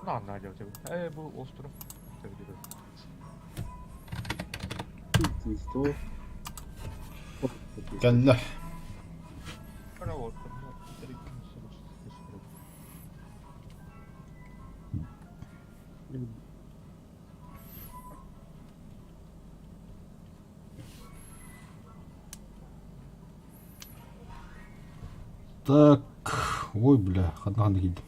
Ханна дьэ Э бу остров. Кэллэ. Так, ой, бля, ханна-ханна киирдим.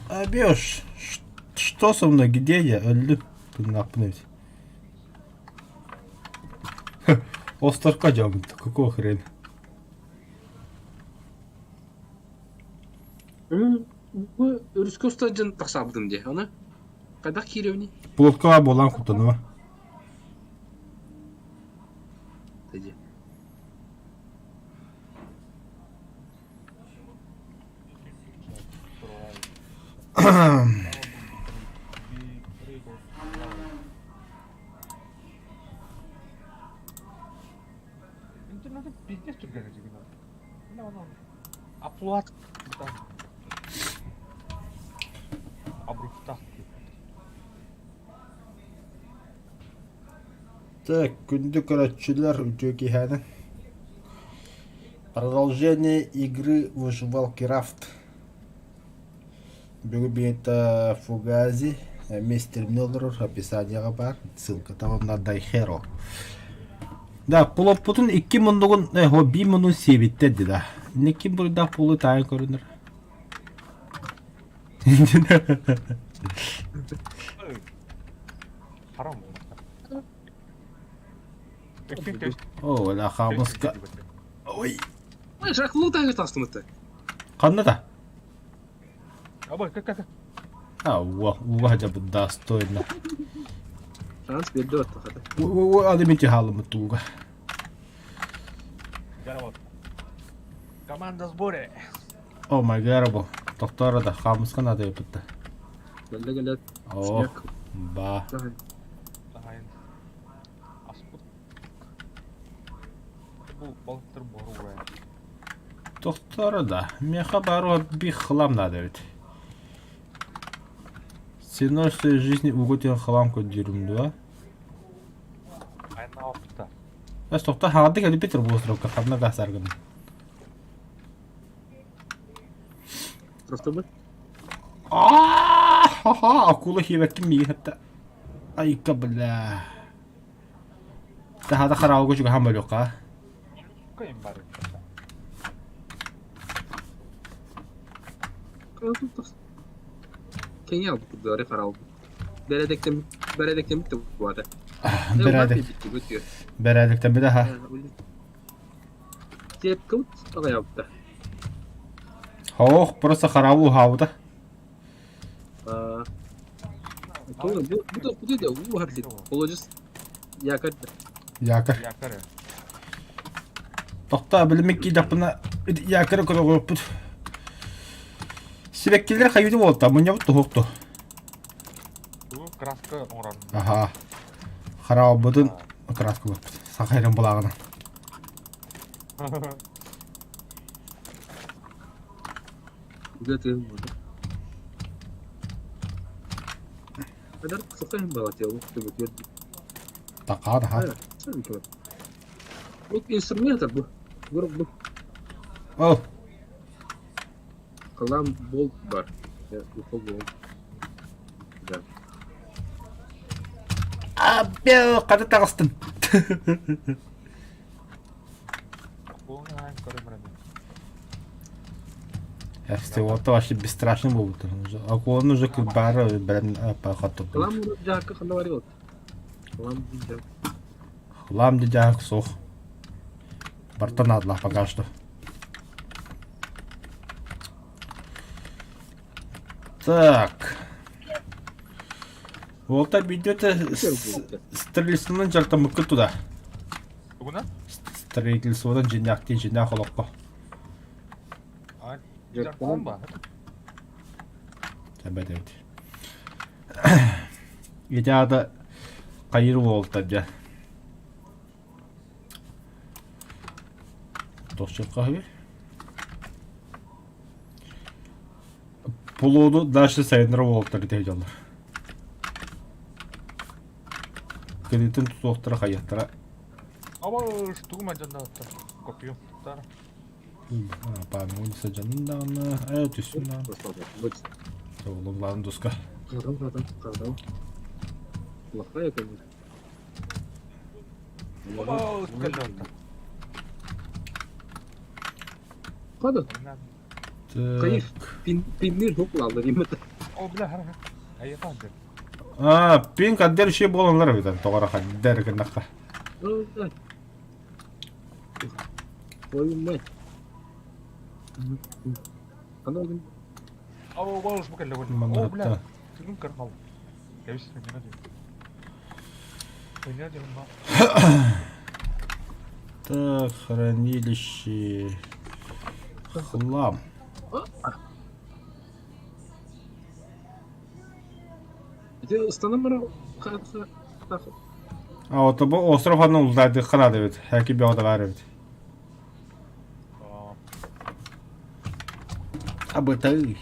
Абеш, что со мной, где я? Өллүм. Тыыннаахпын эбит. Островка дьоммут, какого хрена? Бу өрүскэ уста дьон тахсаабытым дии, аны хайдах киирэбиний? Плотка буолан куттаныма. Дии. Интернет пиздец түргэн Upload Абруктах. Так, күндү көрөөччүлэр, үтүө киэһэни. Продолжение игры Выживалки Рафт. Бүгүн биһиэхэ Фугази мистер олорор описанияҕа баар ссылката уонна Дайхеро. Да, пулоппутун икки муннугун, э, биир муннун сиэбиттэр ди да. Инники буруйдаах пулу таайан көрүнэр. Харам О, оля хаамыска. Ой. Ой, шахлуу таҥы тастымыта. Ханна да? Абай, как как? А, уа, уа дьабыт достойно. Шанс берди оттахата. Уа, алимити хаалымыт тууга. Команда сборе. О май гад, Тохтоор да, хаамыска надо ыппытта. Кэллэ кэлэ. О, ба. Аспыт. Бу балыктар боруга. Тохтоор да, миэхэ баар би хлам надо эбит. Ценой своей жизни угутен хлам көрдүүрүм дуо? Айна опыта. Эс тохто хаҕарды кэлбит островка ханна да саргын. Островтабы? А-ха-ха, акула хиэбэккин миигин хатта. Айка бля. Таһаада хараалга чугаһаан бөлүөххэ. Кайым бар. Кеҥе албыт дары харалбыт. Бэрэдэктэн бэрэдэктэн бата. Бэрээдэк. Бэрээдэктэн бит аха. Сепкабыт аҕайабыта. Хоох, просто хараабы уһаабыта. Бу бу да уу хардит. Положис якорь. Якорь. Якорь. Тохтоо, билимик киирдэхпинэ якоры көрөҕүөхпүт. Сибэккилэр хайыты буолта, мунньабыт туһуохту. Бу краска оҥорон. Аха. Хараабытын краска булаппыт. Сахайрын былааҕынан. Үлэ тыын буолла. Адар сахайын балател түбүтүөр. Такаа да. Бу инструмент бу. Бу бу. О. Калам болт бар. Ухо бол. Да. Абе, қада таҕыстым. Всего-то вообще бесстрашный был. Акуланы уже бары бәрін пахаттып. Калам жаакы ханна бар вот. Калам жаак. Хлам дедяк сох. Бартан адла пока что. Так. Волта бидете строительствонан дьарыктаммыккыт туда. Тугунан? Строительствонан дьиҥнээхтии дьиҥнээх олоххо. Дьарыктанан ба? Эбэт эбит. Ити аата хайыр уолтар дьэ. Тохсукка Плоду дальше сайыннара уолаттар ити сылдьаллар. Кэнниттэн тутуохтара хайыахтара. Абаш, тугу мадьаннааттар? Копьем туттар. Паамын садьанын даҕаны, э түстүн даҕаны. Оҕолом дуска. Хатан хатан хатан. Плохая конечно. Абаш, кэллэ. Хада. Хайыр, пиннир хуклалла диэмэтэ. О, бля, хара. Айатан дэр. А, пин каддер ши болонлар эбитен тоҕора хаддер гыннахха. Твою мать. Ана О, бауш бу кэллэ О, бля. Түгүн кырхал. Кэбис, мина диэн. Мина диэн Так, хранилище. Хлам. Ити ыстанан баран А вот бу остров анны улдайдык надо эбит. Хэки бөҕө баар эбит. Абытай.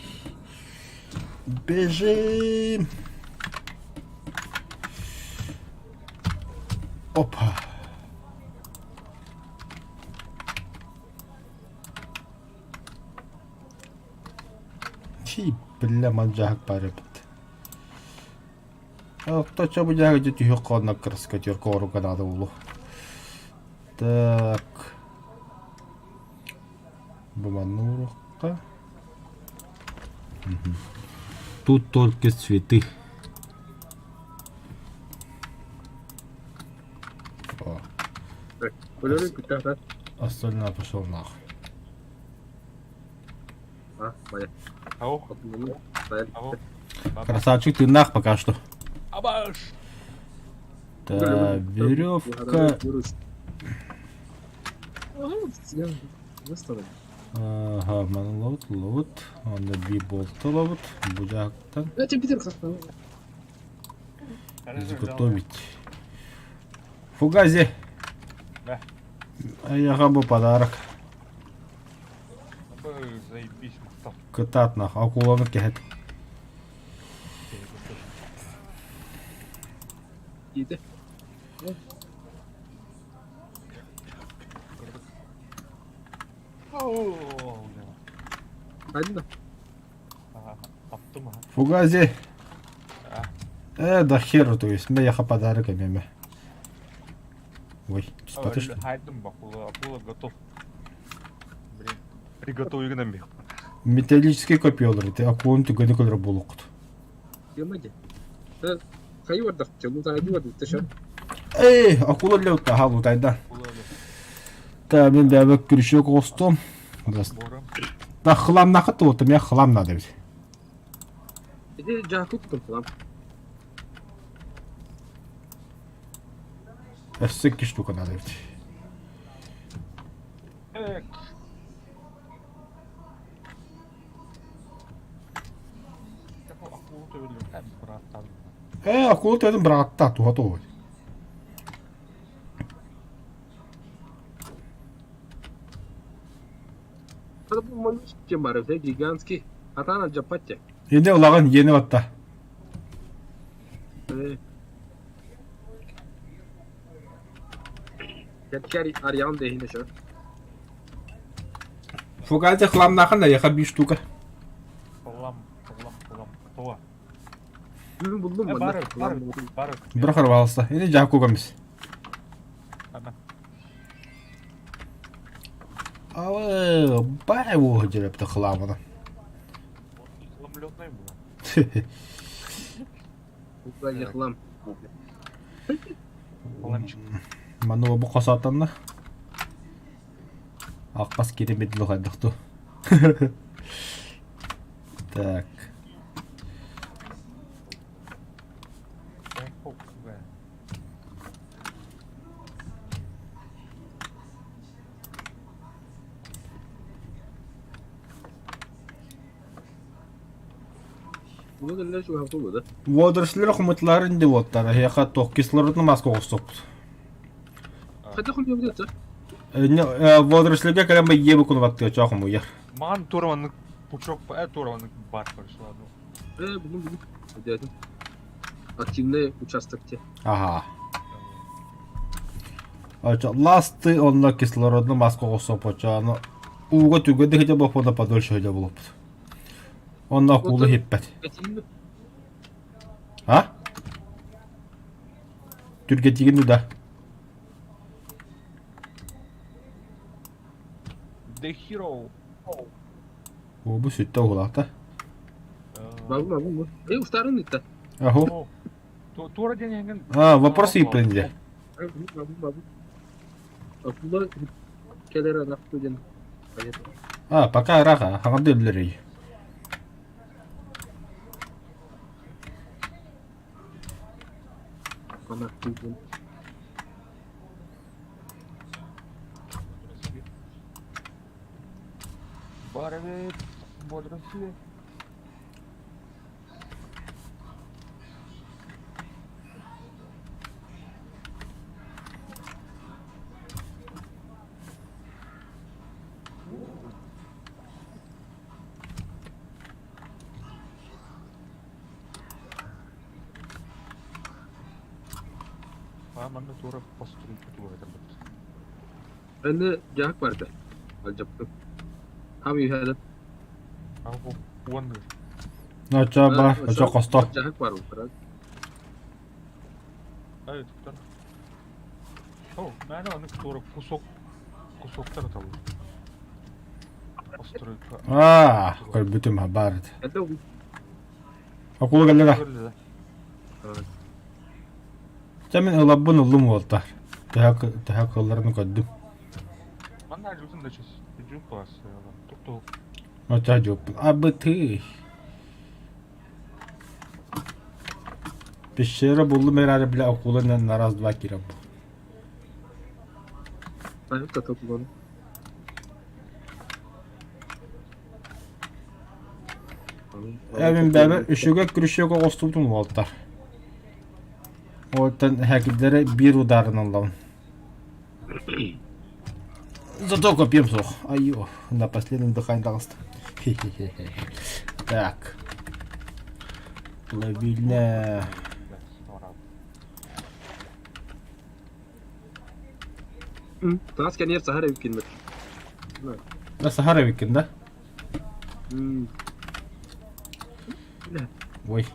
Бежим. Опа. Чи бля мадьаһык баар эбит. Отточо бу дьаһык дьэ түһүөх хоонно краскотер кооруга наада буолуо. Так. Бу манна уруохха. Тут только цветы. О. Остальное пошел нахуй. Красавчик ты нах пока что. Да, веревка. Ага, манылабыт, лобут. Онно би болтолобут. Бу жактан. Изготовить. Фугази. Айаха бу подарок. Заебись, махтал. Кытаат нах, акуланы кэһэт. Иди. Хайда? Фугази. Э, да херу, то есть, меха подарок эмеме. Ой, спаты что? Хайдым акула, акула готов. Блин, приготовь гынан мех. Металлический копьелар, ити акуланы түгені көлөр буолуоххут. Емади. Хайы бардах, лутайды бардах, тэшэ. Эй, акула леутта, ха лутайда. Та мен бәбе күрүшөк оҕустум. Да хламнахыт туотум, я хлам надо ведь. Ити жаакут хлам. Өссө икки штука надо ведь. Э, акула төбөтүн быраҕатта, туһа туһуй. Гигантский. Атана жаппатте. Ине улаҕан иэни батта. Кэткәри арьян дэһине шөр. Фугази хламнахан да яха би штука. Хлам, хлам, хлам. Това. Бүгүн булдум Э, манна. бары, бары, бары. Бир харвалса. Ине жакугамис. Ана. Алы, бай уо жерепті хламына. Хламлётный было. Фугази хлам. Хламчик. Мануа бу хосатанна. Ақпас керемет лухайдықту. Так. Бу кэллэр чугаһаппыт буолуо да? Водорослары хомутуларын ди уоттара. Эһиэхэ туох кислородный маска оҕуступпут. Хайдах хомуйабыт это? Водорослерга кэлэн бэйиэ кунубаттыа чоо хомуйар. Маҕан туора маннык пучок туора маннык бар короче ладно. Бүгүн бүгүн. Өйдөөтүм. Активный участок те. Ага. Очо ласты онно кислородный маска оҕусуоп очоону ууга түгэ дыһыдьа боппуна подольше хөдө булуппут. Онно акула хиппэт. А? Түргэтигин да. The Hero. О, бу сүттэ уһулаата. Бабу, бабу, бу. Эй, устарын итта. Аху. Туора диэн эҥин. А, вопрос ыйыппын Бабу, бабу. Акула кэлэр анахту диэн. А, пока ыраах, хаҥарды өллөрүй. Анахту диэн. Бар эбит, бодросли. А, манна туора постройка туга этэрбит. Аны дьаһак барда. Алдьаппын. Хам үһэдэ. Аҕа уон Очо бар, очо хосто. Дьаһак бар бу. Ай, туктар. О, мээнэ маннык туора кусок кусоктар аталлар. Постройка. А, көрбүтүм бар. Это Акула кэллэ да. Чэ мин ылаббын ыллым уолтар. Төһө төһө кылларын көрдүм. Манна жутун да чес. Жут бас. Тукту. Оча жоппун. Абыты. Пещера буллум эрээри бile акула на раз-два киирэн бу. Айып та топуланы. Эбин бэбэ үчүгэй күрүчүөк оҕустубутум уолтар. Оттон эһэкилдэрэ биир ударынан ыллабын. Зато копьем суох. Айо, на последнем дыхании таҕыста. Так. Плавильня. Таас кэнниэр саһар эбиккин Да саһар эбиккин да? Ой.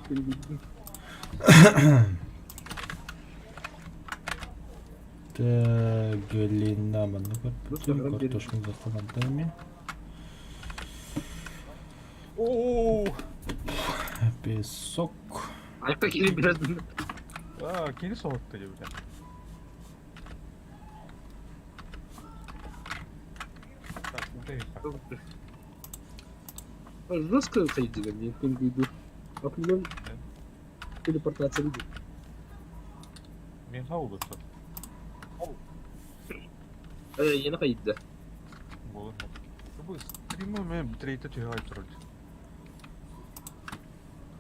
Так, глина манна көрбүтүм, картошка захватами. Оо! Песок. Айка кири biraz Аа, кини соһутта диэбитэ. Так, бүтэһик. Жестко ходили, мне пингвиду. А потом телепортация видит. Миэхэ улуса. Э, хайда. Буолун. Бу стримы мен битрейте түһэ турар.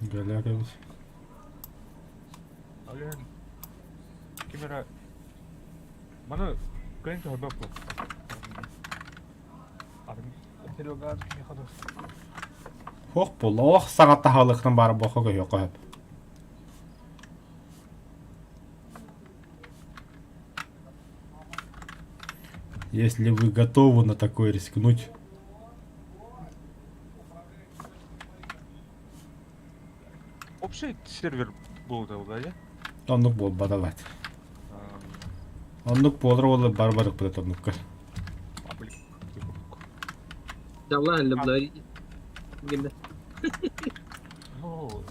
Галя Ален кимера маны кыайан түһэрбэт Арым кимиэхэ да Ох буолла, ох саҥа таһаалыахтан баара буолха көһүөххэ сөп. Если вы готовы на такое рискнуть. Общий сервер был да, да? Оннук буолбаталат. Оннук буолар уолла бар барыкпыт оннукка. Ялла әллә булар. Генә. Ну,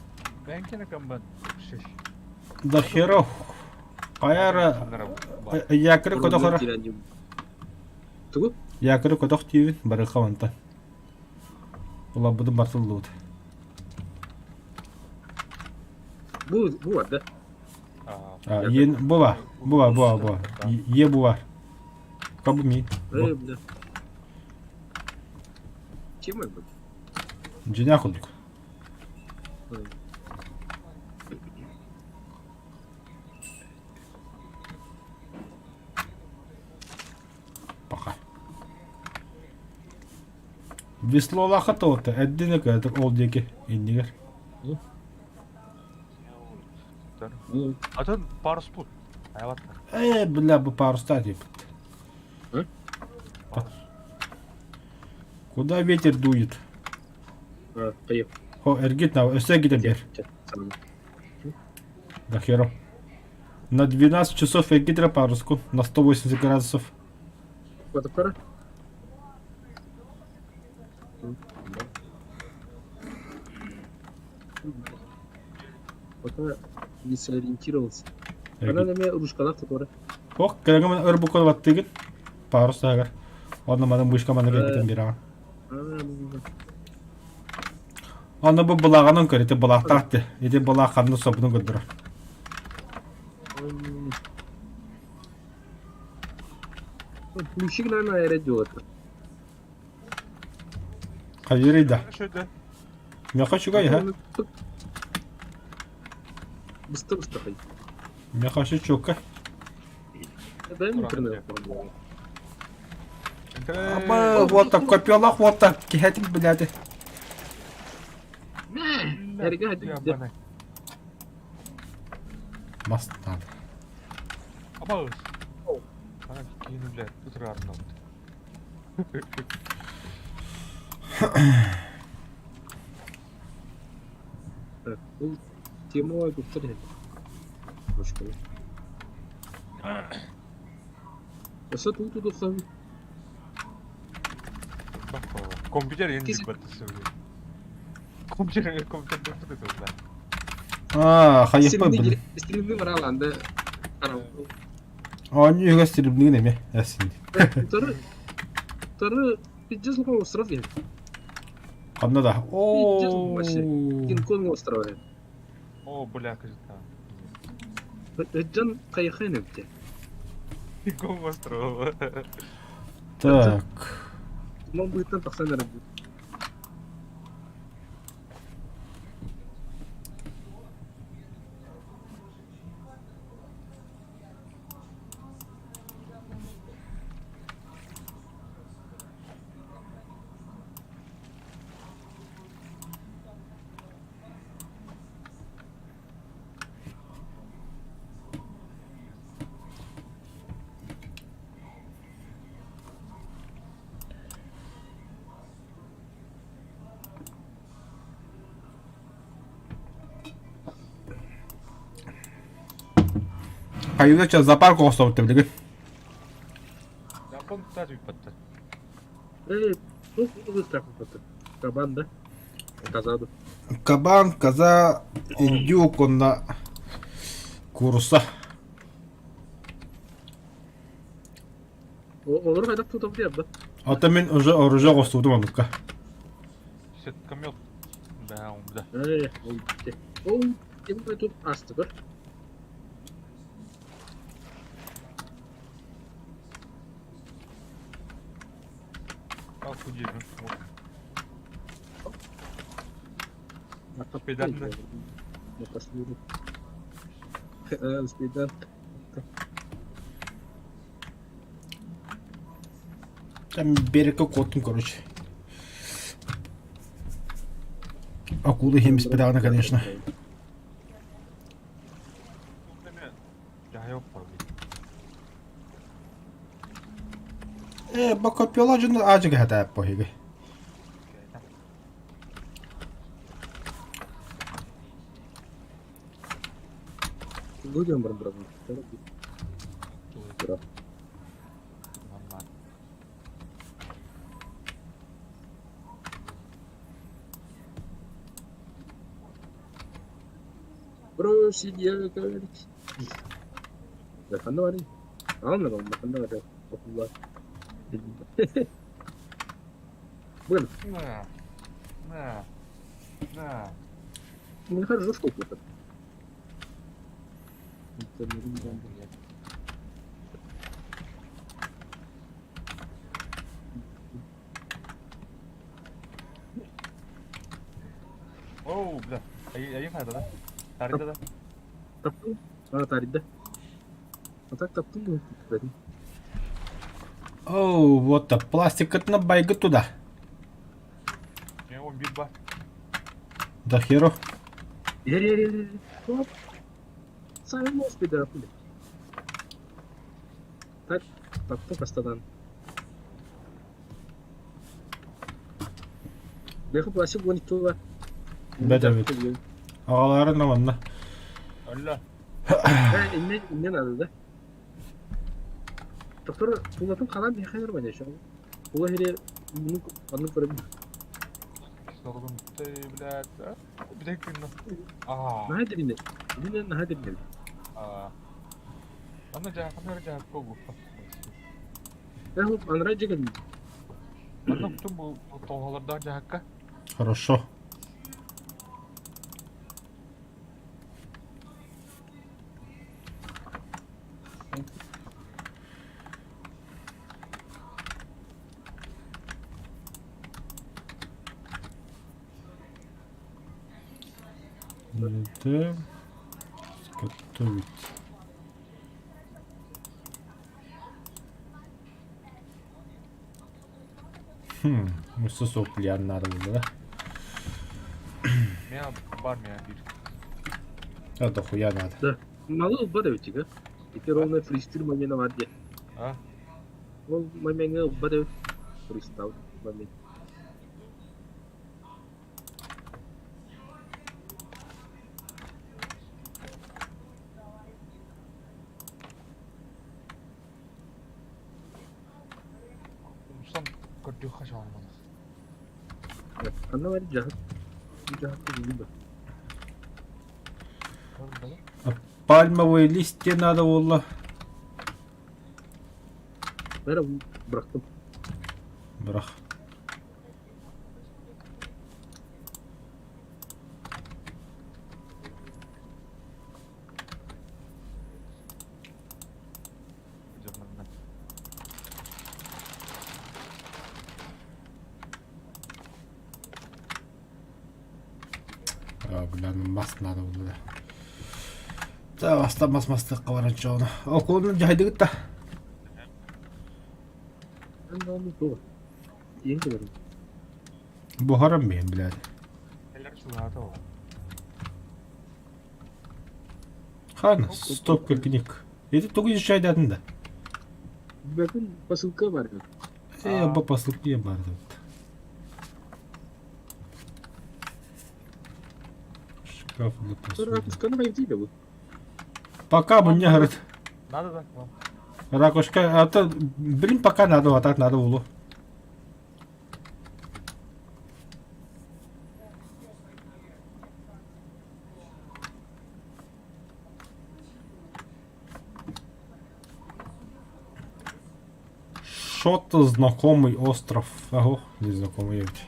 бэнкене комбат шеш. Да херов. Хайара якыры котохора. Тугу? Якыры котох тиибин барыха онтон. Улабытын барсыллыбыт. Бу бу бар да. Ен була, була, була, була. Е була. Кабы ми. Э, бля. Чем мы будем? Дьиҥнээх курдук. Веслолаха тоҕута эрдин өкөөтөр ол диэки иннигэр. Атын парус бу. Айабаттар. Э, бля, бу паруста диэбит. Куда ветер дует? Хо, эргит на, өссө эргитэн бер. Да херо. На 12 часов эргитре паруску на 180 градусов. Пока не сориентировался. Она на меня ручкалах которая. Ох, кэлэҥэ өр букка баттыгыт. Парус таагар. Онно маны мышка маны кэлбитин бирэҕин. Онно бу былааҕынан көр, ити былаахтаах ти. Ити былаах ханна соппутун көрдөрөр. Ключик, наверное, аэродиот. Хайырый да. Меха чугай, ха? Быстро, быстро хай. Меха чука. Дай мне интернет. Аба, вот так копьелах, вот так, киһэтим, блядь. Мас надо. Аба, Ана киһини блядь, ытыраарынан. Так, бұл тема көптер еді. Башка. Өсө туу тутухсан Компьютер енді баттысы. Компьютер компьютер баттысы. А, хайыппа блин. Стримни бараланды. Оонньуу үһүгэр стримнигин эмиэ эсин. Тары Тары пиздец лукан остров я. Ханна да. Пиздец вообще. Кинг-Конг острова. О, бля, кажется. Ыджан кайхайн эбите. Кинг-Конг острова. Так. Мон быттан тахсан эрэ. Хайыга ча зоопарк оҥостобут билигин. Жапон тутаачы бүппэттэр. Э, туох ылыстаах Кабан да? Коза да. Кабан, коза, индюк уонна куурусса. Олору хайдах тутабыт да? Ата мин уже оружие оҥостубутум оннукка. Сеткомет. Да, да. Э, ол Ол кем тут астыгыр. Охуеть. Спидан. Спидан. Там берег куоттум короче. Акулы иһин спидаҕына конечно. Э, бокопила дьону аадьыга хатаап поһиги. Будем брат. Бросить я, говорит. Да ханна барый. Аана ханна барый. Окулла. Bueno. На. На. На. Не хорошо сколько-то. Оу, бля. Айын хайда да? Тарыйда да? Таптым. А, тарыйда. А так таптым ну, Оу, вот так, пластикатына байгы туда. 41 бар. Да херо. Эр эр эр эр. Сайын успеда хули. Так, таптым хастадан. Бэхэ пластик 12 бар. Бэт эбит. Аҕаларын да манна. Өллө. Инне инне надо да. Доктор тулатын халан миэхэ нормально еще. Тула хире анны көрөбүн. Кислородум бүттэ, блядь. Бүтэк күннө. Аа. Наһаа диринэ. Инне наһаа диринэ. Аа. Анна жааханар жаахка угуппа. Э, анра жеген. Манна бүтүн бу тоҕолордоох дьаһакка. Хорошо. Это готовить. Хм, өссө суох надо было, да? Миа бар миа биир. А дохуя надо. Да. Малы ылбат эбит да? Ити ровно фристил момента бар дии. А? Ол момеҥҥа ылбат эбит. Фристал момент. Умсан көрдүөххэ саҕаланар. Ханна бар дьаһыт? Дьаһыт билбэт. Пальмовые листья надо было. Бәрі бырахтым. Бырах. А, бля, ну мас надо было. Да, баста мас мастыкка баран чоҕуна. Окуолун дьаһайдыгыт да. Иэн кэлэрин. Буһаран биһин, блядь. Эллэр чугаата ол. Хан, стопка книг. Это тугу изучайдатын да? Бөкүн посылка бар. Э, бу посылка бар деп. Шкаф для посуды. Ракушканы кайда бу? Пока мне говорит. Надо да, вам. Ракушка, а то, блин, пока надо, а так надо было. Что-то знакомый остров. Ого, незнакомый ведь.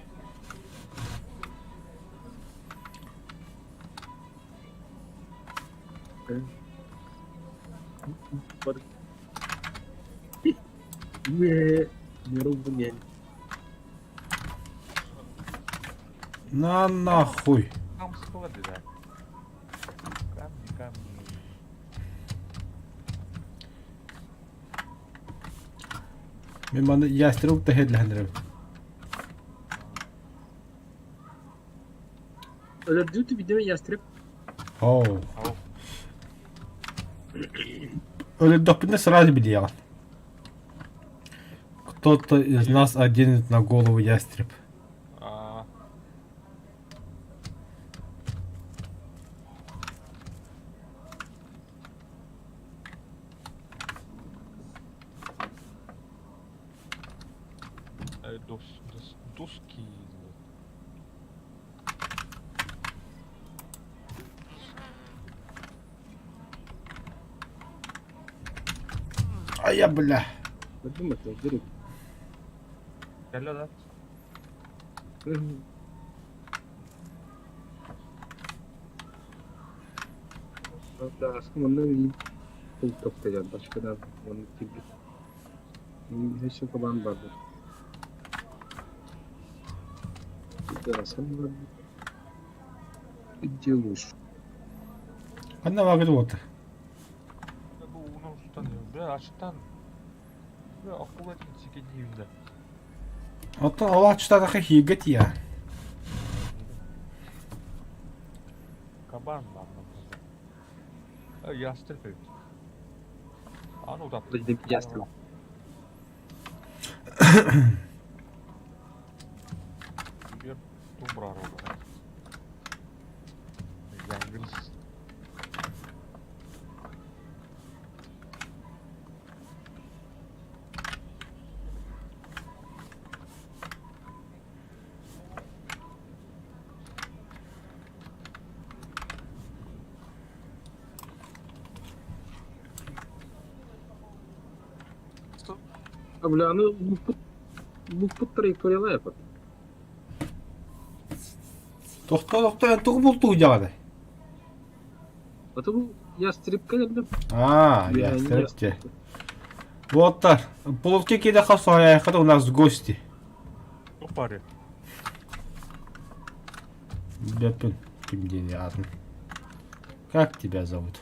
На нахуй. Там склады, да. Камни, камни. Мин маны ястреб тэһэллэһэллэр эбит. Өлөрдүү видео ястреб. Оу. Ау. Өлөрдөхпүнэ сразу билиэҕин. Кто-то из нас оденет на голову ястреб. А, э, дос, дос, доски. А я, бля. Подумать, разберу. Кэллэ да? Манна тохтойор башкадан уонна киирбит өссө кабаан барбыт Где лучше? Ханна вагы буолта? Бу ууну устан бля ачыттан бля акула сикедиибин да. Оттон ол аччытаатахха иһииргэ тиийэҕин. Кабан баар. Ястреб эбит. Аны утаппыт. Ястреб. Биир тумбурар олорор. Янгрис. А, бля, аны луппут луппут траекториялаах эппит. Тохтоо тохтоо эн тугу бултуу дьаҕаны? А то бу ястребка кэллим. А, ястреб те. Вот Половки кида хасая, у нас гости. Опари. Беппин, ким диэн аатын. Как тебя зовут?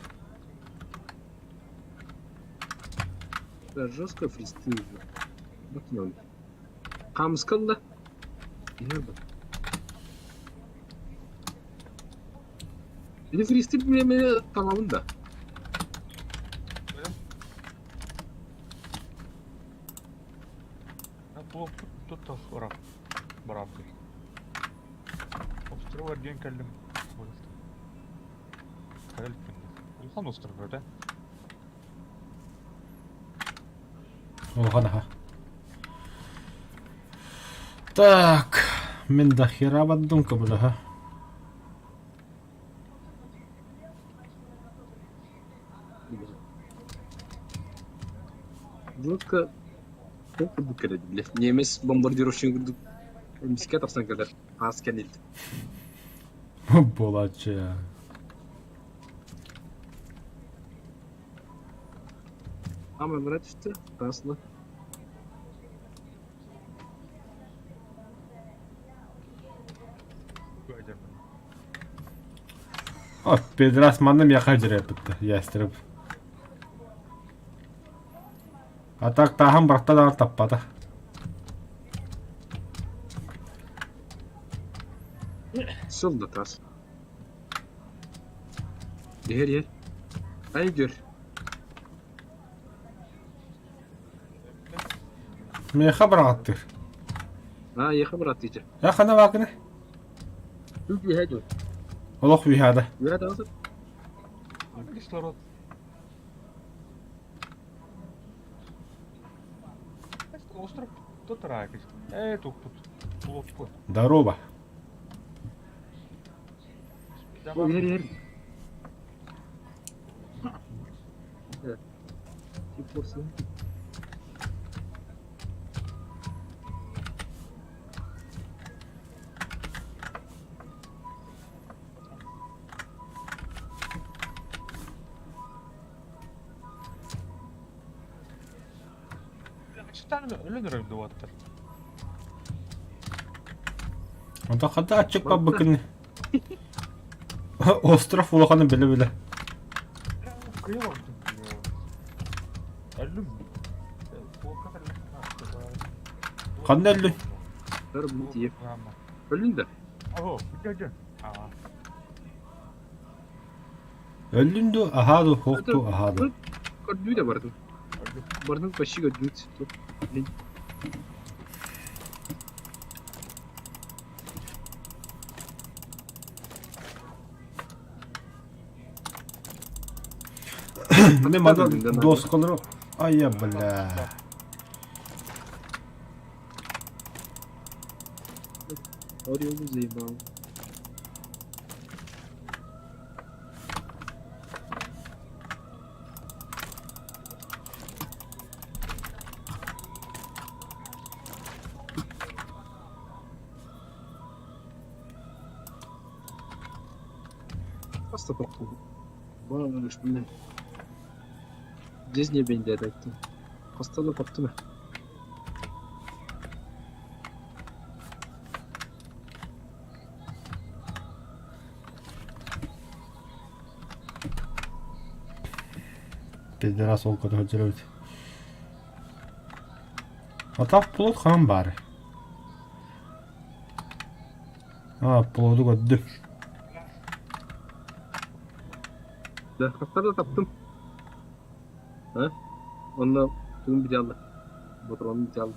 Да, жестко фристайл. Бакнем. Хамскалла. Или фристайл мне талабын да. Барабды. Остров эргиэн кэллим. Улахан остров да? Улахан аха. Так, мин до хера бардым көмөлөһө. Жестко ол курдук кэлэ бile. Немец бомбардировщик курдук эмискэ тахсан кэлэр. Аас кэлил. Буолааччы. Ама брат түстэ, таасла. О, педрас манна миэхэ дьирэппитте, ястреб. А так тааһын барта даҕаны таппата. Сыл да таас. Иһэр иһэр. Ай gör. Миэхэ быраҕаттыыр. Аа, ехэ бырааттыыча. Э, хана баакыны? Үк үһэ дуу. Олох үһэдэ. Үһэ даҕасы. Кислород. Остров тут ракет. Э, тут тут. Лодку. Здорово. Ол иһэр иһэр. Типпорсын. Өлөн өрөйдө уаттар. Онтон хата аччык баббыкын Остров улаханы билэ-билэ. Ханна өллүн? Өллүн да? Өллүн дуу, аһаа дуу, суох дуу, аһаа дуу. Көрдүү да бардым. Бардым почти көрдүү. Блин. Мин манна доскалары... Ай, бля. Орел заебал. Просто похуй. Бааш, блин. Здесь не бенде айттым. Хаста да таптым. Пидорас ол көтө сылдьар эбит. Атах плот хаан баар. А, плоду көрдүм. Да, хаста да таптым. А? Онно тугун битиалла? Ботуруонун битиалла.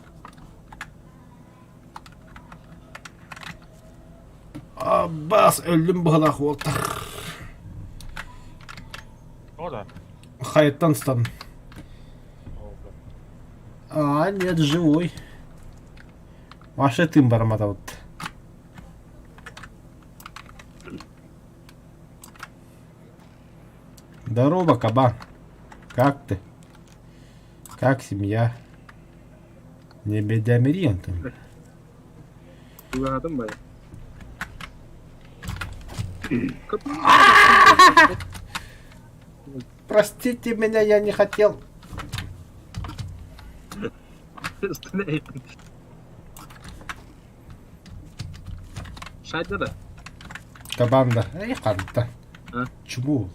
Аббас өллүм быһылаах уолтар. О, да. Хайаттан стан. А, нет, живой. Маша тым барматабыт. Здорово, кабан. Как ты? Как семья? Не бедямири, Антон. Тугаатым бай. Простите меня, я не хотел. Шайда да. Кабан да. Эй, ханта. А? Чему?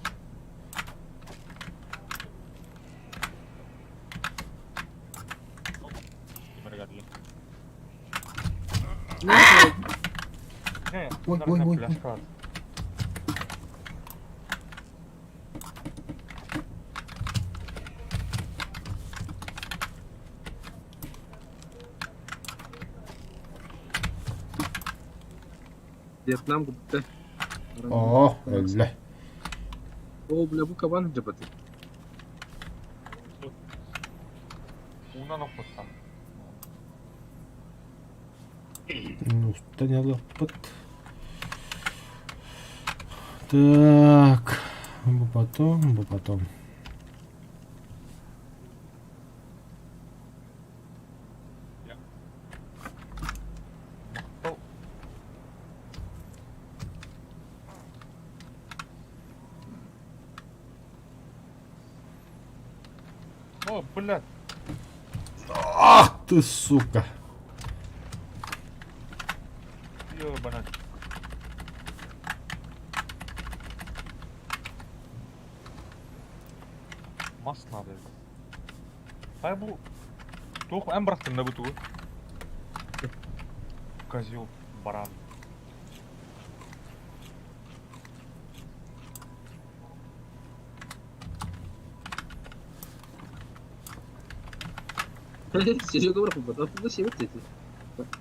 Ой, ой, ой, ой. Вьетнам купта. О, өллө. О, бля, бу кабан дьабаты. Уунан оппуттан. Устан ялыппыт. Так, бу потом, бу потом. Махтал. О, блядь. Ах ты, сука! Ёбана. Мас надо. Хай бу туох эн бырахтын да бу тугу? Козел, баран. Серега бырахпыт. Оттуда сиэбит эти.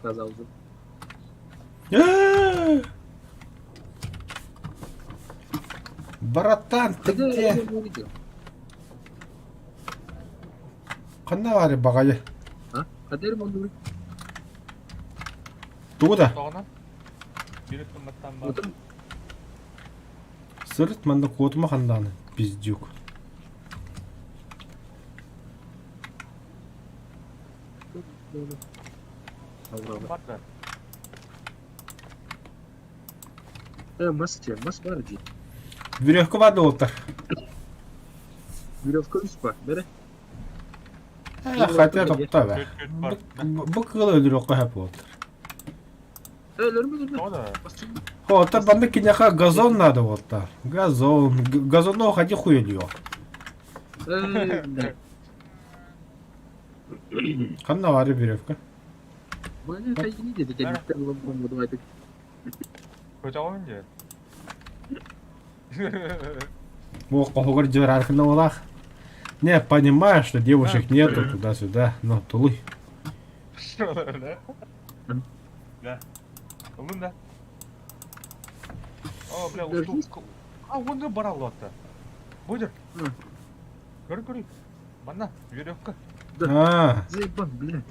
Казалось. Братан, ты где? Ханна баары баҕайы? А? Кадер монду. Тугу да? Тоҕуна? Биир өттүн баар. Отun Сырыт манна куотума хандааны, пиздюк. Бар да. Мас те, мас бар дии. Веревка бар да уолтар. Веревка үс бар. Бere. Хотя тохтоо бэ. Күт күт бар. Бу кыыл өлүрүөххэ сөп уолтар. Өлөрмө өлөрмө. Тоҕо да? Уолтар манна киниэхэ газон надо уолтар. Газон. Газонно ходи хуй өлүө. Ханна баары веревка? Бу кайгини dedi кэнниттэн ылан бомбаду айтык. Көтөҕүн дии. Бу хоһугар дьыбарааркына уолаах. Не, понимаю, что девушек нету туда-сюда, но тулуй. Да? Да. Ылын да. О, бля, устул. А, онно бараллата. Будер. Көрү көрү. Манна, веревка. А, Заебан, блядь.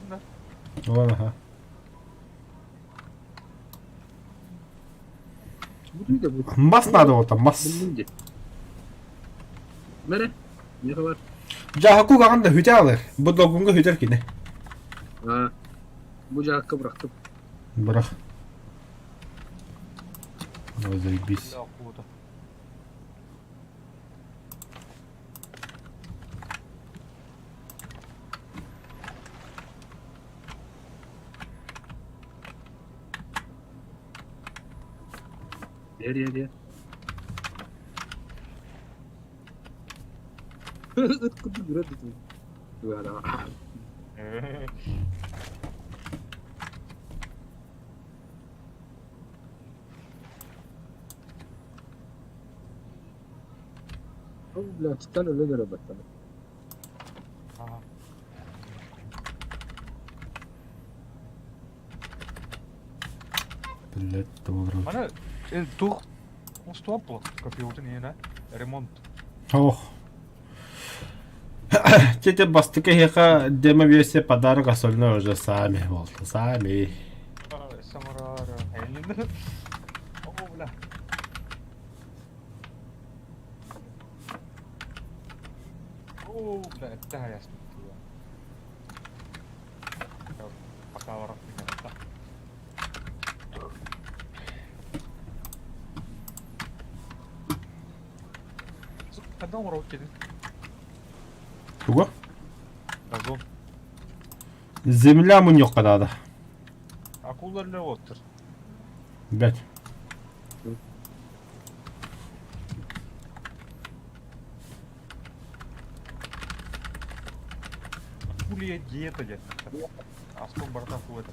Да. вон, ага. Буду да буду. Мас надо вот там, мас. Буллум дии. Бere. Не бар. Дьааһаку гаҕан да хүтэ алар. Бу долгунга хүтэр кини. А. Бу жаакка бырахтым. Бырах. Ой, заебись. Бля, куота. Ер, ер, ер. Ыт курдук үрэр дии. Ол блядь, өлөн эрэ баттана. Ага. Блядь, добро. Маны тух стоп был компьютер не на ремонт. Ох. Тете бастыка эһиэхэ демо-версия подарок, остальное уже сами. Вот, сами. Самарара. О, бля. О, бля, это ясно. Пока ворот не Ханна оҥоробут диэтин? Тугу? Газон. Земля мунньуохха наада. Акулар үлэ уоттар. Бэт. Акулия диета диэн. Астон барыта акула этэ.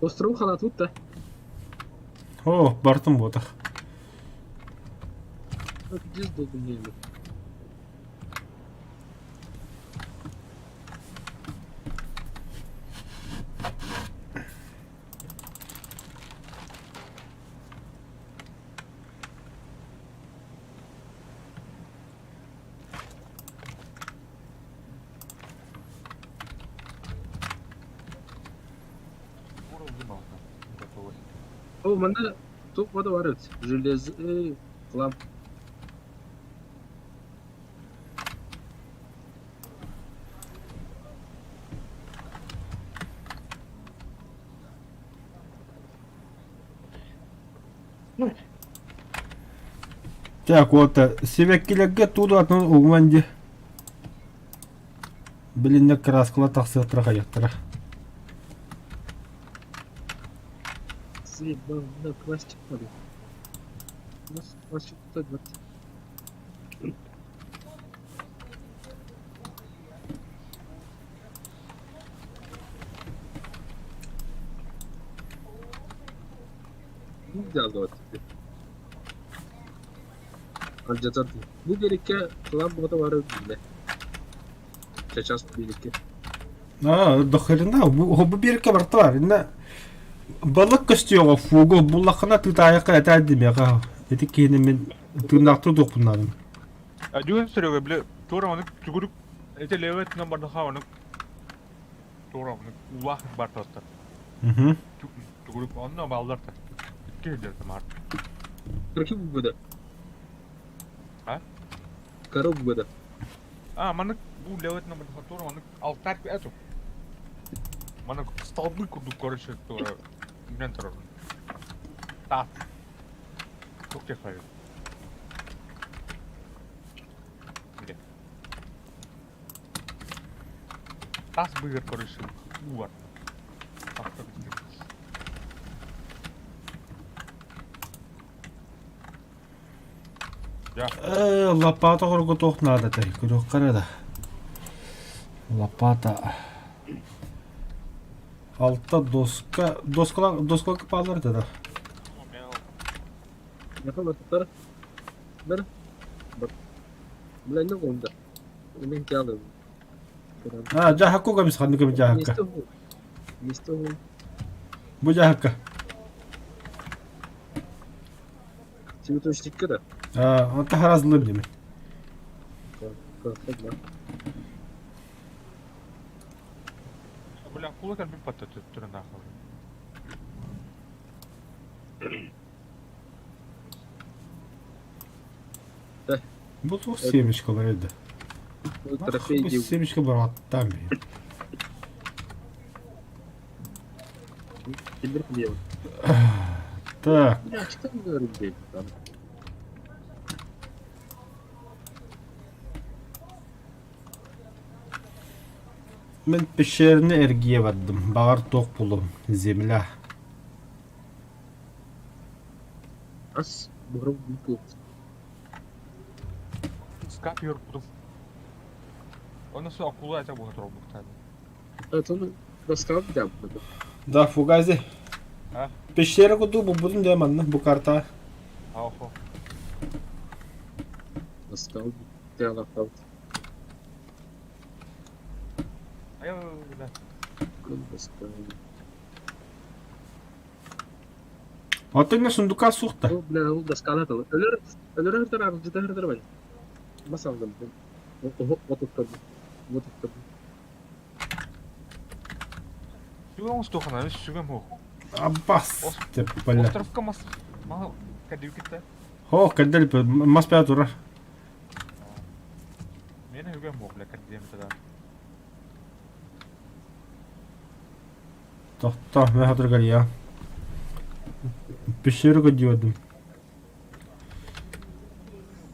Остров халатут да. О, бартым буотах. Здесь долго не О, манна туох вода бар эбит. Желез, хлам. Так, вот, сибэккилэргэ тууду атын угуман дии. Билиннэ краскала тахсыахтара хайыахтара. Заебал, да, пластик надо. У нас пластик 120. Алдьатар дуу. Бу биэриккэ кылаан бөҕөтө баара биллэ. Чачаас биэриккэ. Аа, дохерина, бу бу биэриккэ барыта бар. Инна балык көстүөҕэ фугу буллаххына тыытаайахха этээр димиэхэ. Ити киһини мин тыыннаахтыы туохпуннаадым. Дьүөн Серега, бile туора ону түгүрүк эти левый өттүнэн бардаха ону туора ону улаах бар тостар. Мгм. Түгүрүк онно баллар та. Икки сылдьар маар. Короче, бугада. А? Коро бугада. А, маннык бу левый өттүнэн бардаха туора ону алтар эту. Маннык столбы курдук короче туора үүнэн турар. Таас. Туох диэх Тас быыгар көрүшү уу бар. Э, лопата хорго туох наада этэй? Көрүөххэ эрэ да. Лопата. Алта доска. Доскалар, доскалар бааллар этэ да. А, дьааһыкка көмүс ханнык көмүс дьааһыкка? Бу дьааһыкка. Цветочникка да? А, онто харазлым дими. Бля, кулак альбим паттатыттырын Бу туох семечкалар еді? Трофей Бу семечка бараттан бейм. Так. Мин пещераны эргийэ бардым. Баҕар туох булуом. Земля. Ас буһара Скап юрпутум. Оны со акула это буһа турбуктаады. Отон доскаҕа дьаабыта. Да, Фугази. А? Пещера курдук булбутум дии манна бу карта. Ахо. Доскаҕа тыалахтабыт. Айыл, бля. Доскаҕа. Оттон не сундука суох да. Ол бля, ол досканы аталы. Өлөр, өлөрөр дар арылдьыта дар бай. Бас алдым. Отуттардым. Отуттардым. Сүгэ оҥостуоххуна, сүгэм суох. Аббас деп бля. Островка мас мал кәдүкүтэ. Хо, кэлдэл мас бää турар. Мені үгэм суох, бля, кэрдиэм тогда. Тохто, мен хатыр кэлиэ. Пещеру көрдүөдүм.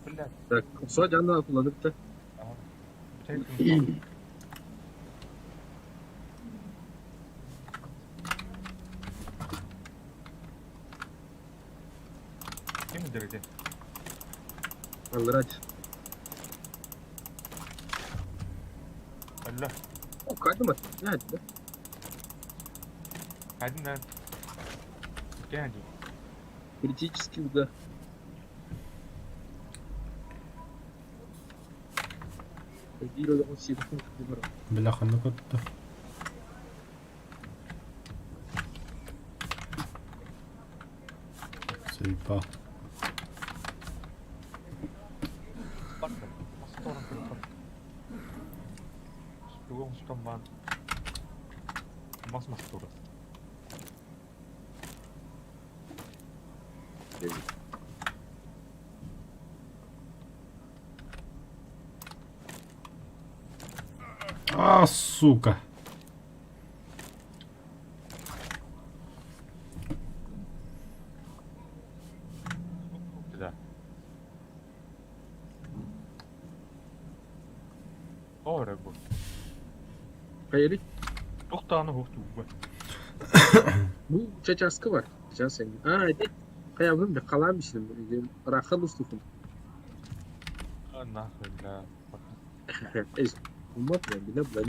Бля, Так, со жанна атыланып та. бүтэһик Ким дэрди? Алларач. Алла, О, кадым да? один да. Кэнди. Критический удар. Бля, ханна көттө. Сыйпа. Тугун мас мас тура. А, сука. Да. О, бу. Хайри. Тохтааны хух тугу. Бу чачаскы бар. Сейчас я. А, это Хаябым да қалам ишин. Рахал устухун. А, нахуй, бля. Эс. Умат я бина бла.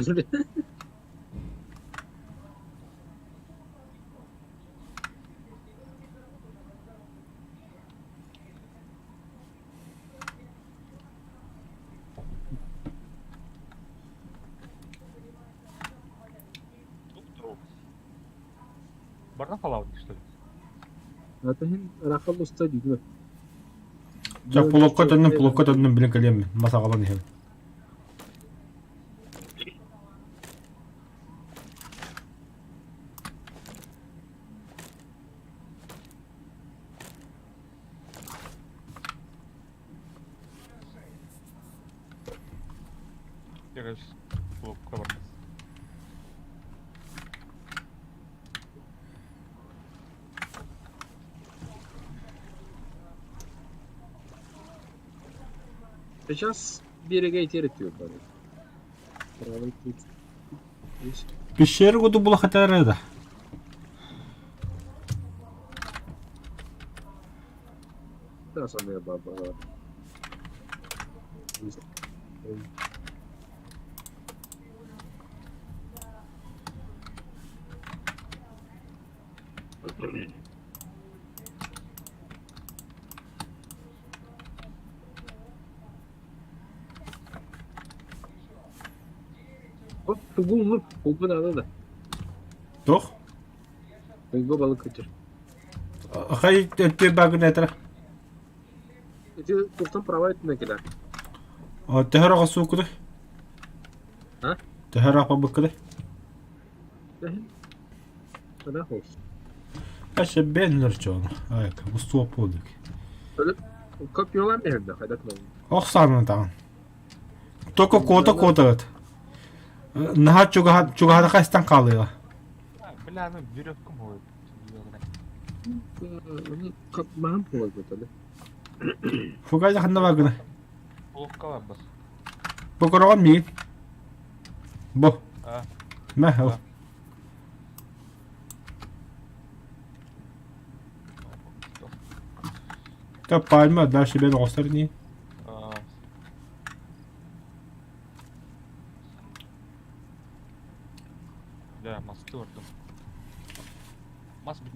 Барна халау, что ли? Атахин рахал уста дүйдү. Жа пулокко төннүм, пулокко төннүм билин кэлиэм. Мас аҕалан иһэбин. Я пулокко барна. Сейчас береге итерет бары. Правый путь. Пещера курдук була хатара да. Да, самая баба. Оп, тугун тугун надо да. Тох. Тугу балык көтөр. Хай өттө багын этер. Эти туктан права этмә килә. Төһөр аҕа куды. А? Төһөр апа быккыды. Ана хош. Аша бен нөрчон. Айка, бу суоп болдук. Копиолар нерде хайдак мал. Ох саанан таан. Только кота кота. Наха чугаха чугаха хастан қалыға. Бля, ну веревка моет. Аны кап мам болот да. Фугай ханна багына. Пулокка бар бас. Бу корогон мигин. Бу. А. Мә. Да. Та пальма дальше бен оғыстар не. А,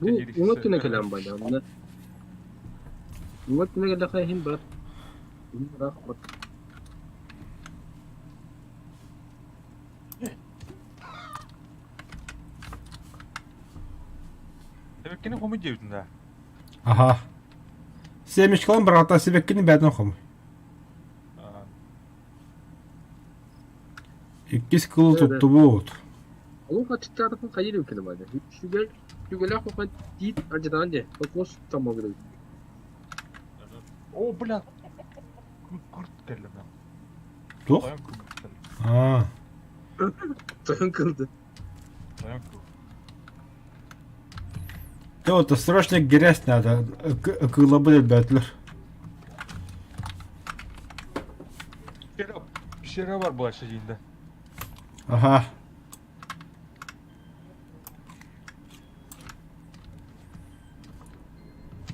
Бу уҥа өттүнэн кэлэн баайда. Манна уҥа өттүнэн кэллэххэ иһин бар. Ыраах бар. Сибэккини хомуй диэбитин да. Аха. Семечкалан бырата сибэккини бээтин хомуй. Иккис кылы туттубут. Олох аччыктаатахпын хайыр үккүнэ баайда. Үчүгэй үчүгэлээх ухан тиит ардьытаан дьэ. Холкуос таммабыт эбит. О, бля. Кырт кэллим. Туох? Тойон кылгас кэллим. Аа. Тойон кылды. Тойон кыл. Ты вот срочно грязь надо. Кылабы элбээтилэр. Пещера бар была сиденье. Ага.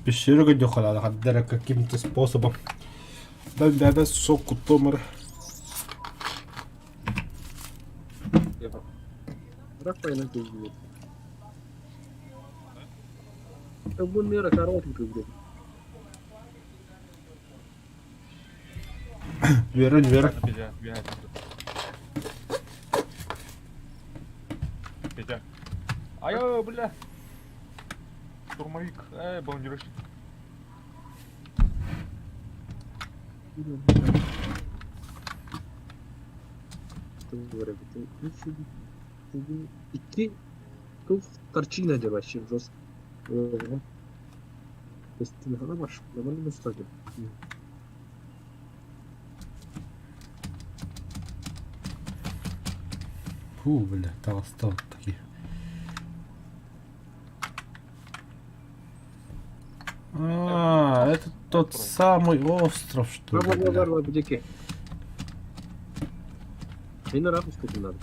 Пещера көрдөххө хаддара каким-то способом. Бэбэ сок куттумар. Рахпайна киһи. Бу мера коротенькая где. Вера, Вера. Петя. Ай, бля. Штурмовик. Эй, бомбардировщик. Икки туох торчина деп вообще жестко. Фу, бля, таҕыста такие. А, это тот самый остров, что ли, Бар бар бля? бар бар бүдеке. Мені рапуску надо.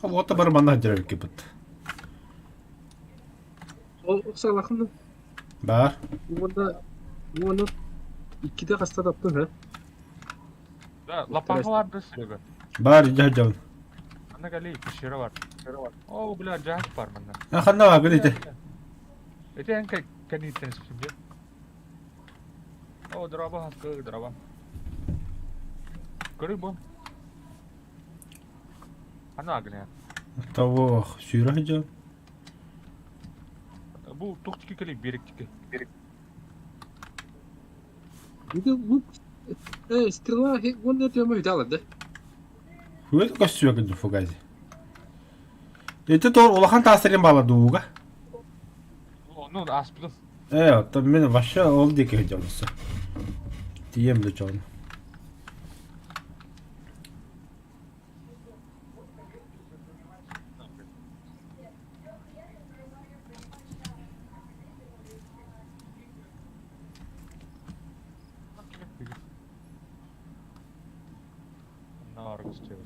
Вот бар манна дьэрэлкипит. Ол ыксалахын Бар. уонна уонна иккитэ хаста таптың ха? Да, лопата бар да Серега. Бар, дьэ Ана кэлий, пещера бар. О, бля, дьаһах бар манна. А ханна бар ити. Ити эн кэнниттэн испитим дии. О, дороба, хаскы, дороба. Көрүй бу. Ана агня. Того сүүрэ дьон. Бу туох тики кэлий берег тики. Ити лук стрела уонна тема видала да? Хует көссүөкүн фугази. Ити тор улахан таасырын бала дууга. Ну, ааспытым. Э, оттон мин вообще ол диэки дьонусу. Тиийэм да дьон. Наргыз тебе.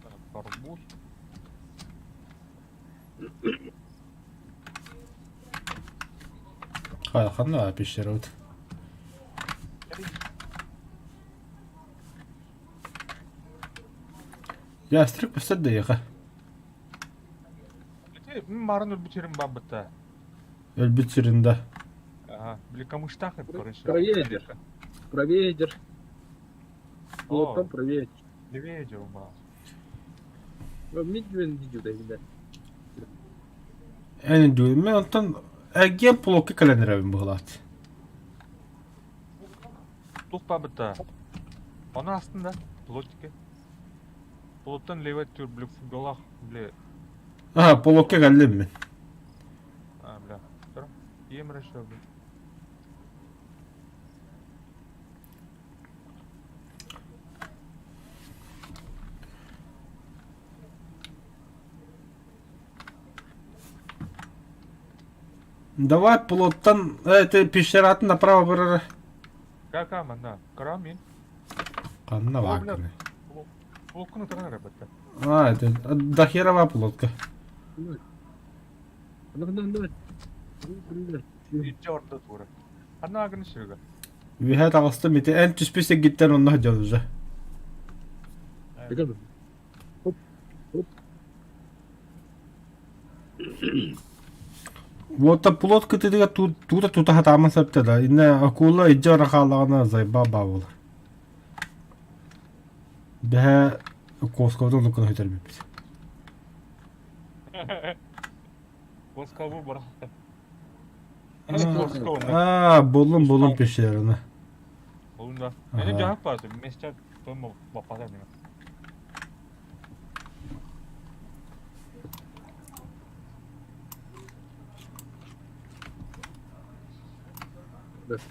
Так, арбуз. Ханна пещера. Ястрик көстөр да Ити марын өлбүт сирин бабыта. Өлбүт сирин да. Ага, били камыштах это, короче. Правее Правее держ. О. Потом правее. Левее ума. Мидвен видео да вида. Эн дүү мен онтон эргиэн плокка кэлэн эрэбин быһылаат. Тух бабыта. Оны астында плотики. Плоттан леве түр, били фугалах, били. Ага, полокка кэллим мин. А, бля. Тұр. Ем решил, бля. Давай плоттан, ты пещератын направо барара. Кака манна? Кара мин. Ханна О, бааккыны. бля. Плотканы тұран ребята. А, это дохерова плотка. Давай, давай. Ичче орда тура. Ханна агын шырга. Үһэ таҕыстым ити эн түспүт сиргиттэн онно сылдьабын уже. Хоп, хоп. Уота плот кытыытыгар туута тута сатааман сөптө да. Иннэ акула илдьэ баран хааллаҕына зайба баа буолар. Бэһэ Косковда оннук гына сүтэрбиппит. Коскову барах. Аа, буллум буллум пещераны. Буллум да. Мени жаһап барды. Месте том баппата мен.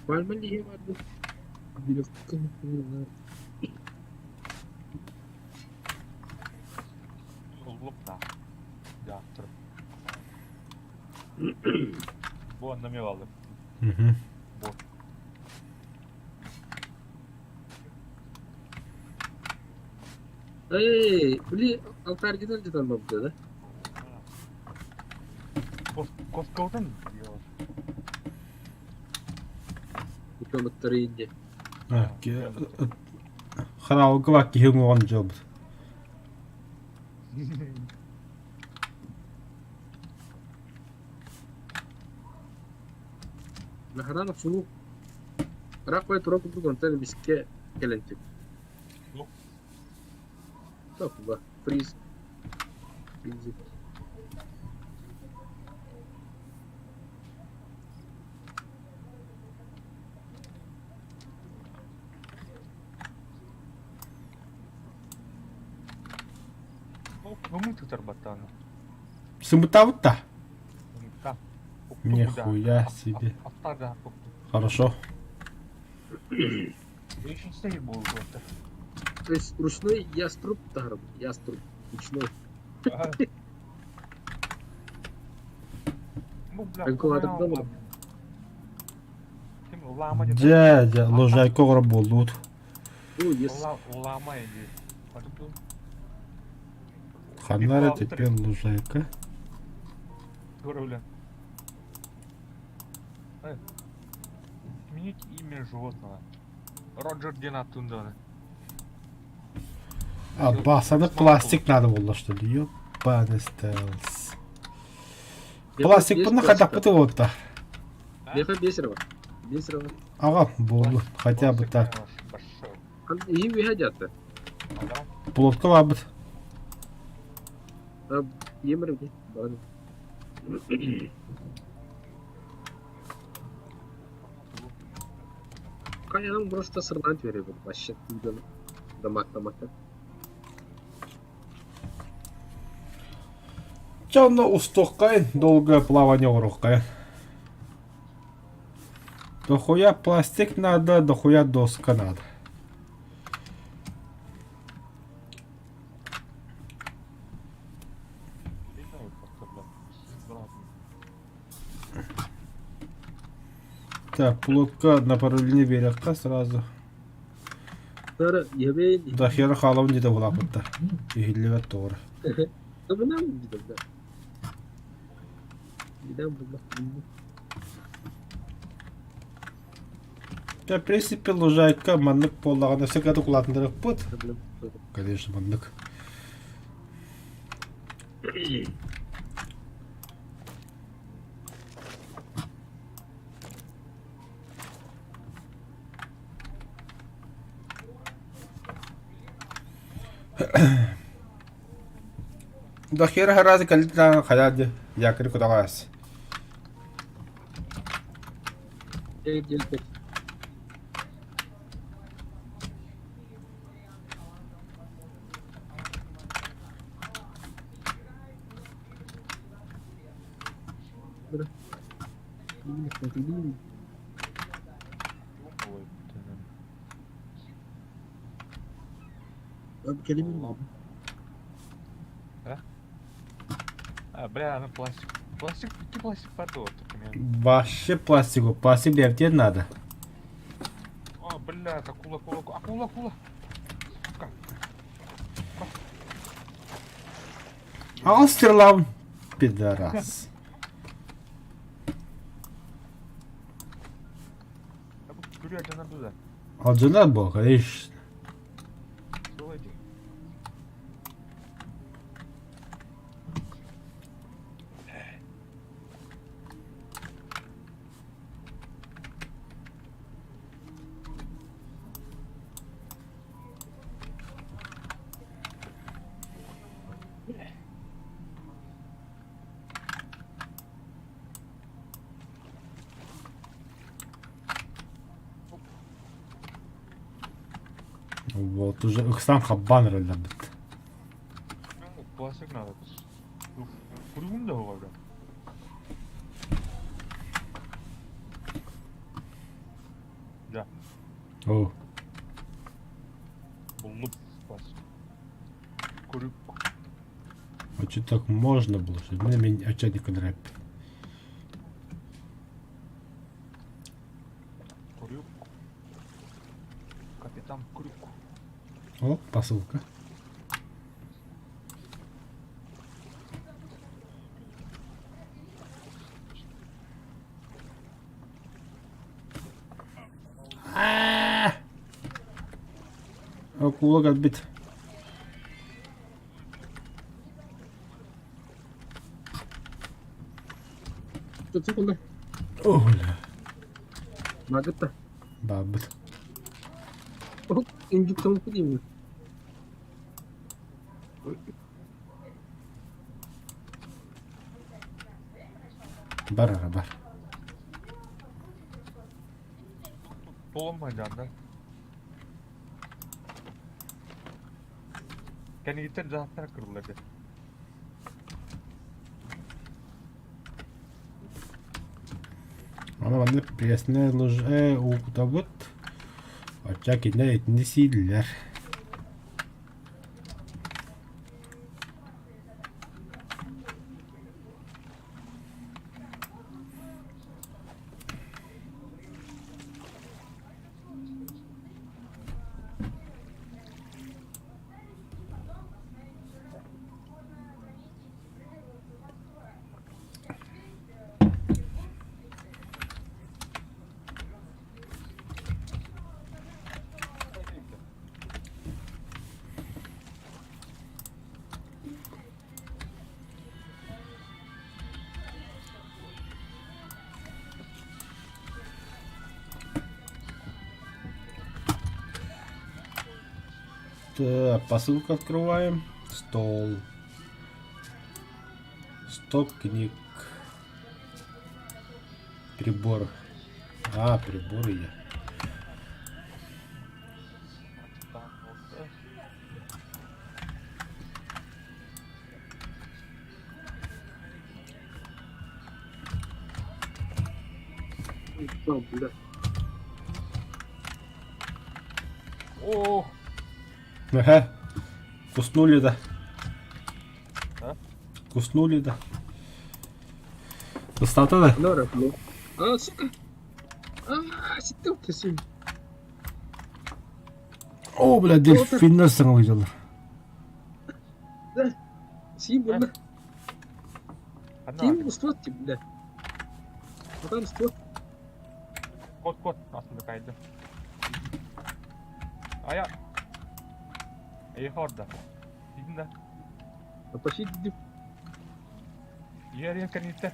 Пальма лиһи барды. Уллуп да. Жаптыр. Бу онно эмиэ бааллар. Бу. Эй, били алтаргитан жетан бабыта да? Коскоутан Утамыттары инде. Хараалга бак киһи уҥуоҕун дьолбут. Наһаран охсунуу. Ыраах бай тура курдук онтон эмискэ кэлэн түк. Топла. Фриз. Фриз. Көҥүл тутар баттааны. Сымытабыт да? Нихуя себе. Хорошо. То есть ручной яструб таһарым, яструб ручной. Эҥкулаатырда Дьэ, дьэ, лужайка оҕоро буоллубут. Ханна эрэ теперь лужайка? Сменить имя животного. Роджер диэн ааттыын даҕаны. А, басаны пластик надо было, что ли? Ёбаный стелс. Пластик хайдахпыты буолта. Меха бесерова. Бесерова. Аҕа, буоллун, хотя бы так. Иһим үһэ дьаатта. Плотка баабыт. Емір Хайаан просто сырнаан түһэрэ вообще дамак дамакка. Чэ онно устуоххайын, долгое плавание оҥоруоххайын. Дохуя пластик надо, дохуя доска надо. Так, плотка направление биэрэххэ сразу. Да хера хаалабын диэтэ улааппытта. Иһиллибэт тоҕо Да, в принципе, лужайка маннык буоллаҕына өссө кытта улаатыннарыахпыт. Конечно, маннык. Да хера харазы калитаан хайа дьэ якорь кутаҕаас. А, бля, она пластик. Пластик, какие пластик потом? Вообще пластику, пластик бэйэбитигэр наада. А, бля, акула, акула, акула, акула. Сука. Аҕыс стрелабын, пидорас. Алдьанар буо, конечно. Вот уже ыксаан хаббаан эрэллэрбит. Пластик надо. Кургун да бар. Да. Оо. Буллуп пластик. Курюк. А что так можно было? Что мен очадник рэп. Крюк. Капитан Крюк. О, посылка. Аа! Акула кэлбит. Оля. Магыта. Баабыт. Инжиктон кудим. Бар ара бар. Толомайдан да. Кэнигиттэн дьаһахтара кырыллар дии. Аны маннык пресная лыжа уутабыт. Оччо кинилэр итини сииллэр. Так, посылку открываем. Стол. Стоп книг. Прибор. А, приборы я. О! Ага. Куснули, да. А? Куснули, да. Ыстата да? А, сука! А, ситтэ кесин. О, бля, дельфиннэр саҥалыыллар. Сиин буолла. Сиин устуот бля. Потом устуот. Кот, кот, астында кайда. Ая. Эйхэ орда. Дидин да. Пошли дидим. Иэрийэн кэнниттэн.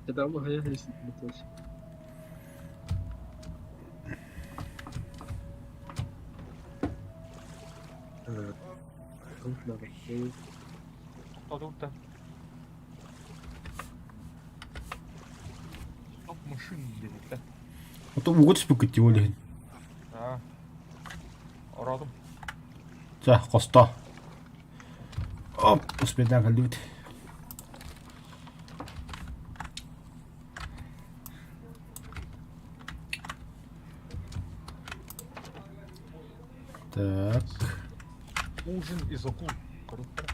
Это хайа хайа Тохтоотубут да. Стоп машин диэбиттэр. Ото ууга түспүккүт дии ол иһин. Аа. Ороотум. Чэ, хосто. Оп, успейдаан кэллибит. Так. Ужин из акул. Круто.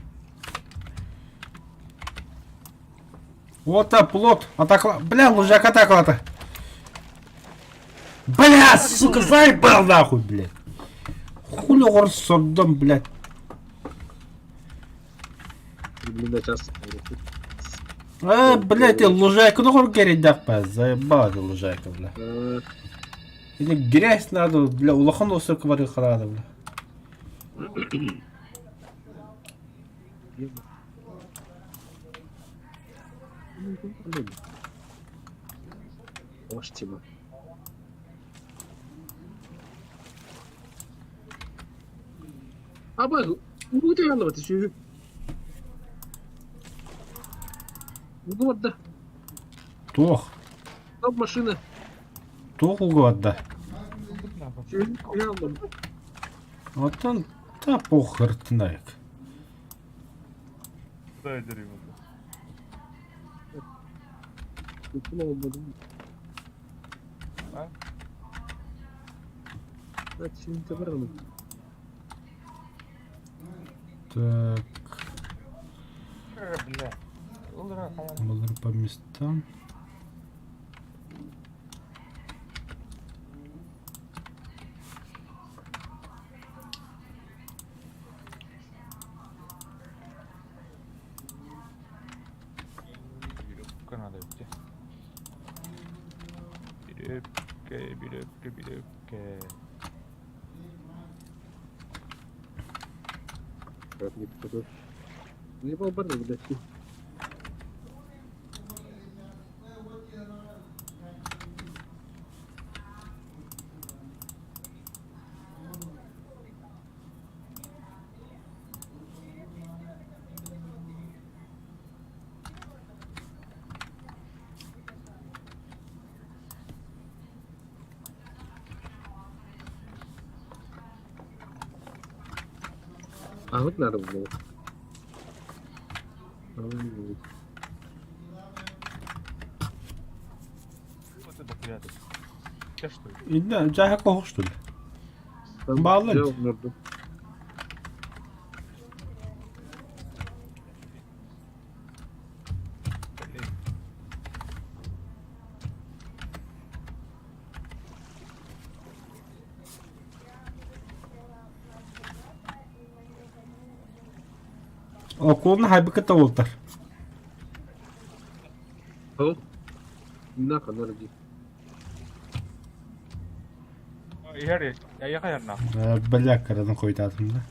Вот плот. Атакла. Бля, лужака атаклата. Бля, сука, заебал нахуй, блядь. Хули оҕор сордом, блядь. Блин, сейчас. А, блядь, я лужайку ну кэрийдэхпэ, заебал эта лужайка, бля. Или грязь надо, бля, улахан осырка бары харада, бля. Тима. Аба, уу аллыбыт сүһү. Ууга барда. Туох? Там машина. Туох ууга барда? Сүһү аллым. Оттон та похыртынайык. Куда я А? Так, Бля. Булар по местам. Веревка надо идти. Веревка, веревка, веревка. Не был блядь. А вот надо было. Вот это прятать. Те что ли? Инна, жаһа коһох что ли? Бааллар. Блин. Окуолна хайбыкы тавултар. О, нахуй, надо Иһэр, Бля, карадан хойтатым да.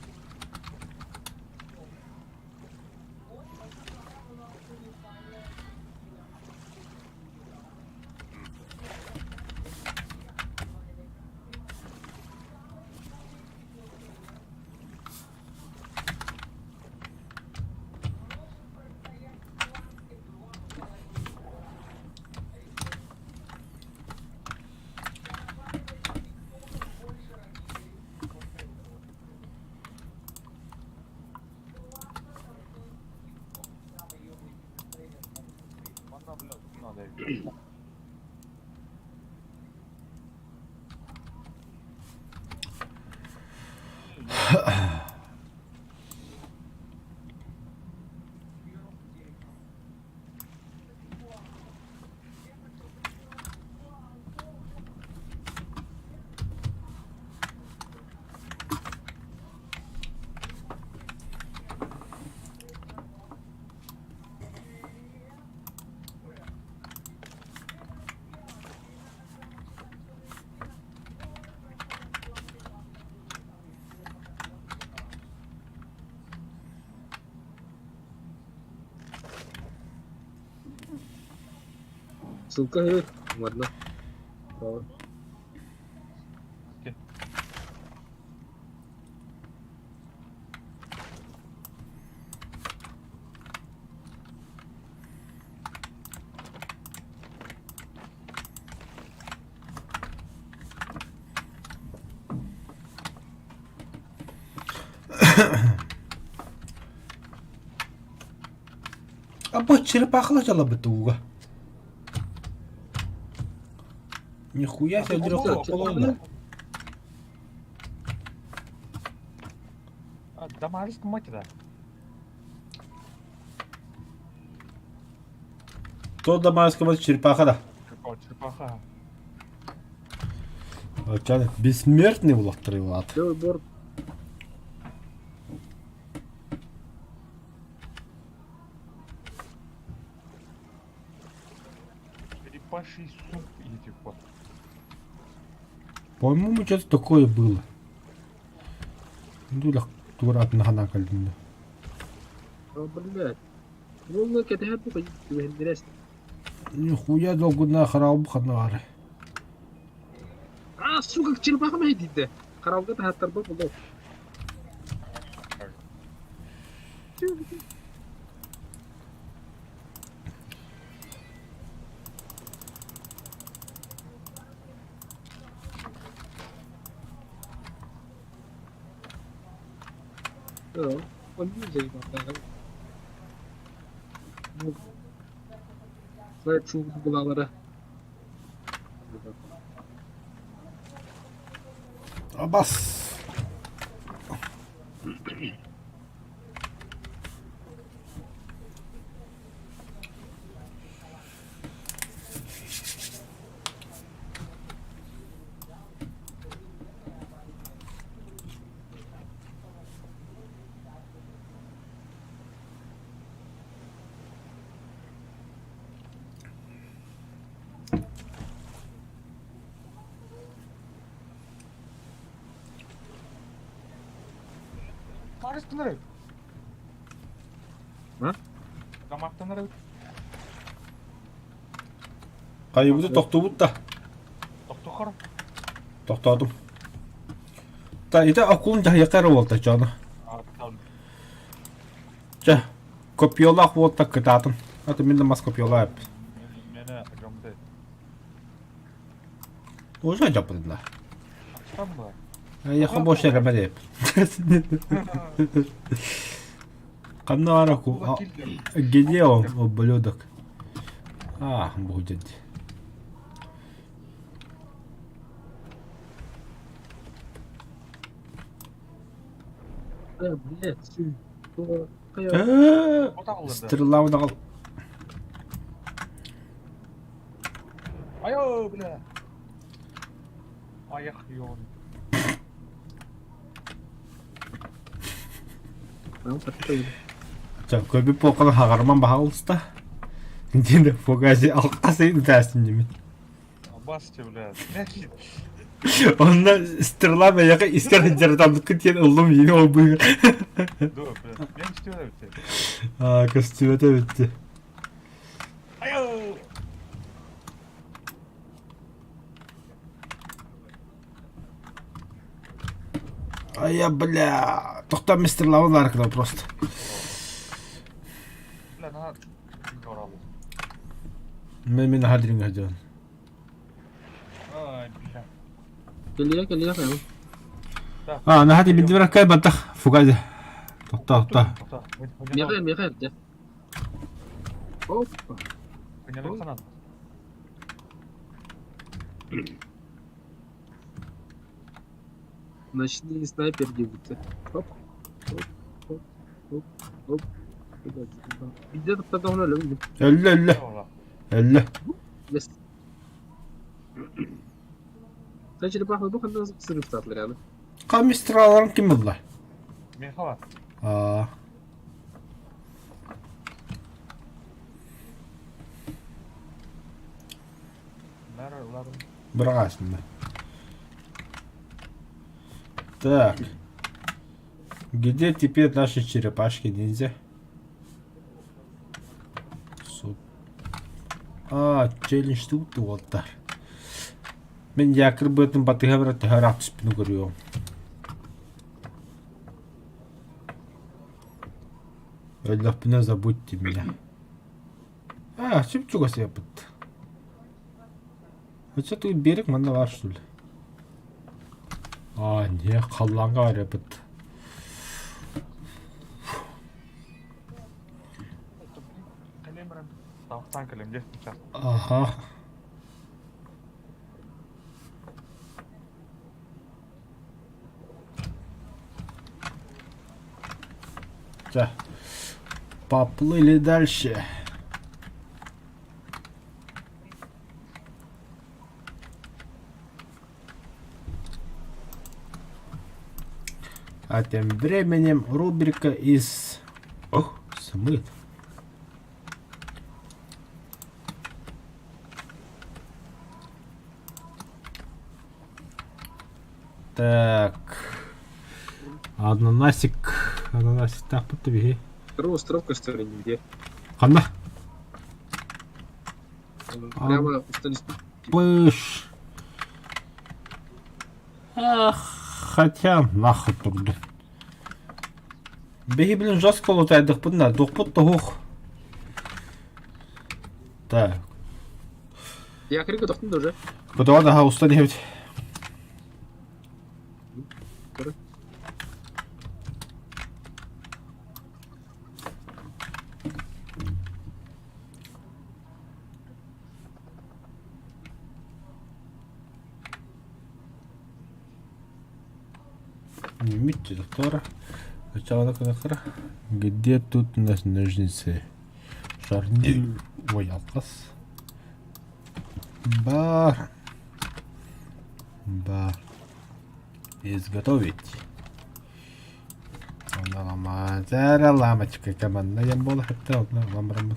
Надо. Ссылка ладно. А бу черепахалар дьалабыт ууга. Нихуя себе дрёк Дамарис мать да. То дамарская мать черепаха да. Черепаха. Ча бессмертный улахтары улат. Черепаший суп или типа. По-моему, что-то такое было. Дуля тура атын ханаа кэлдим Блядь. Уолла кэтэһэр бу түбэһиннэрэс. Нихуя долгуна харалбы ханнаары. А, сука, черепаха мэйдиде. Харалга таһаттарба булу. Булалара. Абас. Маарыстынар А? Дамактанар Хайыбыты тохтубут да. Тохтохор. Тохтоотум. Та ити акулун дьаһайыахха эрэ буолта чоно. Чэ, копьелаах уолта кытаатын. Аты мин да мас копьелаах эппит. Мene жомды. Уже дьаппытын да. Ачтан ба? Эйиэхэ больше эрэмэ диэп. Ханна баар аку? Где он, ублюдок? А, будет. Блядь, Стрела удал. Айо, бля. Аяқ ён. Көбү полканы хагарман баһалыста. Диэн фогази алкасы үтәсин димин. Басте, бля. Онно стрела бэйэҕэ искэр сылдьарытаммыккын диэн ыллым иини ол быыгар. Дуо, бля. Мен истибэт эбит. Аа, көстүбэт эбит. Айо! Ая, бля. Тохтоо мистер Лаван аркыда просто. Бля, на оралым. Мен мен хадриҥ хадьон. Ай, бля. Кэлиэ, кэлиэ, кэлиэ. А, наһаа тибидибэр кай баттах фугази. Тохтоо, тохтоо. Миэхэ, миэхэ эрдэ. Опа. Ночные снайпер диэбиттэр. Оп, оп, оп, оп, оп. Биирдэ таптаатаҕына өлөбүн. Өллө, өллө. Өллө. Yes. Sen черепаха бу ханна сырыктаатылар яны. Камистраларым ким ылла? Михала. Аа. Быраҕаасынна. Так. Где теперь наши черепашки ниндзя? Суп. А, челлендж тут уолтар. Мин якыр быатын батыһа бара төһө түспүнү көрүөм. Өллөхпүнэ забудьте меня. А, чип чугас япыт. Хотя тут берег манна бар что ли? А, не, халлаанга бар эбит. Кэлиэм баран таҕыстаан кэлиэм дьэ сейчас. Ага. Так. Поплыли дальше. А тем временем рубрика из... Ох, смыт. Так. Ананасик. Ананасик таахпыт биһи. Второй остров көстөр где? Ханна? Прямо Пыш. Ах, хотя нахуй турду. Биһи блин жестко лутайдыхпытына, тухпут тоһух. Так. Я крик тохтун да уже. Кутуга да уста диэбит. Митти доктора. Сначала на Где тут у нас ножницы? Шарнир. Ой, алкас. Бар. Бар. Изготовить. Онна ламочка команда я була хотел, ламбрам.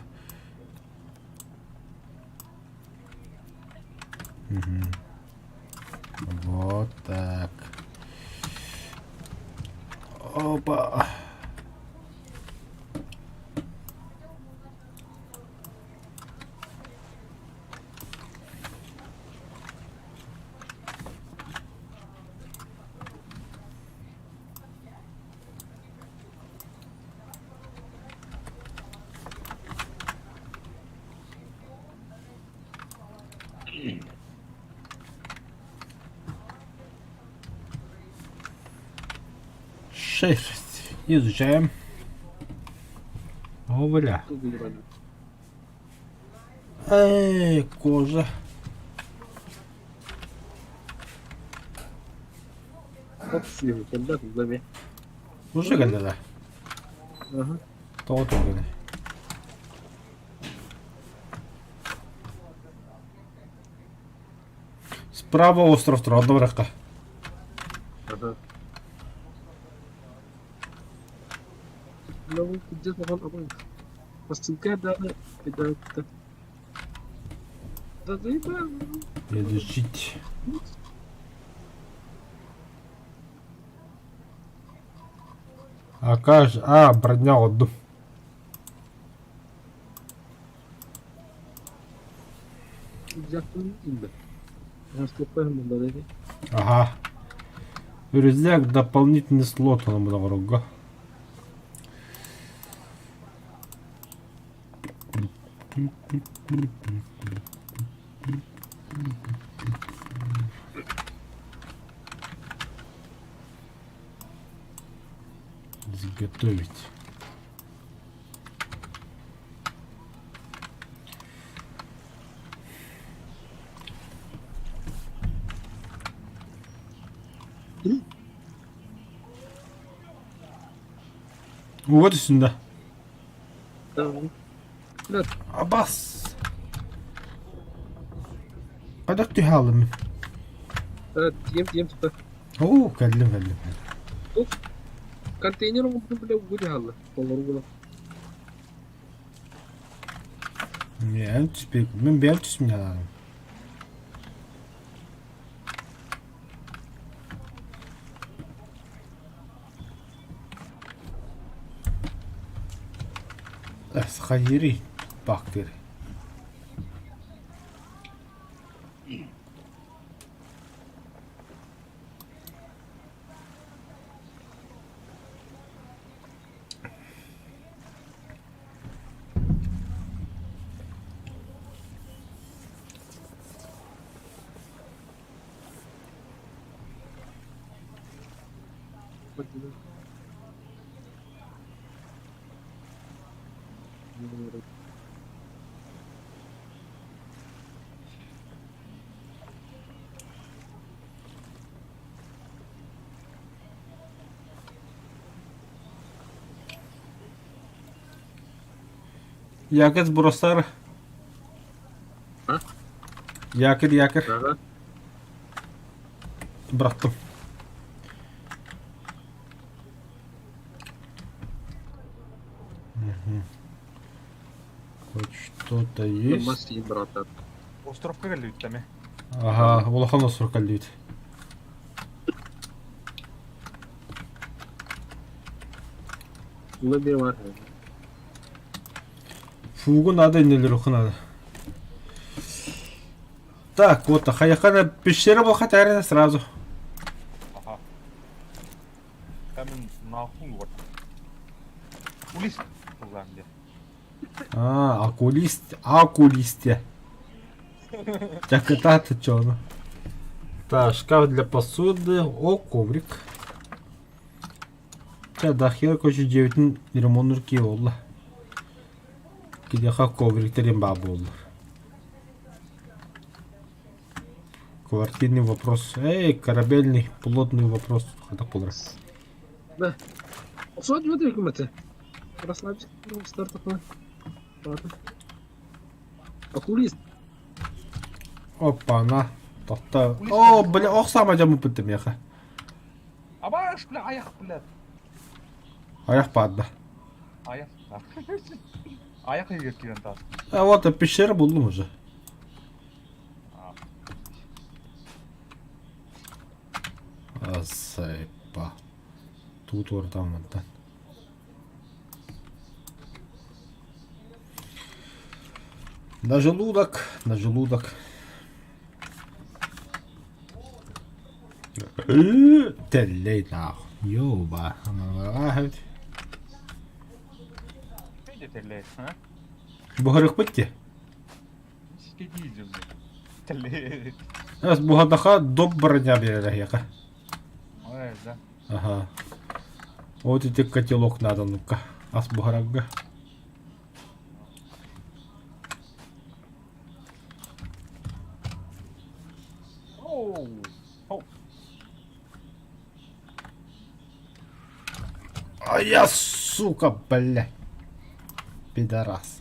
Угу. Вот так. Опа. Шесть. Изучаем. О, бля. Эй, кожа. Уже кэллэ Ага. Тоҕо түргэнэй? Справа остров турар, онно барыахха. Ага. Ну, где-то он обоих. Посылка даны, да, да. Да, да, Изучить. А как же... А, броня отду. Ага. Рюкзак дополнительный слот он дорога. Изготовить. Вот сюда. Абас. Хайдах түһэ Тиэм тиэм тута. Оо, кэллим кэллим. Контейнер оҥорбутун бile угу дьаһалла. Толору була. Мен түспек. Мен бэйэм түспүн Схайри бактер. Якорь сбросар. А? Якорь, якорь. Ага. Бырахтым. Угу. Хоть что-то есть. Мас сиин бырааттар. Островка кэллибит эмэ. Ага, улахан остров кэллибит. Ула биир бар. Фугу надо, нелеруху надо. Так, вот, хайахана пещера была хотя сразу. Ага. Камен нахуй вот. Улис буллаҕым дии. А, окулист, окулисте. Так это чё оно? Так, шкаф для посуды, о, коврик. Чэ, дахер короче дьиэбитин ремоннуур киһи буолла. Киниэхэ ковриктэрин баа буоллар. Квартирный вопрос. Эй, корабельный, плотный вопрос. Хайдах буолар? Да. Охсуот дьүөтэ күмэтэ. Расслабься, старт такой. Ладно. Окулист. Опа-на. Тохто. О, бля, ох саама дьоммуппут миэхэ. Абаш, бля, айах, бля. Айах баарда. Айах. Айах иһигэр киирэн таас. А вот пещера буллум уже. Асайпа. Тут ордам мантан. На желудок, на желудок. Тэллэй нахуй. Ёба. Тэллэй, а? Буһарыхпыт дии. Сикэдии дьыллы. Тэллэй. Буһардаха доп броня биэрэр эһиэхэ. Ой, да. Ага. Вот ити котелок надо, ну-ка. Ас буһарарга. Оу. Оу. А я, сука, бля. Пидорас.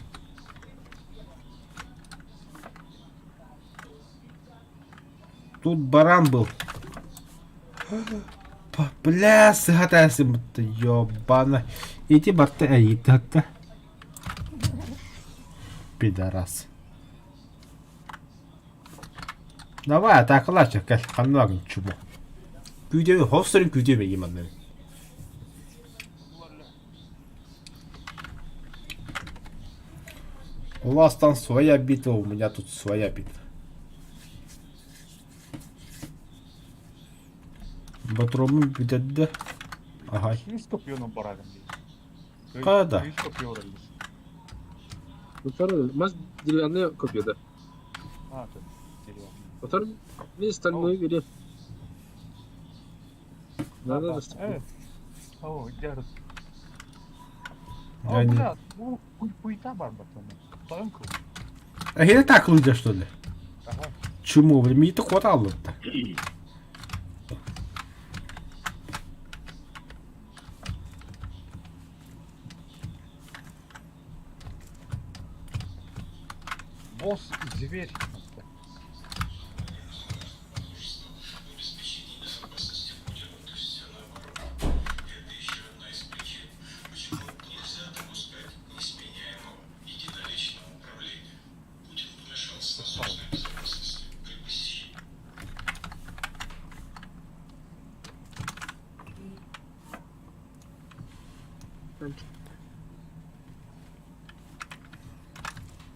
Тут баран был. Бля, сыһатаасым ёбана. Ити барта эйитта. Пидорас. Давай, атакалаачы, кэл, ханна чубу. Күүдэми, ховсорун күүдэми ийманны. У вас там своя битва, у меня тут своя битва. Батромун бүтэрдэ. Аһай. Кыыс копьену барарын дии. Хайа да? Кыыс копье ораллар. Второй, мас деревянная копье, да. А, тут деревянный. Второй, мне стальной бери. Надо, Да, О, дярус. О, Я не- бля, ну, хуйта бар батона. Тонко. А я так лудя, что ли? Ага. Чему, блин, мне это хватало-то. Босс зверь.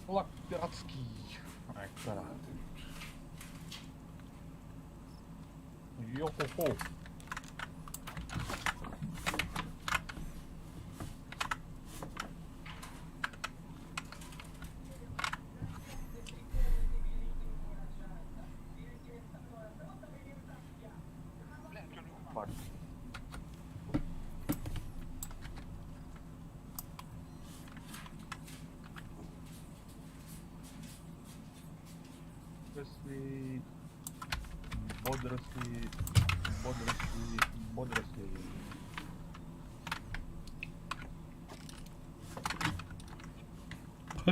Флаг пиратский. Ай, да. Йо-хо-хо. Бля, бар. Водоросли, водоросли, водоросли, водоросли.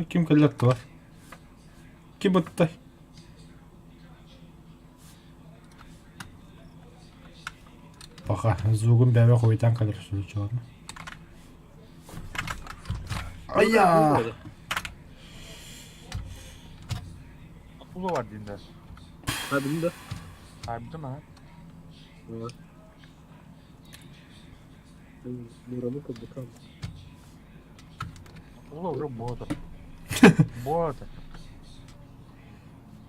Ким кэллэр туох? Ким ыттай? Пока звугун бэйэ хуйтан кэлэр случайно. Айа! Акула бар диэн Ha bildim de. Harbi mi? Evet. Nuran'ı kıldık ama. Акула уже ботер. Ботер.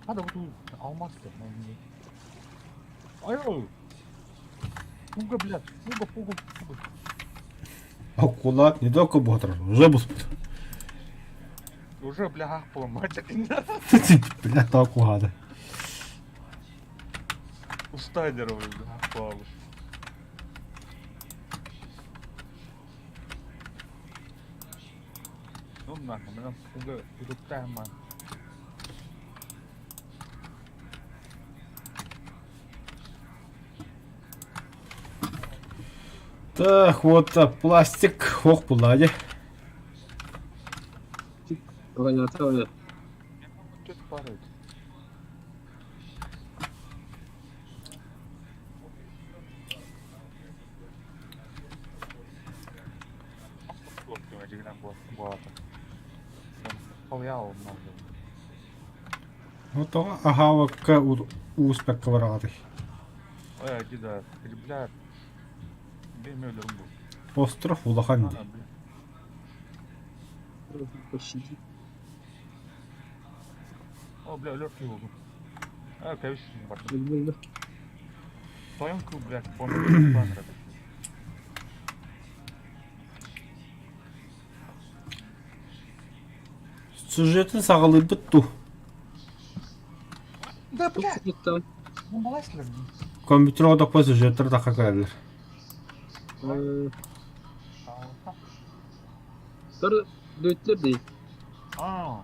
Hadi bu алмаз деп. Ай! Фуга, блядь, фуга, фуга, фуга. Акула не только ботер, уже буспут. Уже, бля, поломать. Бля, так угада. Устайдер уже, бля, поломать. Ну нахуй, меня фуга, фуга Так, вот пластик, ох, булади. Оҕонньоттор Тут парит. Ну тоҕо аһаабакка ууспакка бараҕытый? Остров улахан дии. Пощади. О, бля, легкий был. А, конечно, Өлмөймө. Тойонку, блядь, помню, Сюжетин саҕалыырбыт дуу? Да, блядь, Туттан. ну балайсылар. Компьютер одоппо сюжеттар тахха кэлэллэр. Тар дөттер дей. А,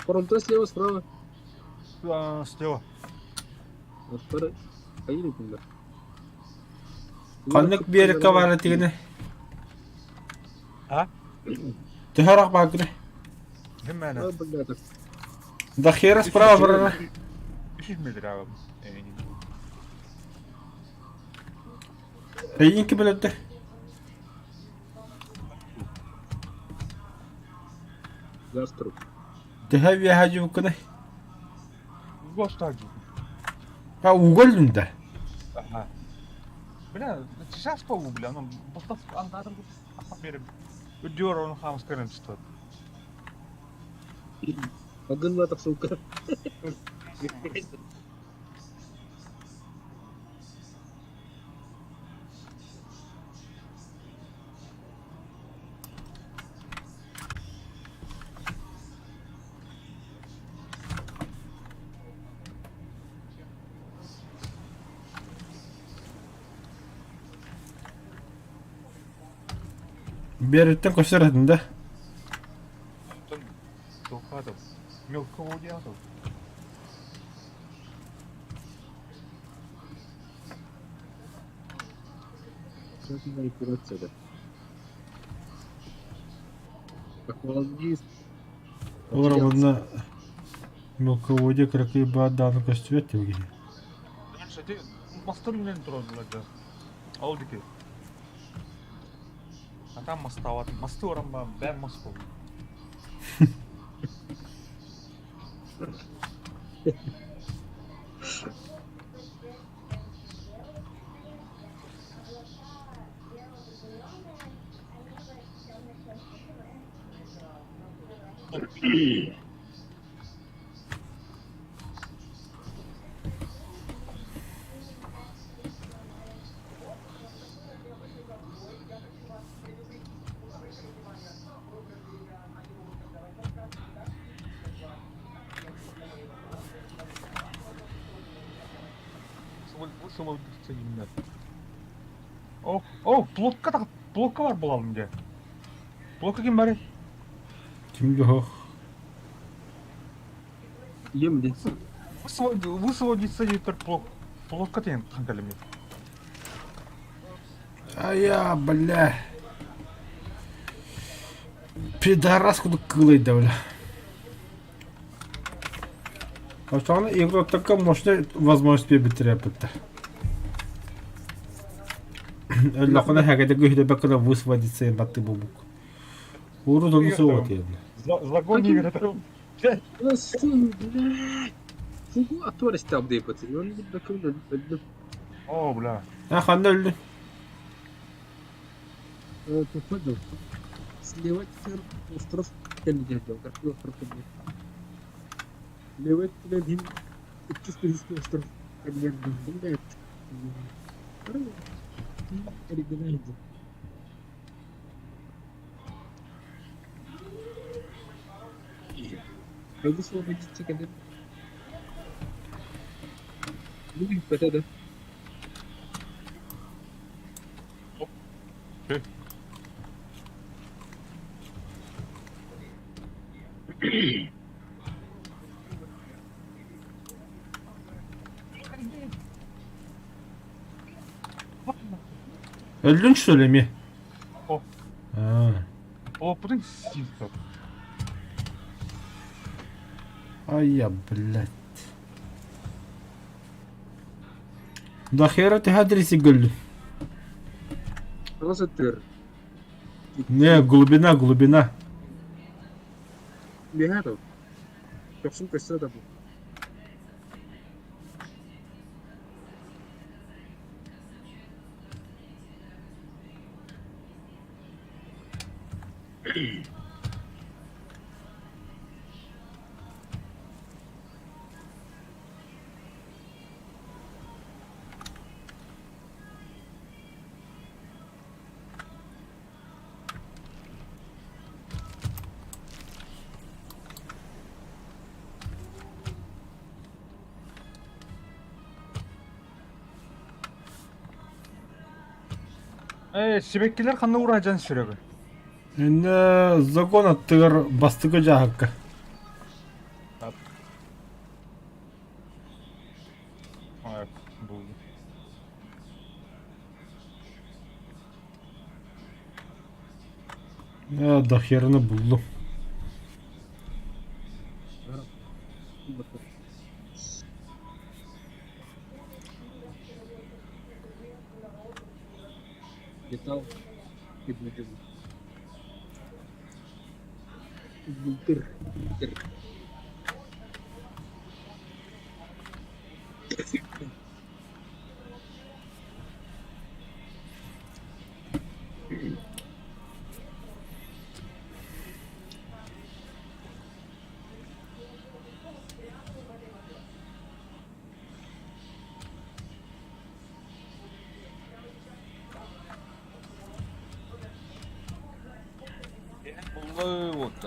Фронта слева, справа. слева. Тар хайыр кунда. Ханнык биэриккэ баара тигини? А? Төһө ыраах бааргыный? Ким мээнэ? Блядь. Да хера справа барара. 300 метр аҕам. Эйигин ким өлөрдө? Гастро. Төһө үөһэ дьубуккуный? Гостаджу. А ууга өллүн да? Ага. Бля, сейчас полу, бля, ну, бастас андатыр берем. Өдөр оны хамыс көрем стоит. Агынлатах, сука. Биэриттэн көстөр этин да? Тухатов. Мелководятов. Манипуляция, да. Аквалангист. Олор уонна мелководье кыракый бадааны көстүбэт киһи. Дальше ты мастер турар Ол дики. А там мостоват. Мосты орам бәр мост бол. О, о, блокка блокка бар буолалым дии. Блокка ким барый? Ким дьоһох? Ем дии. Высвободиться диттер блок. Блокка диэн хаҥкалым. Ая, бля. Пидорас курдук кыылайда бля. Оччоҕуна игроктарга мощная возможность биэрбиттэр Өллөххүнэ хэгэдэ күһүдэбэккэ высводиться баттыы буолбук. Урут ону суох этэ. Загон игры. Фугу атор истабдыйбыт. Өллүм. О, бля. А ханна өллү? Походу. Слева остров кэннигэр остров кэннигэр. Лева өттүнэн иһин иккис үһүс остров кэннигэр буллум да эргинэ Бу суола дьиччэ кэлэн бу бүппэтэ да. Өллүҥ что ли эмиэ? О. Аа. Олоппутун сиир Ай я, блядь. Да хера ты адресе гөллү? Хаҥас өттүгэр. Не, глубина, глубина. Үөһээ да. Көхсүн көстө да бу. Ээ, сибэккилэр ханна ураадьан сүрэҕи? Иннэ закон аттыгар бастакы дьааһыкка. Булду. Э, до хераны буллум. Металл и будет. Дыр. Дыр.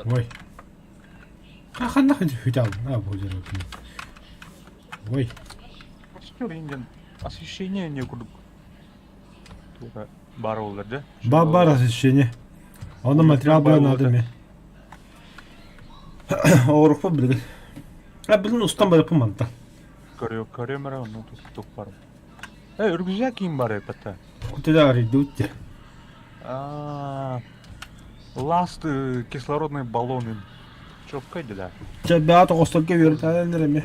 Ой. А ханна хүтал. А, будет. Ой. Освещение не курдук. Бар олар да? Бар освещение. Оны материал баар надо ми. Оорукпун билигин. А билин устан барыппын мантан. Көрүө көрүөм эрэ онно тук бар. Э, үргүзэ ким бар эпэтэ? Кутуда арыйдыбыт А, Last кислородный баллон им. Чопкай да. Чэ, бэҕэ тоҕустарга үөрэтэллэр эмиэ.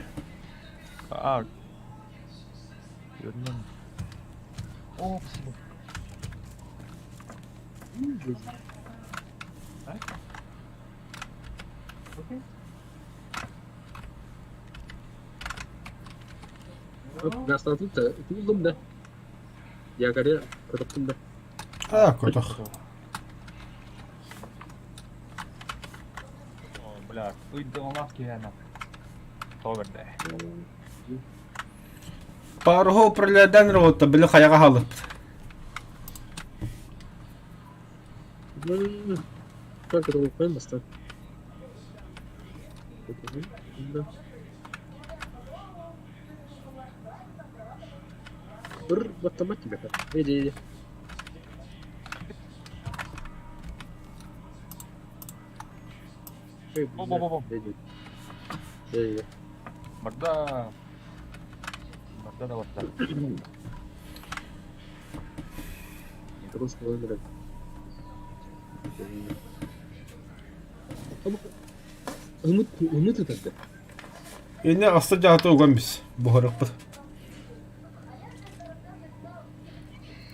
А. Вернем. О, спасибо. Окей. Гастатым да, тууллум да. Якоря көтөхтүм да. А, көтөх. О, бля, ыйдалаах киһиэнэ. Тоҕо Паруһу управляйдан работа, били хайаҕа хаалыппыт. Как это бастан? Бір баттамат тебе. Иди, иди. Бо-бо-бо-бо. Иди. Барда. Барда да барда. Просто выбрать. Умут ытырды. Инне аста дьаата уган бис. Буһарыппыт.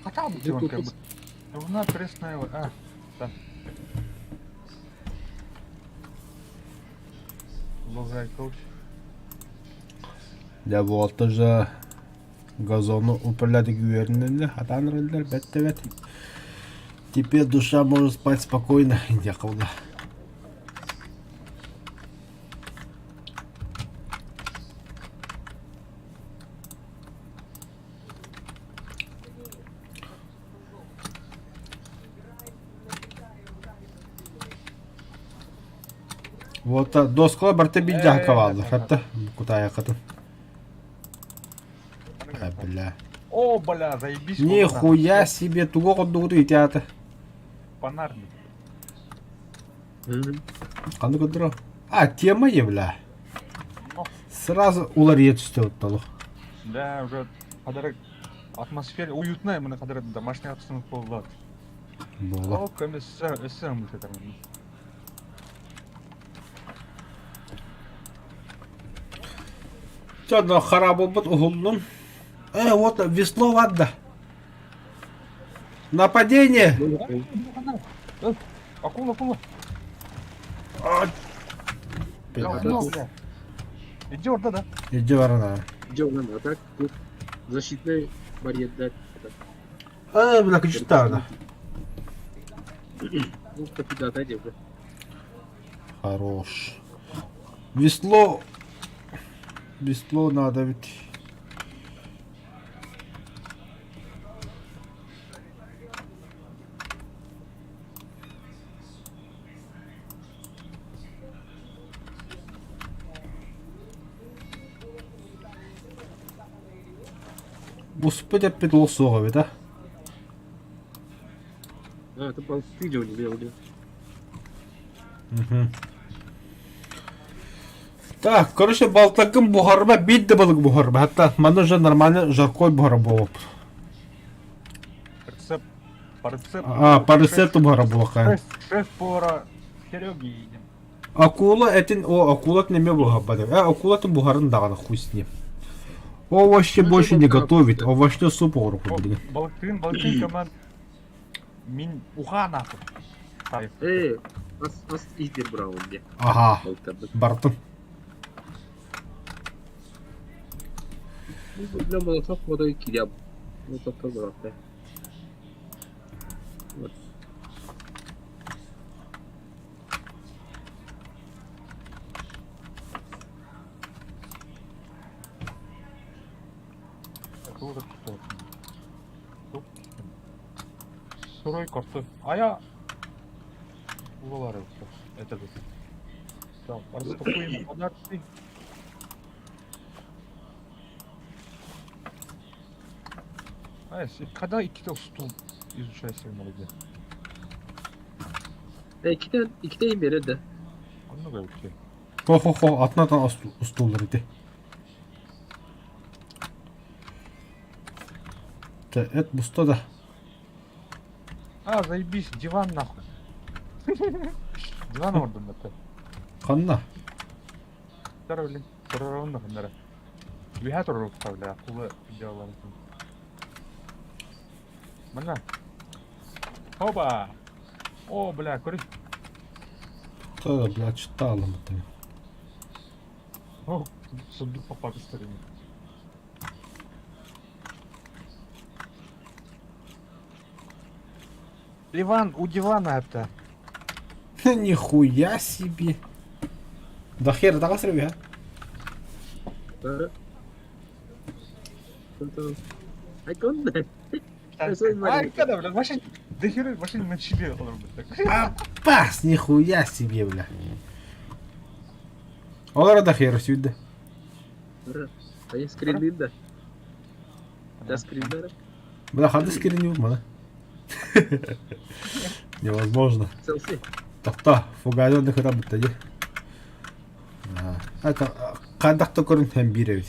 Хотя бы диван как бы. Луна пресная. А, да. Лузай коуч. Дьэ буолта же газону управлять үөрэнэллэр, хатаан эрэллэр, бэт да бэт. Теперь душа может спать спокойно, диэххэ Вот доскола барыта биир дьаһыкка бааллар. Хатта кутаайаххытын. А, бля. О, бля, заебись. Нихуя себе, тугу оҕордугуту ити аата. Фонарник. Ханна көрдөрө? А, тема е, бля. Сразу уларыйа түстэ оттолу. Да, уже подарок атмосфера уютная, мы на домашняя обстановка была. Буола. О, комиссар, СМ это. Чэ, да харабылбыт уһуллун. Э, вот весло вадда. Нападение! Акула, акула. Бля, Иди орда, да? Иди барана. Иди орда, а так тут защитный барьер да. Э, бля, кычытаана. Ну, капитан, иди уже. Хорош. Весло... Весло надо ведь. Буспут эппит ол суох эбит а? А, это болты делали. Так, короче, балтакын буһарба, биир да балык буһарба. Hatta манна уже нормально жаркой буһара буолуп. Рецепт. По рецепту. А, по рецепту буһара буолуохха. Шеф-повара Сереги едим. Акула этин, о, акула неме буһарба деп. Э, акулатын буһарын даҕаны хуй с ним. Овощи больше не готовит, овощной суп оҥорук билигин. Балыктыын, балыктыын команд Мин уха нахуй. Э, ас, ас иһдир быраҕын диye. Аха, Балыктарбыт. бартым. Бля, молоток водой кидя. Молоток бырахта. Вот. Сырой картофель. А я... Улалары Это же. Так, распакуем подарки. А, когда иккитэ устул изучайся молодец. Иккитэ, иккитэ берер да. Оннук эбит Хо-хо-хо, атын устуулар ити. Эт буста да. А, заебись, диван нахуй. Диван ордум это. Ханна? Второй Туруруунна Үһэ туруруктар бля, акула дьыаларын. Манна. Опа! О, бля, көрүс. Да, бля, читала мы О, сундук попал стороне. Иван, у дивана это. Нихуя себе. Да хер, да а? А, когда, бля, вообще, да хер, вообще на чили Апас, нихуя себе, бля. Олар да хер сюда. А я скрин да. Да скрин да. Бля, хады скрин мана. Невозможно. Селфи. Тохто, фугазон да кыра бутта дии. Это хайдах да көрүн һэн биир эбит.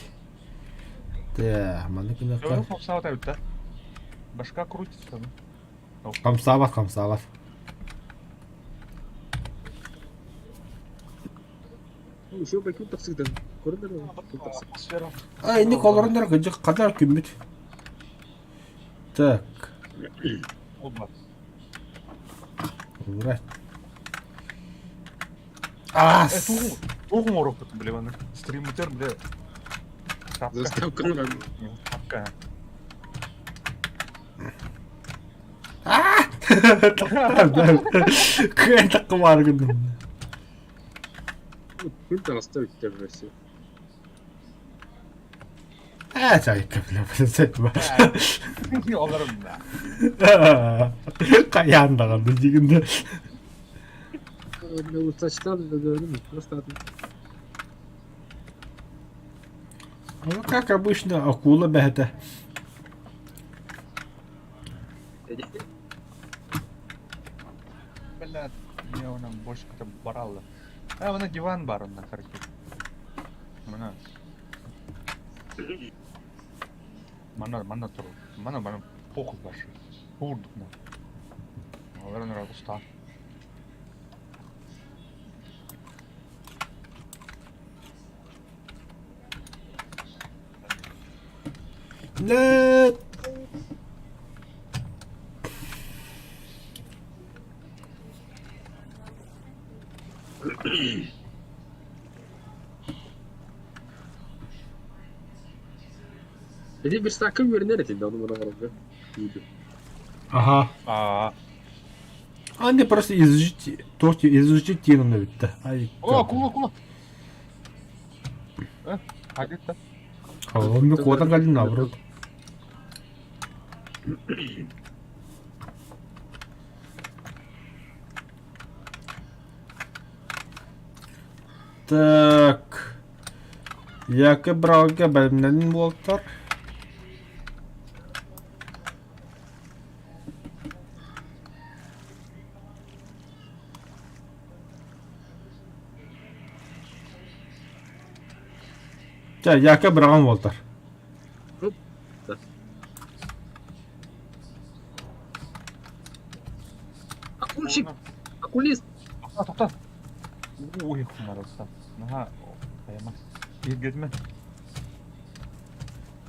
Тэ, маннык гыныахха. Хамсаабат эбит да. Башка крутится. Хамсаабат, хамсаабат. Еще бакын тахсыытын көрүнэр күн тахсыыта. Атмосфера. А инник олороннор кыдьык хадар күммүт. Так. Оба. Ура. Аас. Тугу тугу оҥоруохпут бile маны. Стриммитер бile. Шапка. Заставка норм. Шапка. Кыайан таккыбаары гынным. Күн таҕыста бүттэ Россия. Ээ, чайка бile бile. Олорум да. Хайаан даҕаны дьигинде. Сочетал говорим, просто Ну, как обычно, акула бэһэтэ. Бля, я нам больше как-то баралла. А, вона диван бар на харки. Мана. Мана, мана туру. Мана, мана, похуй башы. Курдук на. Алар нора уста. Нет! Ити верстакка үөрэнэр этин да ону маны оҥорорго. Ага. А, Они просто изучить, торт изучить тиын бүттэ. Ай, О, акула, акула. Э, а где-то? Он куотан калин наоборот. Так. Якы брауга бэлэмнэнин буолтар. Чэ, Яка быраҕан буолтар. Акульчик! Окулист! Тоқта, тоқта. Ой, хунарылса. Наха, аямас. Киргизме.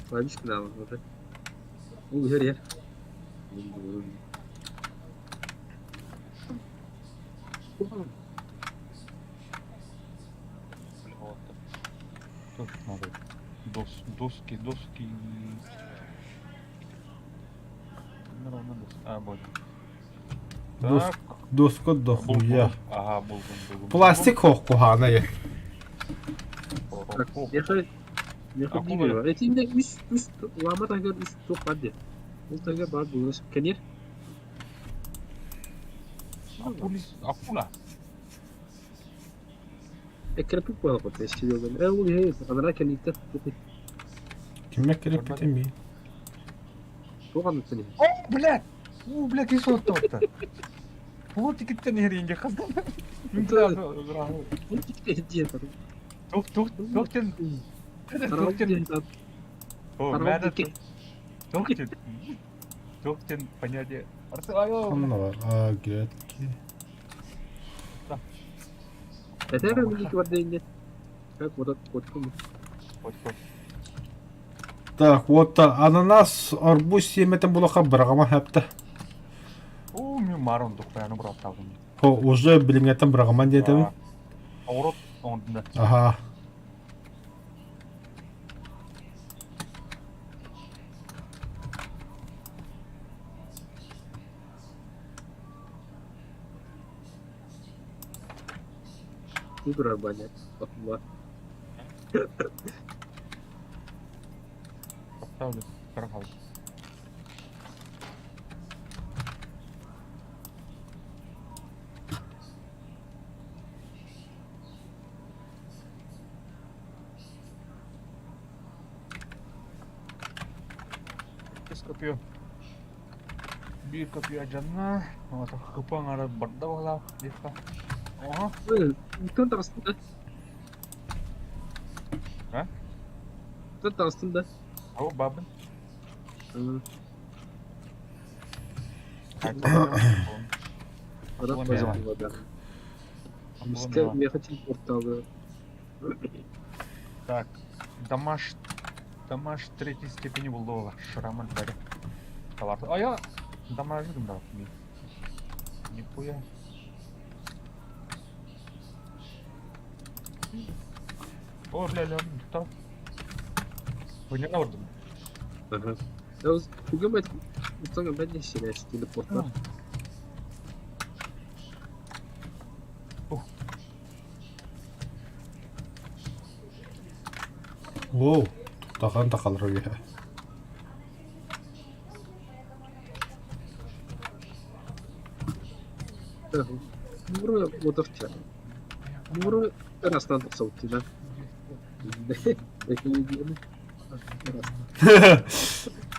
Клавишка да, уже. Ол иһэр иһэр. Тут надо. Дос, доски, доски. Ну, ровно дос. А, вот. Дос- Так. Доска дохуя. Ага, булгун, булгун. Пластик хоох куһаана я. Так, меха меха Акула. дии Этинде үс үс лама тагар үс туох бар дии. Ол тагар бар булас кенер. Акулис, акула. Экрепик буолар кот эсчилиоган. Э ол иһэ анара кэлииттэ Кимме кереппитин би. туох анныттан иһэ. О, блядь! О, блядь, киһи суоттабыта. Вот тикиттен иһэр хастан. Ол тикте дии Тух, тух, тухтен. Тухтен. О, надо. Тухтен. Тухтен понятие. Ханна бар. А, грядки. Этэр милик бар дейинде. Как вот коткум. Вот, вот. Так, вот ананас, арбуз сиэмэтин булаха быраҕама хэпта. О, мен марон тухтаяны бұраттағым. Хо, уже билиҥҥэттэн быраҕаман диэтэбин. Аурот оңдында. Аха. Турар баня. Акула. Тоқтаулы, қарақал. Иккис копье. Биир копье дьонно, хыпа аңара барда баҕалаах диэххэ. Оһо. Үттэн таҕыстын да. А? Үттэн таҕыстын да. Ау, бабын. Арап база. Миске меха телепорттаабы. Так, дамаж, дамаж третьей степени булла шрамы бәрі. Товар. А я дамажым да. Нихуя. О, бля, бля, там. Вы не орден. Ага. Тугу Уттан бәдне сирәс телепортлар. Воу, тахан тахалар үһэ. Муры отурча. Муры ырастан тахсабыттыынан.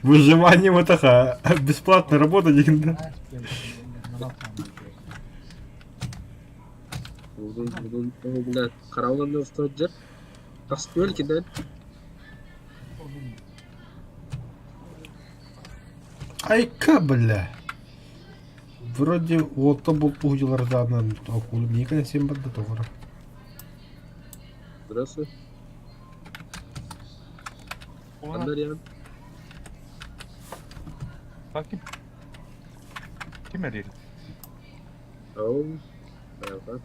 Выживание вот таха. Бесплатная работа дегенде. Карауланна сылдьар. Тахсытыгар киирэн Айка, бля. Вроде уолта бултуһудьулардаанан окулу миикэн син барда тоҕоро. Здравствуй. Андарьян. Ким? Ким эрийэр? Ау. Ага.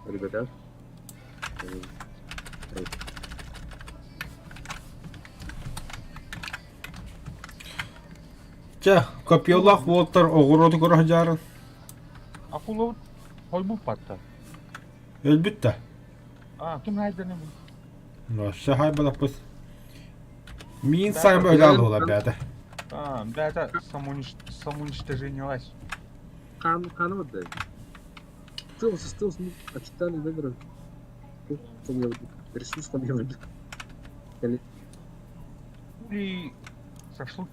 Ребята. Чэ, копьелаах уолтар оҕуруоту көрө сылдьаарын. Акула хойбут патта. Өлбүт да. А, ким хайданы Вообще хайбалаппыт. Миин сайма өлө алуола бэйэтэ. А, да, это самоуничтожение. Хаан хаана барда. Тыл тыл очитали выборы. Ресурс там я И шашлык.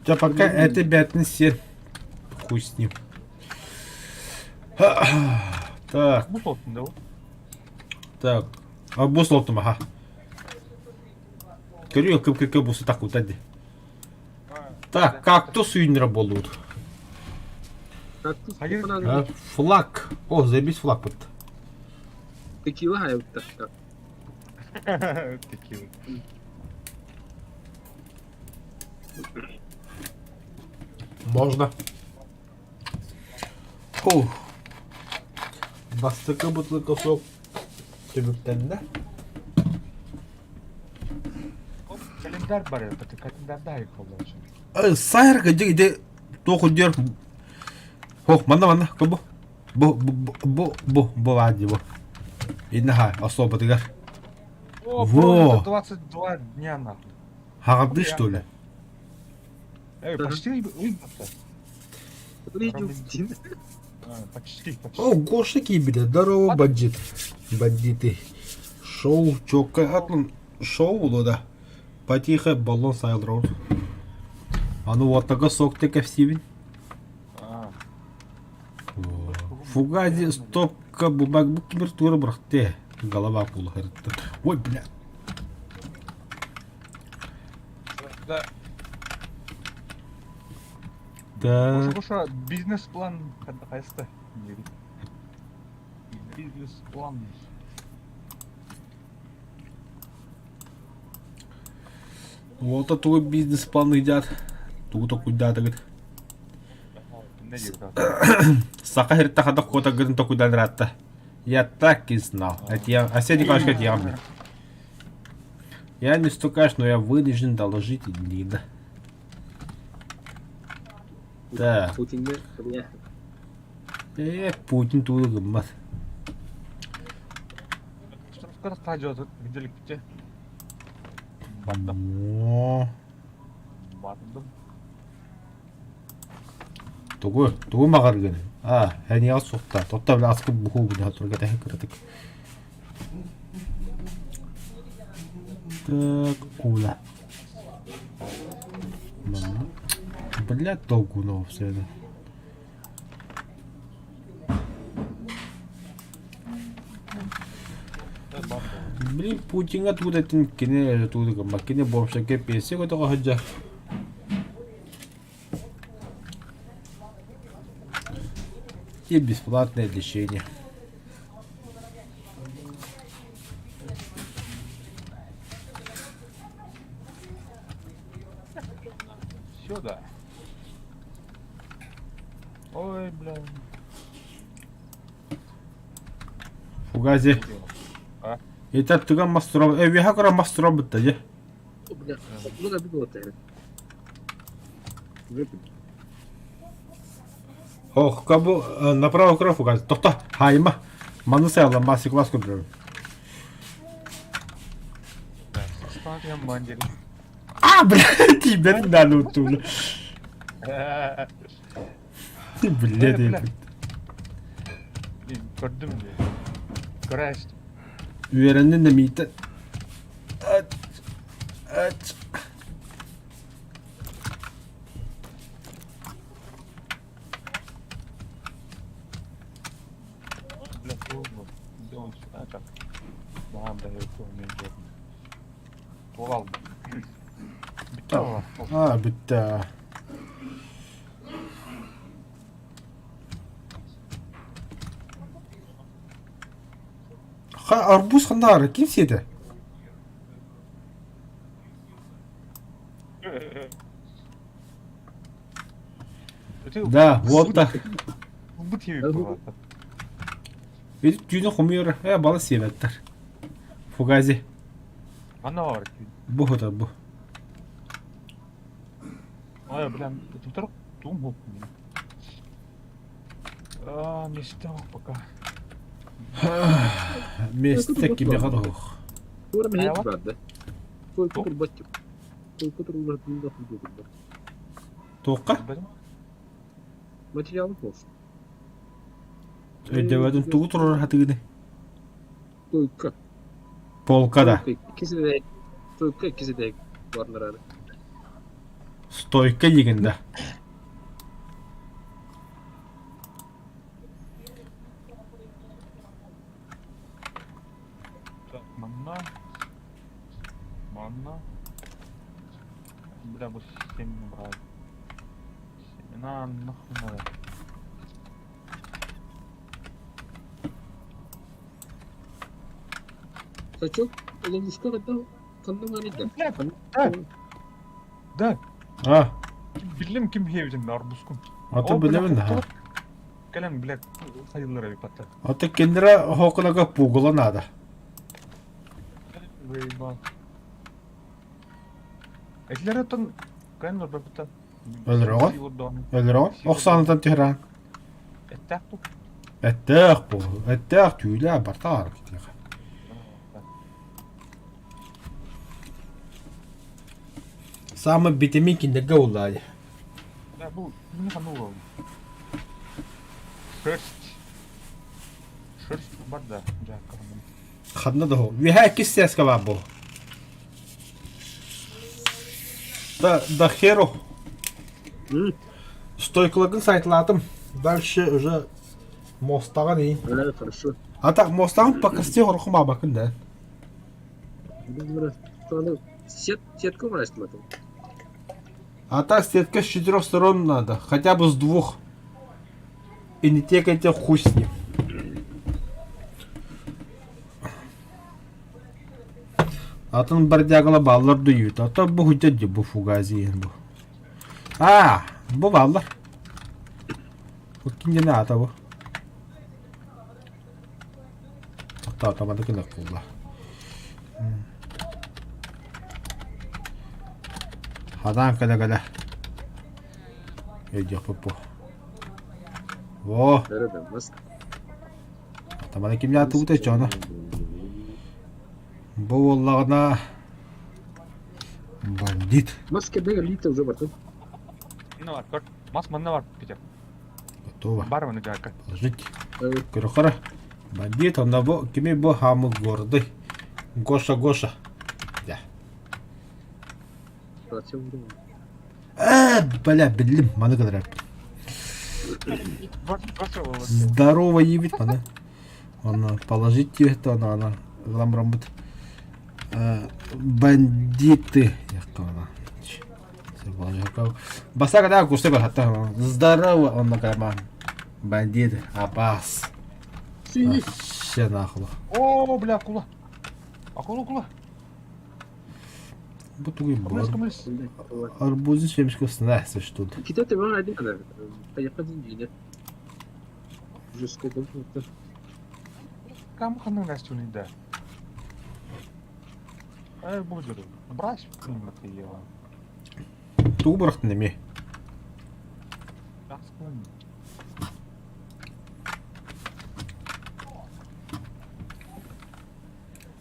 Чэ, пока это бэйэтин сиэн. Хуй с ним. Так. Бу солтун да Так. А бу солтум аха. Көрүө кып-кыркы бу сытак кута ди. Так, кактус үүннэрэ буоллубут. Кактус А, флаг. О, заебись флаг бут. Текила хайбыттар. Текила. Можно. Ух. Бастакы бутылка сок түбүктэннэ. Календарь бар это, календарь да Сайырга дьэ туох үрдүөр Ох, манна манна, бу бу бу бу бу бу баар дии бу. Иннаха особотыгар. О, Во! 22 дня нахуй. Хаҕардыы что ли? Эй, почти выебаться. Почти, почти. О, Гоша киирбитэ. Здорово, бандит. Бандиты. Шоу, чокка атын шоу буолуо да. Потихо баллон сайылдыр Аны уоттарга сок кэпсиибин. Фугази стопка бумаг бу кимир тура бырахты. Голова кулахырытты. Ой, бля. Да. Так. Гоша, бизнес-план хайста. Бизнес-план. Уолта тугу бизнес-план ыйдьаат, тугу токуйдаатыгыт? Саха сириттэн хата куотаргытын токуйдаан ыраатта. Я так и знал. Это я... Арсений Николаевич, это я мне. Я не стукач, но я вынужден доложить Лида. Так. Путинге бля. Э, Путин тугу гыммат. Где Бардым. О, Бардым. Тугу, тугу маҕаргын? А, эниэҕэ суохта. Тотта бile аскы бухуу бына турга тэһэ кыратык. Так, кула. Манна. Бля, долгунов все это. Блин, Путиҥҥа тугу да этин кини эрэ тугу да гыммат. Кини буопсайга пенсия көтөҕө сылдьар. И бесплатное лечение. Сюда. Ой, бля. Фугази. А? Это тыган мас турар. Э, үөһэ көрө мас турар бытта дьэ. Бля, ну да было ты. Ох, кабу направо көрө фугази. Тохто, хайма. Маны сайалла мастер-класс көрдөрөбүн. А, бля, тиийбэтин дааны уттубуна. Бля, диэбит. Көрдүм дии. Көрөөс. Үөрэннин да миитэ. Ач. Ач. Бля, туох Туох Бүттэ Аа, бүттэ. Ха, арбуз ханна Ким сиэтэ? Да, вот так. Бу тиби Ити түүнү хомуйар, э, балы сиэбэттэр. Фугази. Ана бар. Бу хото бу. Ай, бля, тур тум хоп. А, места пока. Месте кимиэхэ да суох. Туора мэһиэт баар да. Туойку турбат Туойку турбат Туохха? Материалы суох. Өйдөбөтүм тугу турар хатыгыны? Туойка. Полка да. Иккиси Туойка иккиси барнарары. Стойка диигин да. Так, манна. Манна. Бля, бу семена брать. Семена нахуй надо. Хочу ловушка это ханна Бля, да. Да. А, Биллим ким хебитин арбузкун. аты билэбин да. Кэлэн, бля, хайыллара бипатта. Аты киндера хоокунага пугула надо. Выебал. Этилер оттон кэн норбапыта. Өлөрөҕүн? Өлөрөҕүн? Ох саанытан түһэрэн. Эттээх бу. Эттээх бу. Эттээх түүлээ бартаар китиэхэ. Саамай битэмиин кинилэргэ уллаайа. Да, бу мин ханна уолум. Шерсть. Шерсть бар да, жааккаһым. Ханна да Үөһээ иккис сээскэ баар буол. Да, да херу. Стойкаларгын сайтылаатым. Дальше уже мостаҕын и. Хорошо. А так мостаҕын покрасти хорохум аабакын да. Сетку вырастила. А так сетка с четырех сторон надо, хотя бы с двух. И не те, те хуй с ним. Атын бардягала бааллар дуйута. А то бу худя бу фугази бу. А, бу бааллар. Бу киндене ата бу. Тоқтаа, кылах кулла. Хадаан кэлэ-кэлэ. Өйдүөхпүт бу. Во! Тамана кимнээх тугутай чоно? Бу буоллаҕына бандит. Мас кэбэ лита уже бартын. Манна бар, көр. Мас манна бар, Питер. Готово. Бар маны жака. Положить. Көрөхөрө. Бандит, онно бу кими бу хамы гордый. Гоша, Гоша. Да. Э, бля, биллим, маны гынар. Здорово ебит маны. Оны положить это она, она, ламрамбыт. Бандиты. Яққана. Басака да курсы бар хатта. Здорово, он накама. Бандит, абас. Вообще нахуй. О, бля, акула. Акула, акула. Бу тугуй Коммунист, буолар? коммунист. Арбузы семечко снайся что тут. Кита ты маған один ана. Қаяққа дейін дейді. Жестко Кам ханын гостюнда. Ай, будет. Брась, ты ела. Тугу бырахтын эми?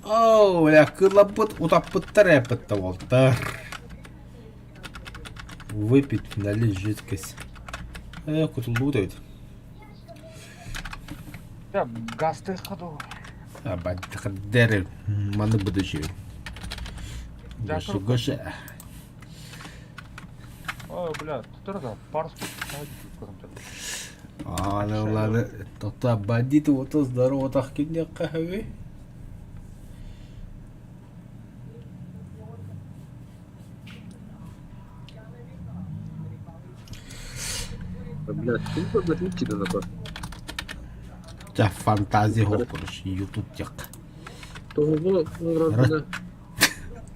Оо, бля, кылаппыт, утаппыттар эппит уолтар. Выпить, налить жидкость. Э, кутуллубут эбит. Да, гасты ходу. Абаддеры, маны будущее. Гоша, Гоша. Ой, бля, тут это, пару Аналары тота бандиты вот здорово так киндекка хави. Блядь, ты блядь, не на Ча фантазия хоппорш ютуб тек. Тоҕо оҥорорбуна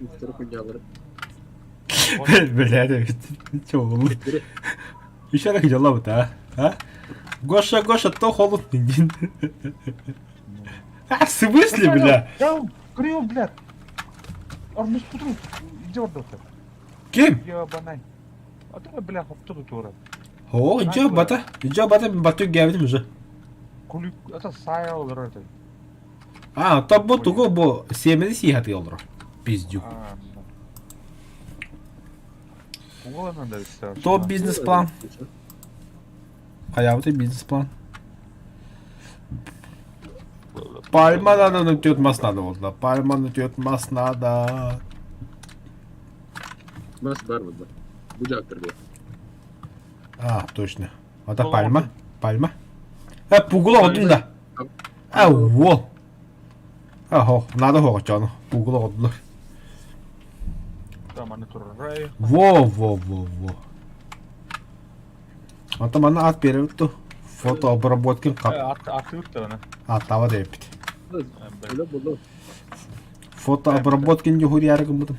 Үстэр кунньаалары. Бля, чоҕулу. Еще раз дела вот, а? А? Гоша, Гоша, то холодный день. А, в смысле, бля? Да, крыл, блядь. Армуз путру, дёргался. Ким? Ебанай. А ты, бля, хопту тура. О, иджо бата. Иджо бата, бату гәбитим уже. Кулик, это сайл, это. А, то бу тугу бу сиэмэни сиэхати олоро. Пиздюк. То бизнес-план. Хайабыты бизнес-план. Пальма надо, ну тет мас надо вот. Пальма ну тет мас надо. Мас бар вот. Бу дьаактар А, точно. Это пальма. Пальма. Э, пугула одун да. А, во. Ахо, надо хоҕочону. Пугула одулар. Во, во, во, во. Ата манна ат беребит ту. Фотообработкин хап. Аттава дэппит. Фотообработкин дьуһуруйаары гыммытым.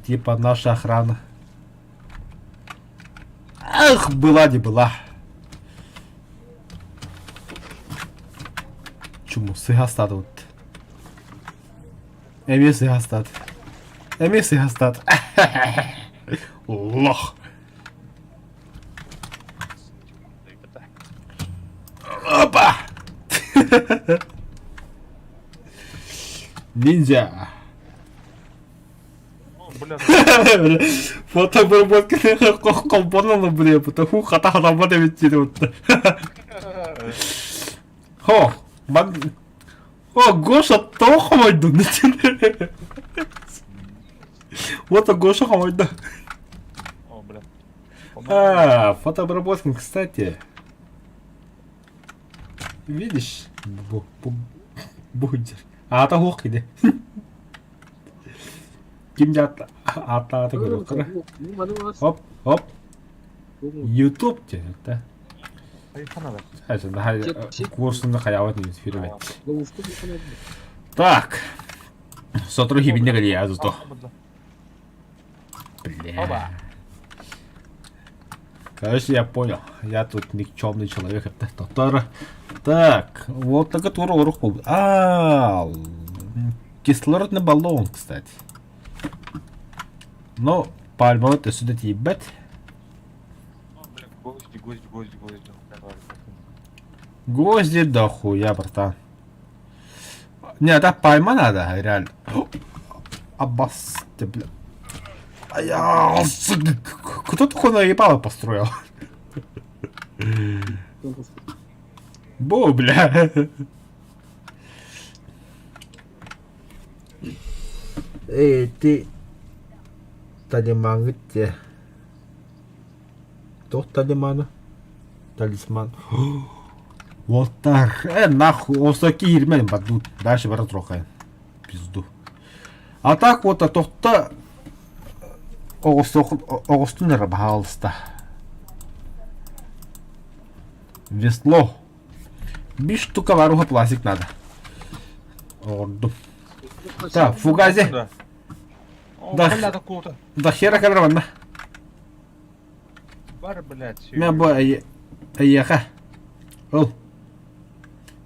Типа наша охрана. Ах, была не была. Чуму, сыһастаат Эмиэ сыһастаат. Эмиэ сыһастаат. Лох. Опа! Ниндзя. Фотобработка холбонон бля, потому хата хатаммат эбит диэн утта. Хо, ман О, Гоша тоҕо хомойдун Вот Гоша хомойду. О, бля. А, фотообработка, кстати. Видишь? Будет. Аата хуох кини. Ким дьаат ааттаата көрүөххэ. Хоп, хоп. Ютуб диэн да. Курсунда хаябат немец фирме. Так. Сотору хибинне кэлиэ зато. Бля. Короче, я понял. Я тут никчемный человек. Это татара. Так, вот так тура урух был. А, кислородный баллон, кстати. Но пальмовый сюда ебать. Гвозди, гвозди, гвозди, гвозди. Гвозди да хуя, братан. Не, это пальма надо, реально. Аббас, ты, бля. А я... Кто такой наебало построил? Бо, бля. Эй, ты... Талимаҥҥыт дии. Туох талимана? Талисман. Уолтар, э, нахуй, осаки киирмэн бардут. Дальше бара турухайын. Пизду. А так вот, а тохта оҕустун эрэ баһаалыста. Весло. Биш штука варуха пластик надо. Оҕордум. Так, фугази. Да. О, Да. бля, такого-то. Да хера камера манна. Бар, блядь. Мэ бу эйиэхэ. Ыл.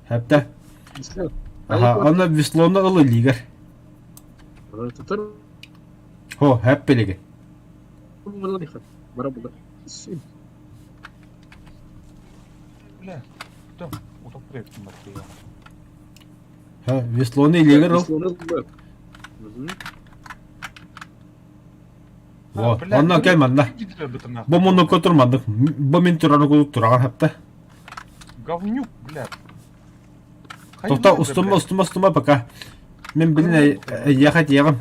Хэптэ. Аха, онно веслону ыл илиигэр. Тутар Хо, хэп билиги. Бара була. Бля, кто? Утопрек материал. Ха, веслону илиигэр ыл. Веслону ыл. Во, онно кэл манна. Бу муннукка турмандык. Бу мин турар курдук тураҕын хапта. Говнюк, блядь. Тоқта устума, устума, устума пока. Мин билин эйиэхэ тиэҕим.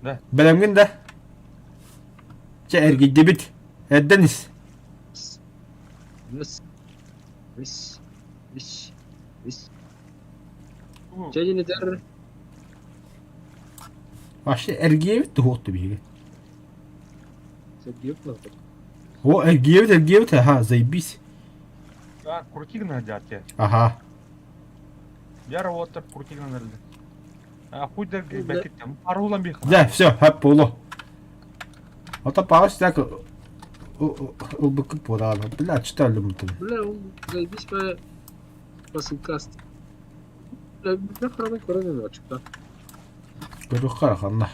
Да. Бэлэмҥин да? Чэ, эргийдибит. Эрдэн ис. Үс, үс, үс, үс. Чэ, дьинитэр. Вообще эргийэбит туһуохту биһиги. Сергеев надо. О, эргийэбит, эргийэбит, ага, заебись. А, крутигна дядя. Ага. Я работаю крутигна нэрдэ. А хуй да бэкиттем. Парулам бих. Да, все, хап боло. Ото паус так ылбыккыт буолаҕын. Бля, читали мутын. Бля, ол заебись по посылкаст. Бля, бля, храна көрөн очукта. Көрүөххэ ханна.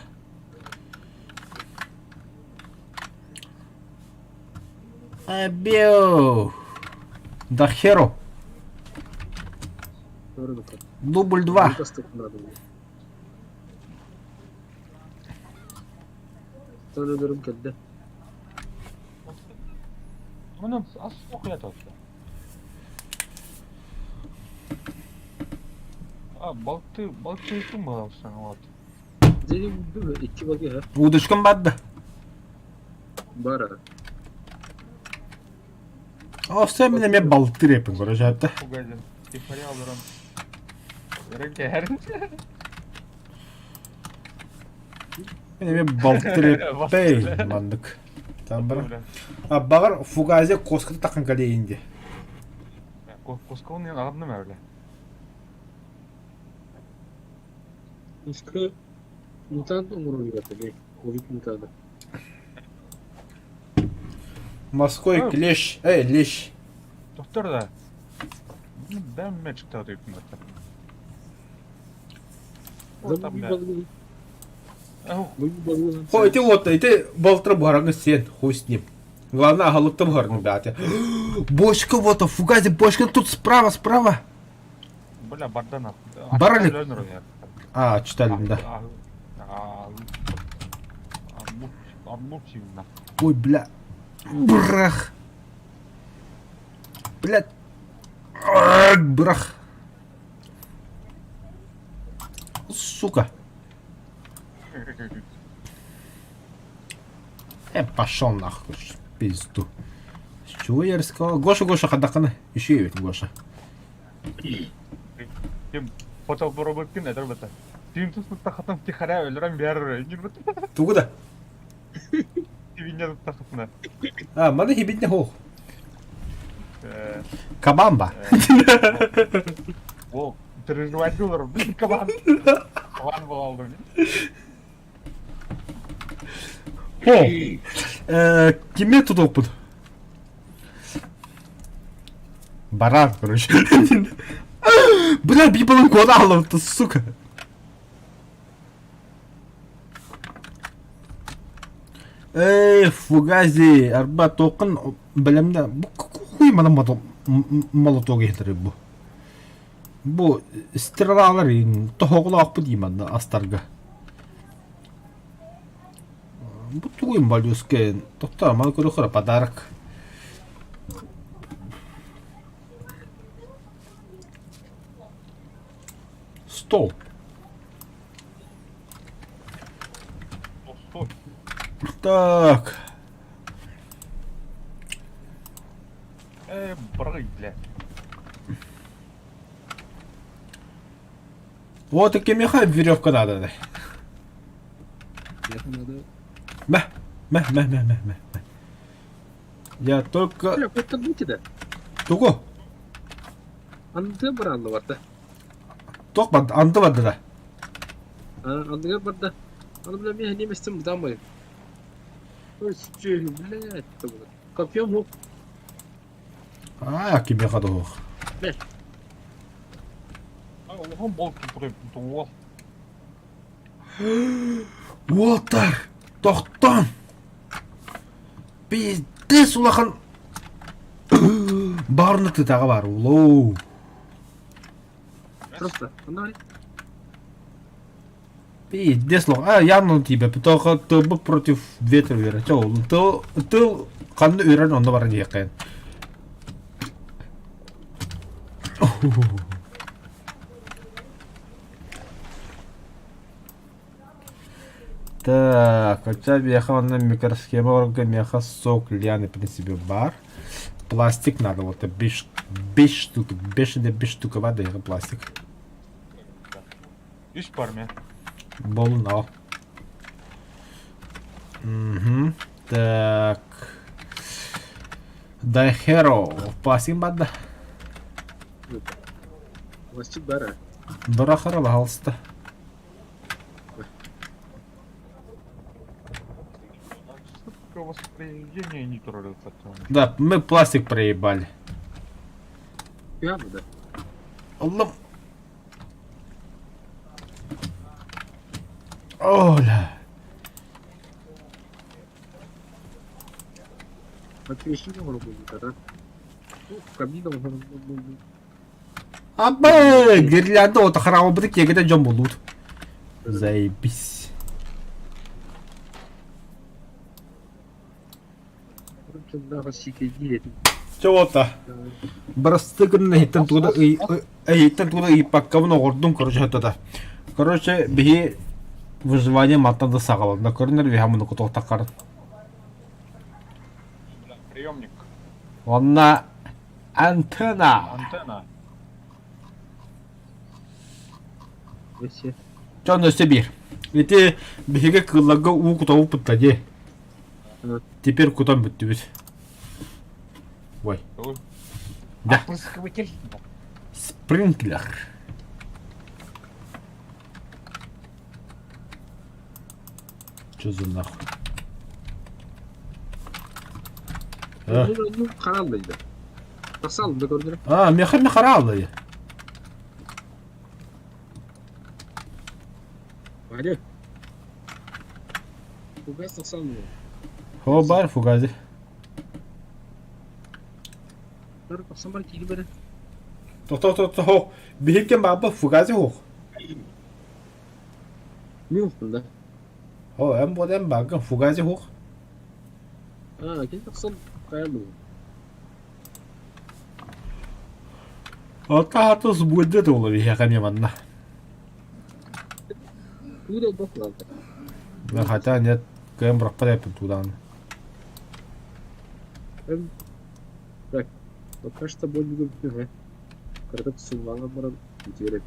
Абио. Да херо. Дубль 2. Өлөрүм кэллэ. Мұны ас оқият вообще. А, балыкты, балыкты кім балапсың, вот. Икки балгы Удочкам бадда. Бара. О, мен эме балыктыр эпин көрө Погоди. Тихаря алырым. Рекер. Мен эме балыктыр эппей мандык. Там бар. А багар фугазе коскаты такын калейинди. Коскоун мен аламдым әуле. Коска мутант оҥоруйбат Ковид мутана. Морской клещ. Эй, лещ. Доктор да. Бәм мечта деймін Хо, ити вот, ити балтыр буһараңы сен, хуй с ним. Главное, аһылыкты буһарың бәте. Бочка вот, фугазе, бочка тут справа, справа. Бля, барда Бар ли? А, читали, да. Ой, бля. Брах. Блядь. Брах. Сука. Пошел нахуй, пизду. С чего я рисковал? Гоша, Гоша, хадаканы. Еще и ведь Гоша. Фото этер бата. Тим тахатан втихаря өлөрөн биэр Тугу да? Тибинне тахатна. А, маны хибитне хох. Кабамба. О, переживать доллар, блин, кабан. Кабан был О, киме тут опыт? Баран, короче. Бля, бибалын куда алып сука. Эй, фугази, арба тоқын білімді. Бу хуй мана молоток иһитер бу. Бу стрелалар тоһоҕулаахпыт иманна астарга. Бу тугуйм балюске. Тохта, маны көрөхөрө подарок. Стол. Так. Брый, бля. Вот и кемеха веревка надо. Да. Надо. Мә, мә, мә, мә, мә, мә. Я только... Бля, да. Тугу? Анды баранна барда. Туох барда? Анды барда да? Андыга барда. Аны бля мен неместен бутамай. Ой, блядь, копьем хук. Аа, кимиэхэ да суох. Улахан болт туох. Уолтар, тохтон! Пиздец улахан баарына тытаҕа баар улуу. Просто, давай. Пиздец лох. А, явно тебе, только тылбы против ветра үрэр. Чэ, ол тыл, тыл ханна үрэр онно баран иһиэххин. Так, хотя миэхэ онно микросхема оҥорорго миэхэ сок лианы в принципе баар. Пластик надо, вот 5 штук, 5 штука баар да пластик. Үс бар мен. Болно. Угу. Так. Дайхеро. Пластик баар да? Пластик баар. Бырахара, пожалуйста. Воспроизведение не троллится. Да, мы пластик проебали. Прямо, да. Аллам. Оля. Подписчик оҥоробуллутара. Камин оҥоробуллу. Абы, гирлянда ота хараабыты киэгэтэ дьон булуут. Заебись. Чего-то. Бырасты гынна иһиттэн тугу иһиттэн тугу ыйыппаккабын оҕордум, короче, это Короче, биһи выживание мантан да саҕаланна. Көрүнэр биһа муну кутуохтаххар. Приемник. Онна антенна. Антенна. Дьон өссө биир. Ити биһиги кыылларга уу кутабыппыт дии. Теперь кутан бүттүбүт. Ой. Да. Опрыскиватель. Спринклер. Что за нахуй? А, Хараллайды. Тахсалды көрдүрө. а меха мехараллы. Ваня. Фугас тахсалды. Хо бар фугази. Бары тахсан бар киги бары. То то то хо. Биһиккен баба фугази хо. Не уқтым да. Хо эм бодем багын фугази хо. А, кини тахсан каялы. Ота хатыс буйды толы биһиэхэ эмиэ манна. Тууда бохлалта. Да, хотя нет, кыайан бырахпат эппин туудаҕына. Так, пока что больно бүтүһэ. Кыргыт суллаҥа баран бүтүөрэ.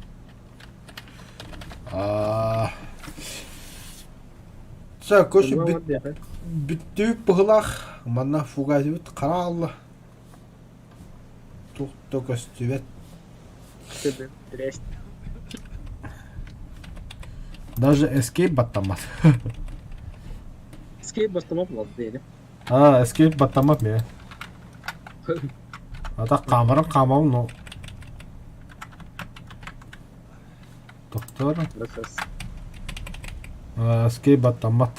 Аа. Чэ, көш бүттүбүт быһылаах манна фугасибыт хара алла. Туох да көстүбэт. Даже escape баттаммат. Escape баттамат буолла диэни. А, escape баттаммат мэ. А так камерам камам но. Доктор. Escape баттаммат.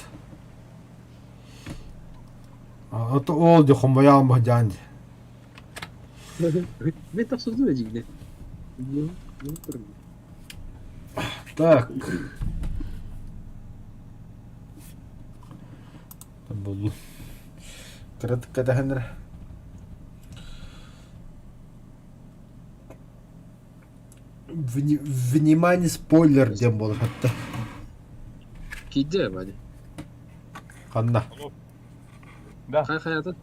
А то ол ди хомбояам баһдьаан ди. Мен тахсыбытым эдьиийдэ. Так. Буллум. Кыратык кэтэһэн эрэ. Внимание, спойлер диэн буолар хатта. Киирдэ Ваня. Ханна? Да. Хайа хайата?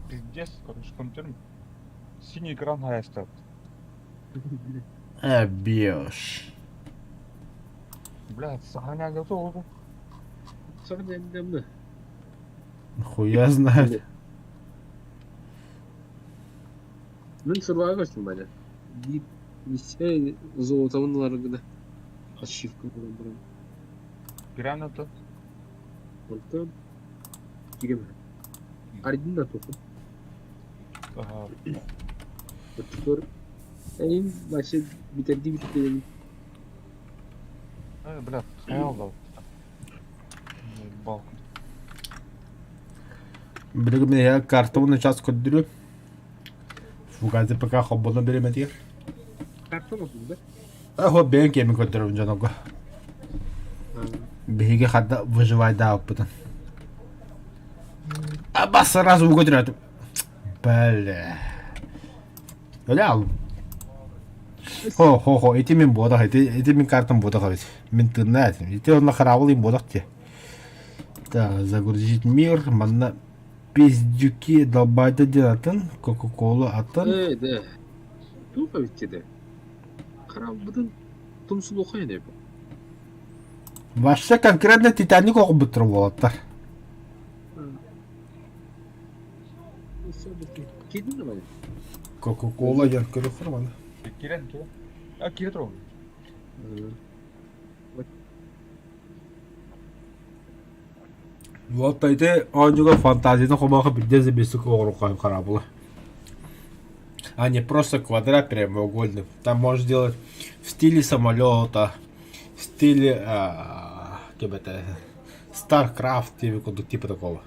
Пиздец, короче, компьютер. Синий экран хайастат. Э, бьешь. Блядь, саханя готова. Саханя Хуя знает. Мин сурвайга көстүм баня. Биир миссия золотовын ылар гына ачивка булан баран. Пиранато. Онтон кирем. Ардин да туху. Ага. Оччотугар эйин вообще бүтэрдии бүттэ Бля, хаял дал. Балкон. Билигин мин картабын час көрдүрүм. Фугази пока хоббону береметигер. Карта oldu да? Хо бэйэн киэмин көрдөрөбүн дьонорго. Биһиги хадда выживайдаабыппытын. Аба сразу уга түрәтим. Бля. Өлө алым. Хо хо хо ити мин буодах ити ити мин картам буодах эбит. Мин тынна этим. Ити онно хараабыл им буодах те. Так, загрузить мир, манна пиздюки долбайда диэн атын, Кока-Кола атын. Ээ, да. Туох эбит деді. Хараабытын тумсулуха ини бу. Вообще конкретно Титаник оҕобуттар уолаттар. Кидин да бали. Кока-Кола диэн көрүөххэ маны. Кирен, кирен. А, кире турабын. Вот ити оонньууга фантазияны хомоохо бирдэ забесик оҕоруохха хараабыла. А не просто квадрат прямоугольный. Там можно сделать в стиле самолета, в стиле как это, StarCraft типа, типа такого.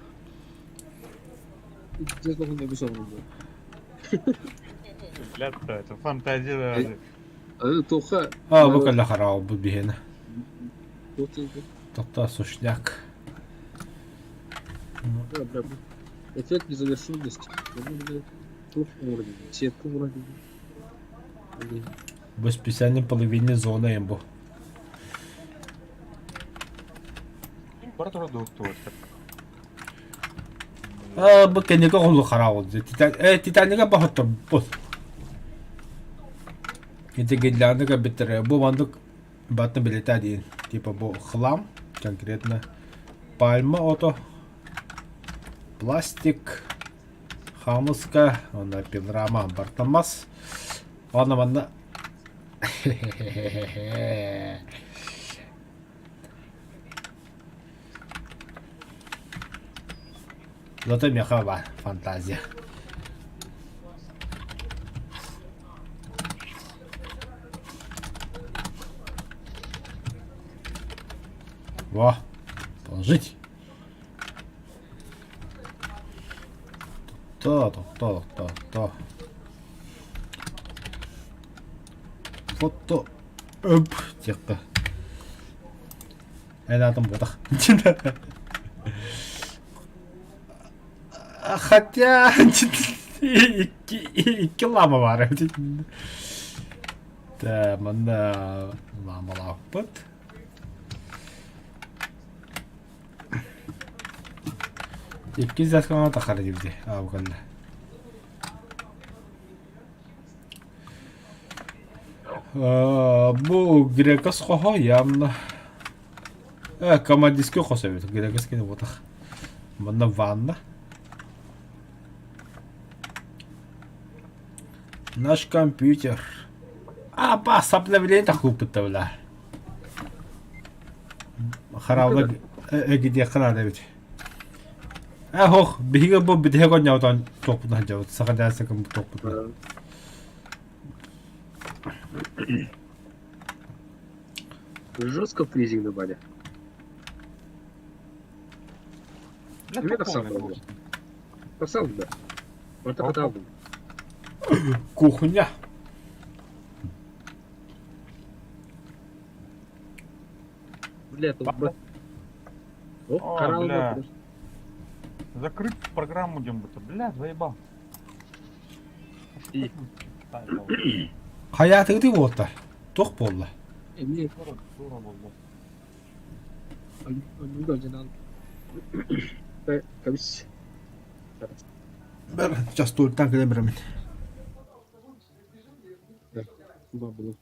Бля, это фантазия. Туха. А, бу кэллэ хараабыл биһиэнэ. Тохтоо сушняк. Эффект незавершенности. Сетка вроде. Бу специальный половине зона бу. Бара тура дуохтуор. А, бу кэнники оҕолу хараабыл. Титаника баһыттар бу. Ити гирлянда көрбүттэр бу маннык баттын билетэ диэн типа бу хлам конкретно пальма ото пластик хаамыска уонна пилорама бартамас уонна манна Зато миэхэ баар фантазия. Во, положить. То, то, то, то, то. Фото. Өп, диэххэ. Эн аатым буотах. Хотя икки лама баар эбит. Да, манна ламалаахпыт. Икки заскана тахар диибди аабыкалла. Бу грекос хоһо явно командирский хос эбит грекос кини буотах. Манна ванна. Наш компьютер. А, сопротивление тахлуппут бля. Хараабыла эгидиэххэ наада эбит. Ээ ох, биһиги бу бүтэһик оонньоотоон туохпутун сылдьабыт, саха дьаасыкын туохпутун. Жестко фризинг добавили. Бля, Эмиэ тупо тахсан он буолла. Тахсан да. Барыта хатаалдым. Кухня. Бля, тут б... Оп, О, караул бля. Закрыть программу где-то. Бля, заебал. И. Хайаатыгытый буолта? Туох буолла? Эмиэ Дура, дура буолла. оннук дьанаан. Кабис. Бэр, частууртан кэлэн бараммын. Бабылы.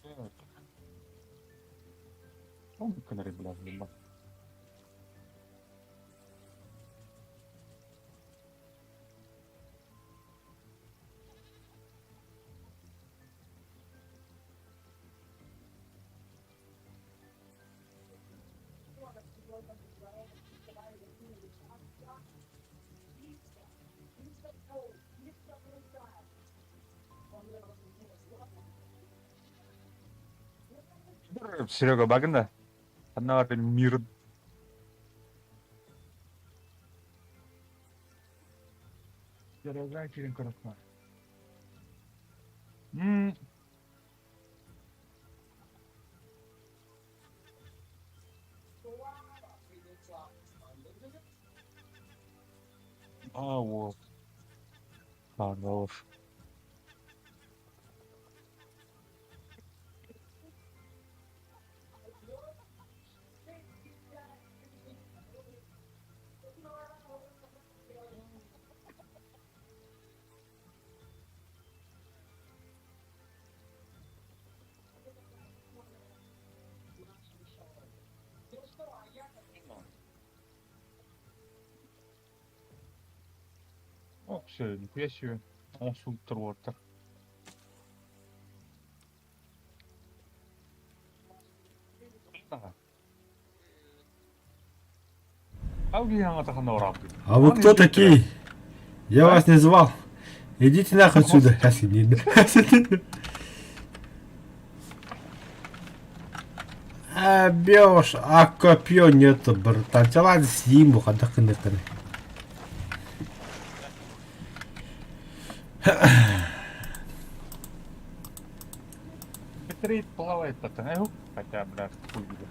Так. Гынар бля, Серега багын да? Ханна мир Серега кирин көрөкмө. А, вот. Хорош. О, все, нихуя себе. Он сультер вот А вы кто такие? Я вас не звал. Идите нахуй отсюда. А, бешь, а копье нету, братан. Чэ, ладно, съем, хайдах гыныахтарый. Битрейт плавает пацаны. Хотя, бля, хуй видит.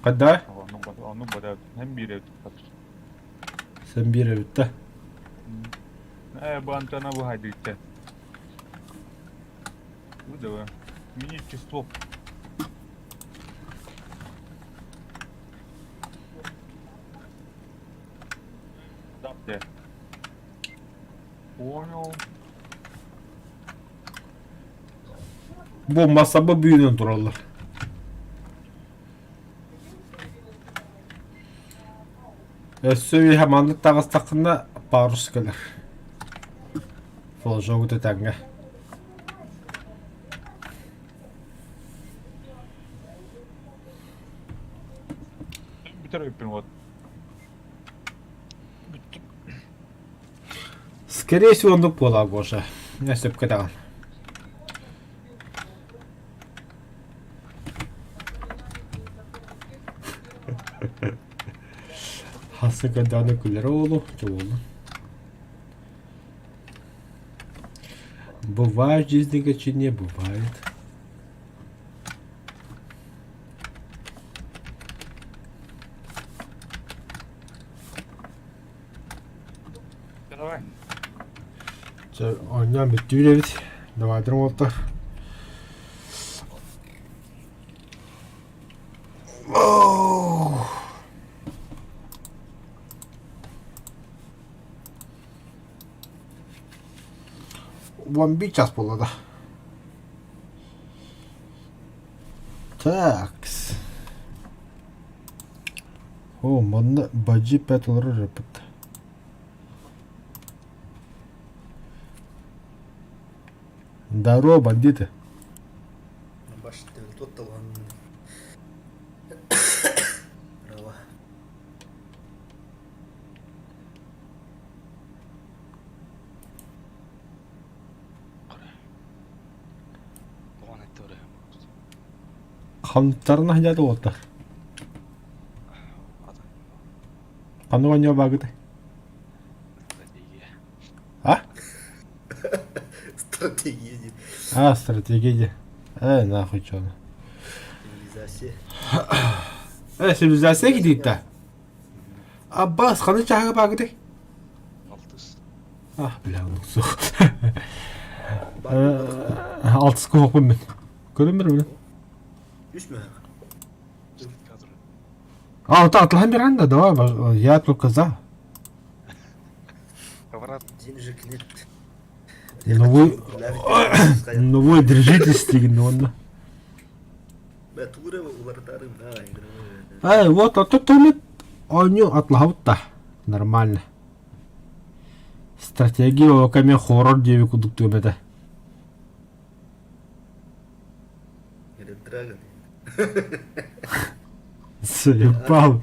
Когда? Ону бада, һәм бире Sen bir bitti. Э, бу Антона бу хайдыйтте. Ну давай. Мини число. Да, Понял. Бу масаба бүүнэн тураллар. Өссө үөһэ маннык таҕыстаххына парус кэлэр. Флажогу тэтэҥҥэ. Бүтэр өйпүн вот. Скорее всего оннук буолаа Гоша. Сөпкө даҕаны. Хасса көрдөҕүнэ күлэрэ уолу, чобуолу. Бывает в жизни не бывает. Давай. Чэ, оонньоон бүттүүр эбит. Давайдырым уолтар. Уон биир час буолла да. Так. О, манна бадьи пэт олорор эппит. Здорово, бандиты. Права. Хантарына сылдьар уолаттар. Ханнык оонньуу баагытай? А? Стратегия диир. А, стратегия диэ. Ээ, нахуй чё Цивилизация. Э, цивилизация киирдэ. Аббас, ханнык чааһыга баагытай? Алтыс. А, бля, оннук суох. Алтыска уһукпун мин. Көрүн бер мин. Үс мөһөх. А, вот Атлан Миранда, давай, я только за. Брат. Денежек нет. Ну вы, ну вы держитесь, дигин уонна. Бля, тугу эрэ уларытаарым Ай, вот, а то томит оонньуу атлаһабыт да. Нормально. Стратегия ока мен хоррор диэби курдук түгэн этэ. Red Dragon. Заебал.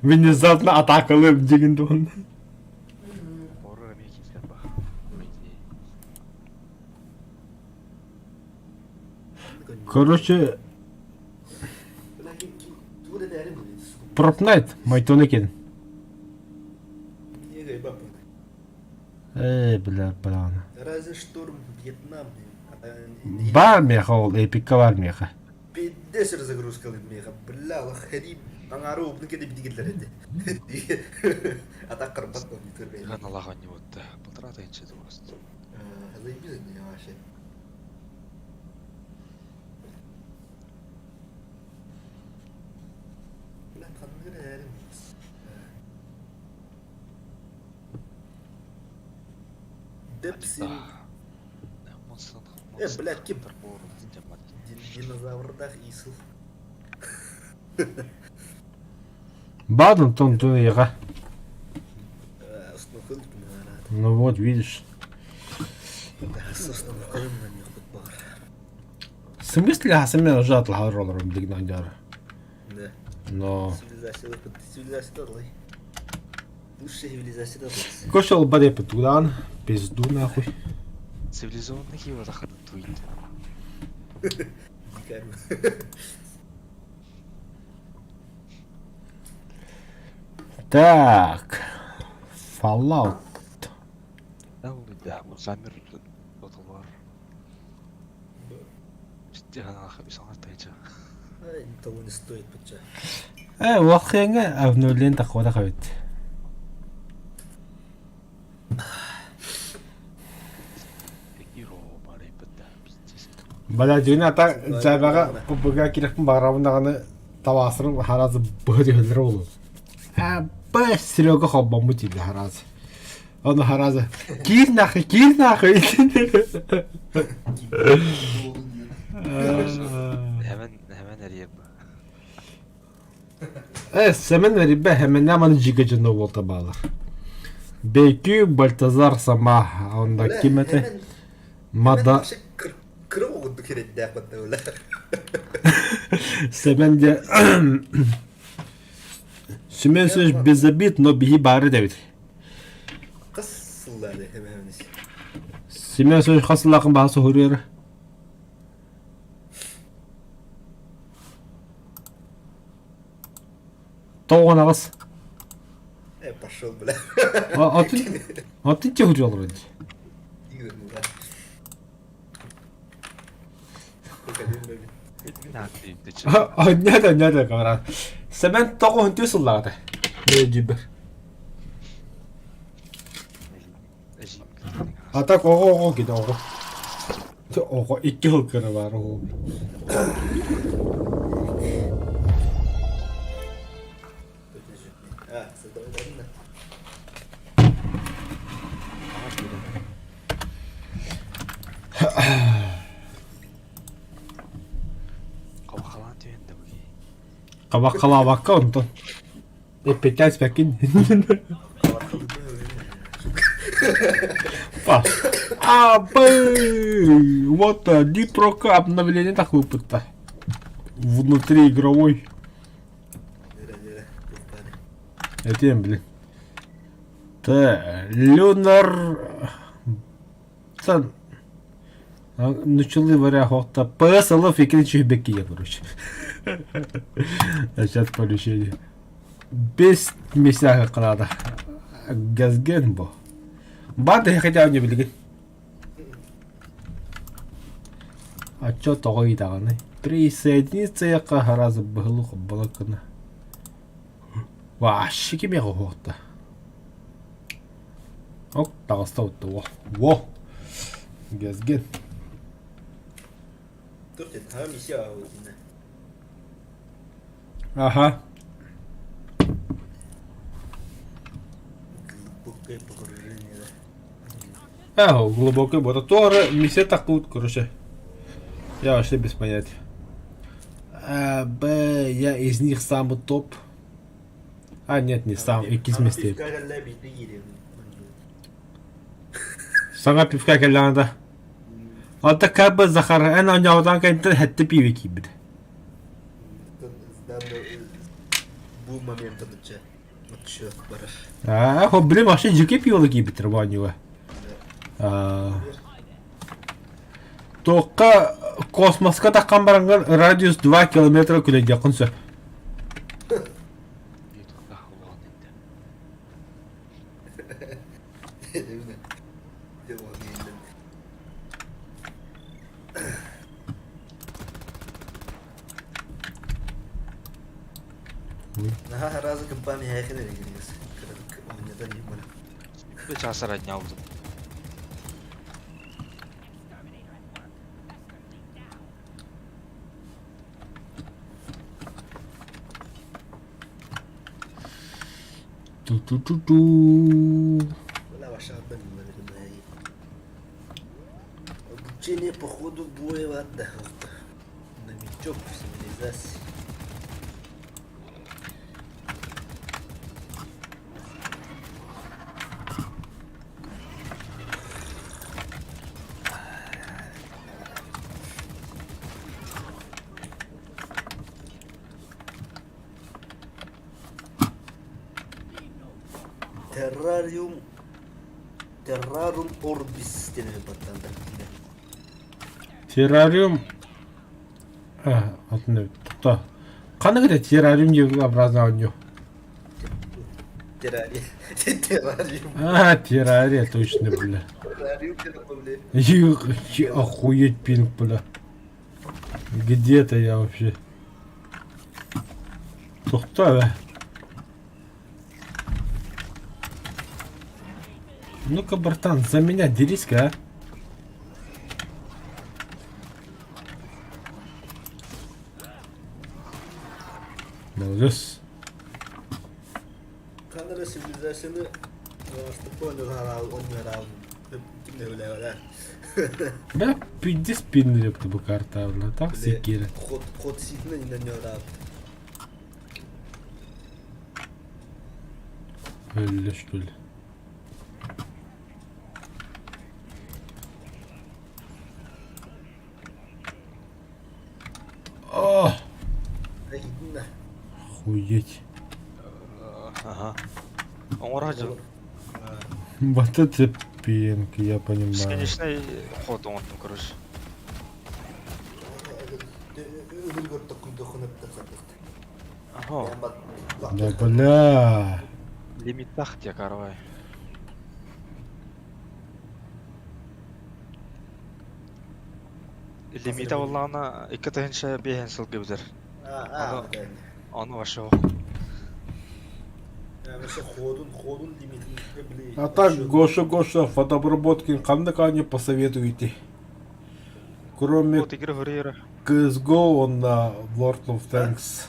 Внезапно атакалыым дигин дуон. Хоррор эмиэ киирсэр бах. Короче, Пропнайт Майтон екен. Эй, бля, баланы. Разве штурм Вьетнам? Бар меха ол, эпикка бар меха. Пиздец разгрузка меха. Бля, лохари аңары убны кеде битигиллер эти. А так карбат не Хан Аллаха не вот полтора тысячи просто. Заебись от меня вообще. Бля, ханныгыр эрим. Депсин. Э, блядь, ким? Динозаврдах Исыл. Баден тон туйга. Ну вот, видишь. В смысле, а сами уже отлахаролором дигнадяр. Да. Но... Цивилизация, цивилизация Лучшая цивилизация Кошел баде петудан, пизду нахуй. Цивилизованный его захотует. Так. Fallout. Да, да, замер Total War. Того не стоит подча. Э, уоххыҥа обновлен таххуотах эбит. Бля, дьиҥэ ата дьээбэҕэ ПБГ киирэхпин баҕарабын даҕаны табаасырым харазы быһа түһэллэрэ буолуо. А, б Серега холбоммут дииллэр харазы. Ону харазы киир нахуй, киир нахуй. Hemen hemen эрийэр Э, Сэмэн эрийбэ, Хэмэнэ маны дьигэ буолта баалар. Бэйкүү Бальтазар сама, онда ким этэ? Мада Кыра оҕурдук кирэддээх баттабыла. Сэмэн дьэ Семен Семенович без обид, но биһи баары дэбит. Хас сыллаады эмэһэмнис. Семен Семенович хас сыллаахын баһа суһуруйара? Тоҕон аҕыс. Э, пошел, бля. Атын атын чехуруйалар дии. Онньо да онньо да камерат. Сэмэн тоҕо хүнтүү сыллаҕата. Дьибэр. А так оҕо оҕо киде оҕо. Оҕо икки сыл кыра баар оҕо. Хабаххалаабакка онтон эппиэттээн испэккин Абы! Вот Днепрока обновление так выпыта. Внутриигровой. Этим, блин. Т. Люнар... Нучулы варяхохта. ПСЛ фикрин чүһбеккие, короче. Сейчас полечение. Без месяга калада. Газген бо. Бады хотя не билигин. А чё тоҕо ыйдаҕыный? Присоединиться якка харазы быһылы хоббалакына. Вообще кимиэхэ уһуохта. Ок, таҕыста утта во. Во! Газген. Аха. Глубокое погружение, да? Эх, глубокое было. Тоже миссия такую, короче. Я вообще без понятия. А, Б, я из них самый топ. А, нет, не сам, иккис миэстэ. Саҥа пивка кэллэҕинэ да. Онто как бы Захар эн оонньообутаан кэнниттэн сэттэ пиибэ киирбит. Бу моментан отчет барар. Аа, блин, вообще дьикий пиво киирбиттэр бу оонньууга. Туохха космоска таххан бараҥҥын радиус 2 километра күлэйдиэххин сөп. Наһаа разы компания хайхин эрэ киригис. Кыратык оонньотон иһин Чаас роднялбыт. Ту-ту-ту-ту. Обучение по ходу боя отдохнут. Новичок в цивилизации. Terrarium Terrarum Orbis диэн баттан Террариум атын тохто. Ханнык этэ террариум диэн образно оонньуу? Террария. Террариум. А, террария, точно, бля. Террариум бля. Охуеть пинг, бля. Где-то я вообще. Тохто, бля. Ну-ка, братан, за меня дерись-ка, а. Молодец. Канада цивилизацияны Бля, пиздец пиннери бу карта, бля, так секире. Ход ход ситне не нөрап. Өллө что ли? О! Охуеть. Ага. Оҥоро дьыл. Вот это пинг, я понимаю. Бесконечный ход оҥордум, короче. Ага. Да бля. Лимиттах те, карвай. Лимита буоллаҕына икки тыһыынча биэһин сылга бүтэр. Ону вообще А так, Гоша, Гоша, фотообработки ханнык аанньа посоветуете? Кроме Код игры хөрүйөрө. CSGO уонна World of Tanks.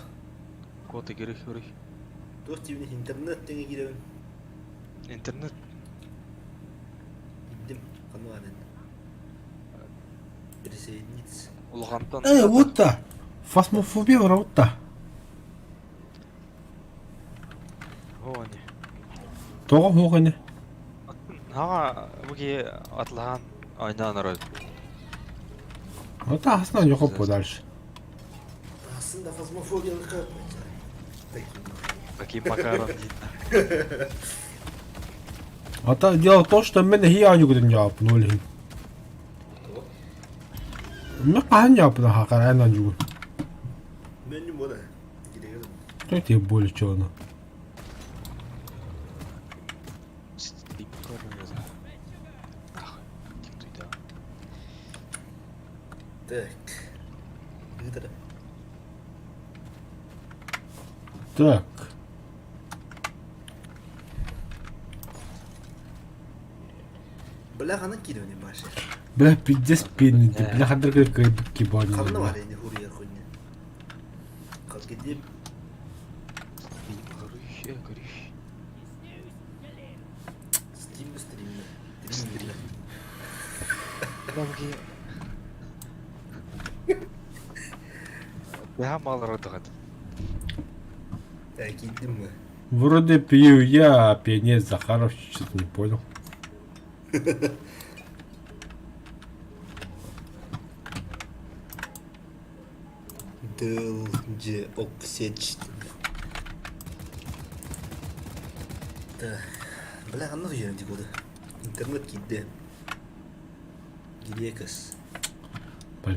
Код игры хөрүй. Туох диибин интернет тэҥэ киирэбин. Интернет. Киирдим, ханна Присоединиться. Улахантан. Э, вот та! Фасмофобия вот та. Хони. Тоҕо суох ини? Хаҕа буги атлахан айнаан орой. Вот аһасынан йохоппу дальше. Aslında fazmafobiyalı Таким макаром диэн. А дело в том, что мин эһии оонньуугутун дьааппын ол иһин. Мин хаһан дьааппын хакараан оонньуугун. Меню мода. Что тебе более чего? Так. Так. Бля, ханан киирэн Маша. Бля, пиздец пеннити. Бля, хадыр кайбык кибани. Ханна бар эни хуруйар хуйня. Как где? Steam стрим. Стрим. Бэһэ малырдыгыт. Э, киирдим мы. Вроде пью я, а пионер Захаров, что-то не понял. Дыл, дьэ, оксеч. Да. Бля, ханна суйарым дикоды. Интернет киирдэ. Грекас. Бля.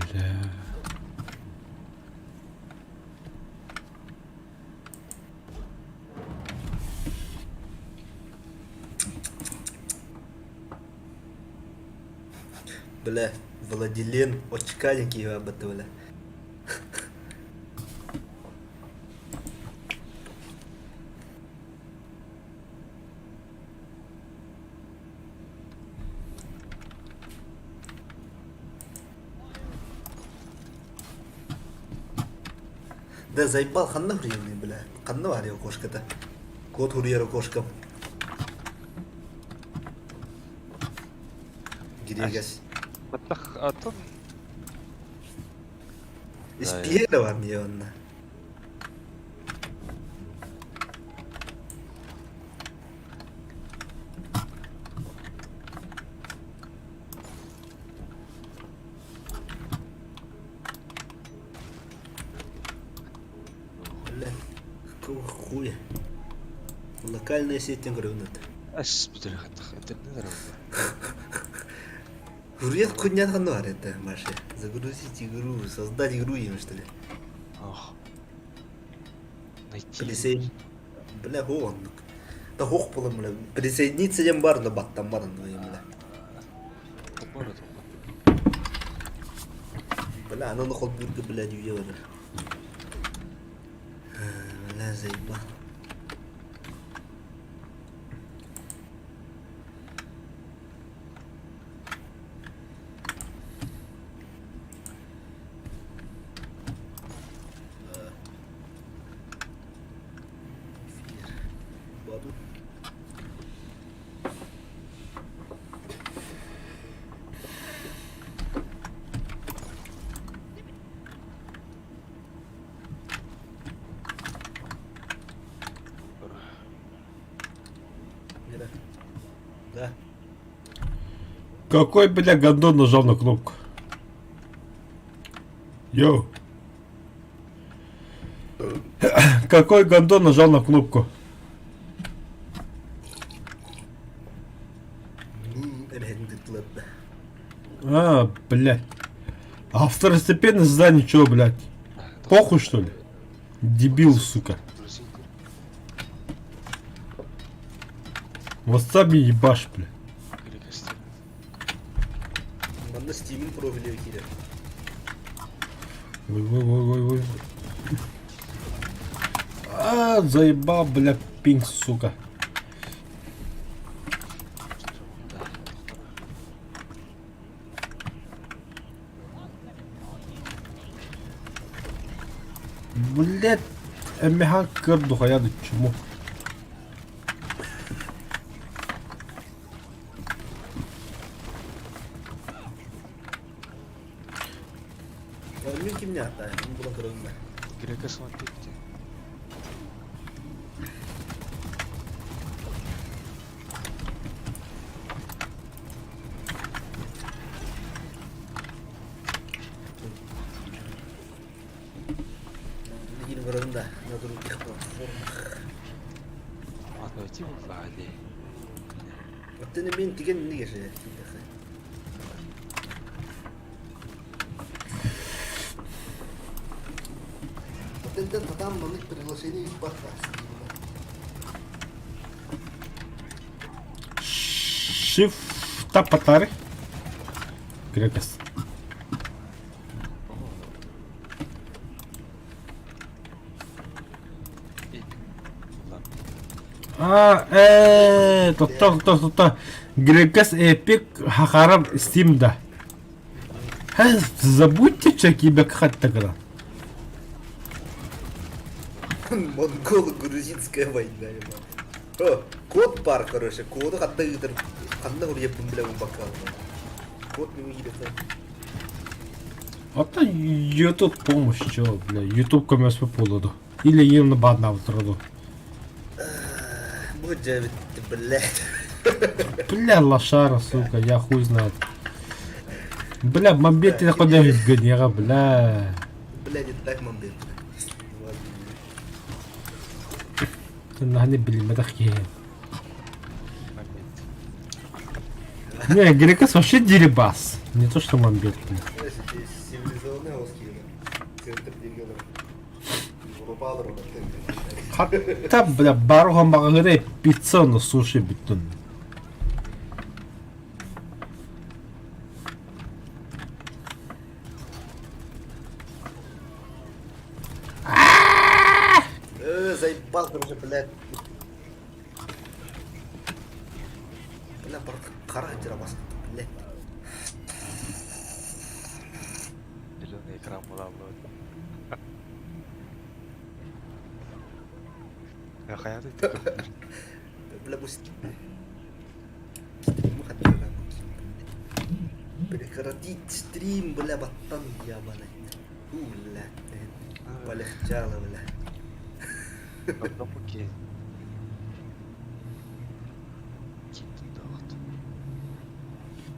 Бля, Владилен очкарик киһи бля. Да заебал ханна хуруйный бля. Ханна бар окошко-то. Код хуруйар окошко. Гирегас. Баттах атын Испиэра бар мне онна. Бля, какого хуя? Локальная сеть говорю, Ас бүтэр хаттах интернет Хуруйар хуйня ханна бар это, Маша. Загрузить игру, создать игру им, что ли? Ох. Найти. Присоедин... Бля, оннук. Да хох буолан бля. Присоединиться диэн бар да баттан баран бля. Холбор это. Бля, аны холбуурга бля үйе бар. Бля, заебал. Эфир. Баду. Мира. Да. Какой, бля, гондон нажал на кнопку? Йоу. Какой гондон нажал на кнопку? Эбэһин А, блядь. А второстепенное задание чё, блядь? Похуй, что ли? Дебил, сука. Вот сами ебашь, блядь. Манна Steam'in profili киирэр. Ой, ой, ой, ой, ой. А, заебал, бля, пинг, сука. Блядь, МХ кырду хаяды чему? Мин кимне ата? Мин була көрөммө. Грека смотрите. Билигин көрөм да, на других платформах. А давайте вали. Оттен мен тиген эмне кеше? Оттен татам маннык приглашение бар. Shift тапатары. Грекас. А, тоқта, тоқта, тоқта. Грекас Эпик Хахарам Стимда. Забудьте чеки бекхат тогда. Монголо-грузинская война. О, код бар, короче, коду хатта ыдыр. Ханна хуруйа бля бакал. Код не уйдет. Оттон YouTube помощь, чё, бля, YouTube көмөспө буолуо Или именно бааднаабыттара дуу? Бу дьэбит, блядь. Бля, лошара, сука, я хуй знает. Бля, мамбет ты куда гнега, бля. Бля, не так мамбет. Нахне билиммэтэх киһи. Не, Грекос вообще дерибас. Не то, что мамбет. Цивилизованный Центр региона. Хатта, бля, баруха маҕаһыыра пицца ону суши бүттүн. Заебал, короче, блядь. Бля, қара басып, блядь. Зеленый экран была бы. Я хайа ты Бля, бу стриму хотела. Прекратить стрим, бля, баттан ебаный. У, бля, полегчало, бля. Окей.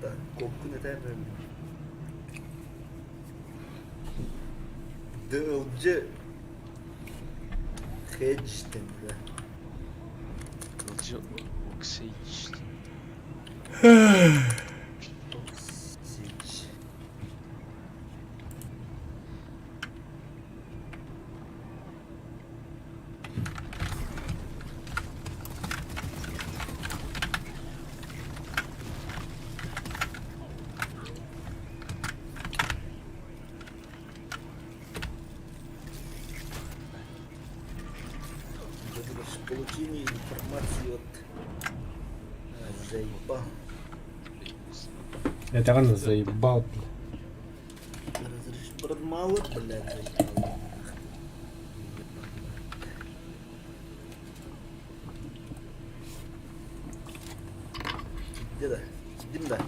Так, копку не тайм. DLG Хеджтен, бля. DLG Oxygen. Oxygen. Получение информации от заебал. Это рано заебал. Разреш... Брат, мало, блядь, заебал. Где да? Иди да.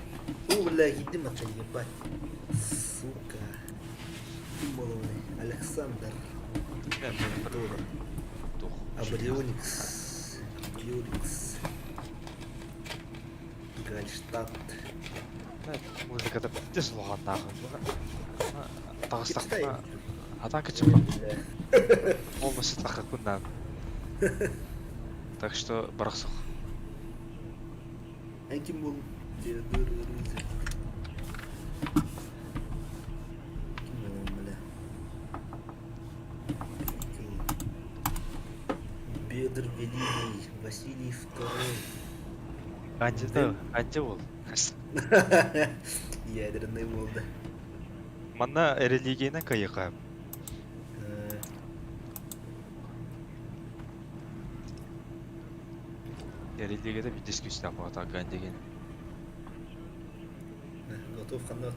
О, бля, иди мата, ебать. Сука. Ты Александр. Абрионикс. Абрионикс. Гальштадт. Музыкада тез улахан Таҕыстахпына атака чыпа. Полностью тахакуннан. Так что барахсох. Ким был? Теодор Рузвельт. Ким был, бля? Бедр Великий, Василий Второй. Анча анча бол. Ядерный болды. Манна религияна кайыка. Религияда bir дискуссия болады деген. Готов ханна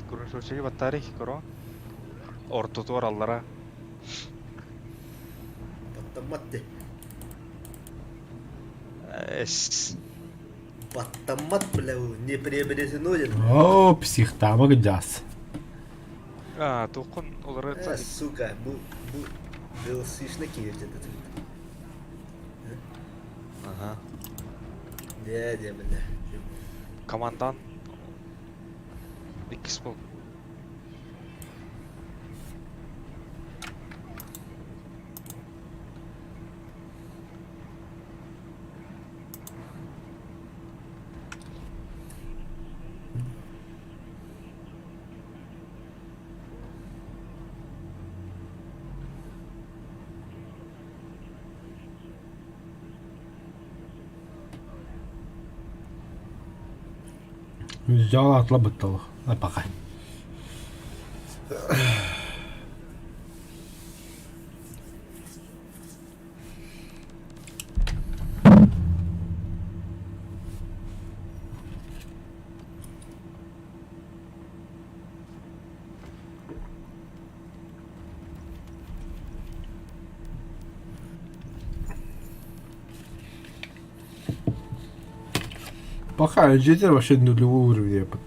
Көрөшөчүгө баттары коро. Ортотуар аллара. Баттамат де. Эс. Баттамат, бля, не приобретено. О, психтамак джаз. А, токун олар Сука, бу бу DLC-шный киерде этот. Ага. Дядя, бля. Командан Икс бол. Взял отлабытал. А пока. Пока инженер вообще нулевой уровень опыт.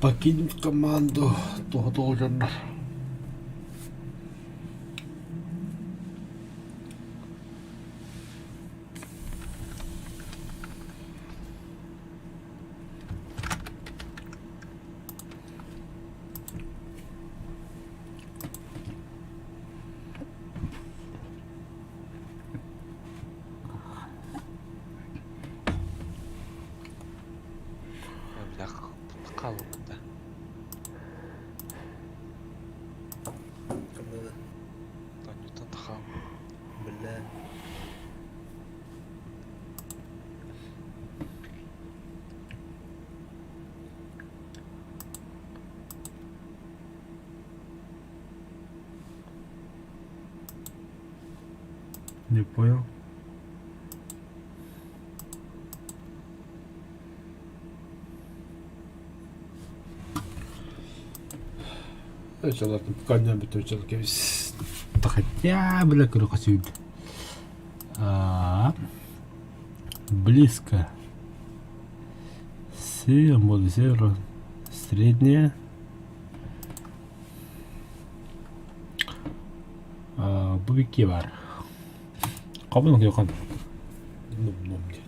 Покинуть команду должен. Бля, хаалбыт да. Ханна Тонньуттан хаалбыт. Бля. Не понял. Ладно, пока не Да хотя, бля, короче, а, близко. Север, север, средняя. А, бу икки бар. Хабын күйөкөн. Ном ном диэн.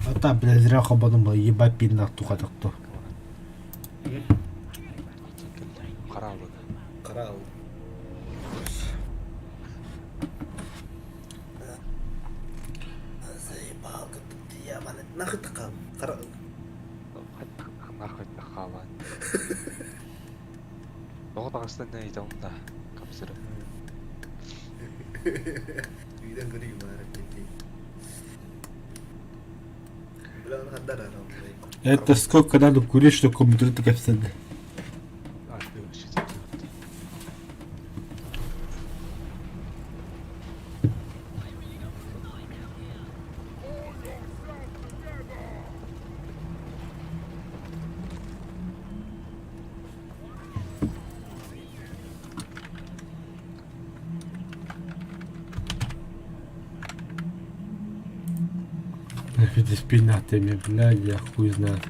А та, бля, зря хабаным был, ебать пиннах тухатыкту. Хара алды. Хара алды. Заебал, как ебаный. Нахуй такам. Хара. Нахуй тахала. Тоҕо таҕыстан ыйытабын да капсыры. Үйден көрүү баар эппит. Бля, он хандар ара. Это сколько надо курить, чтобы компьютер так капсады? Спинатыми, блядь, я хуй знает.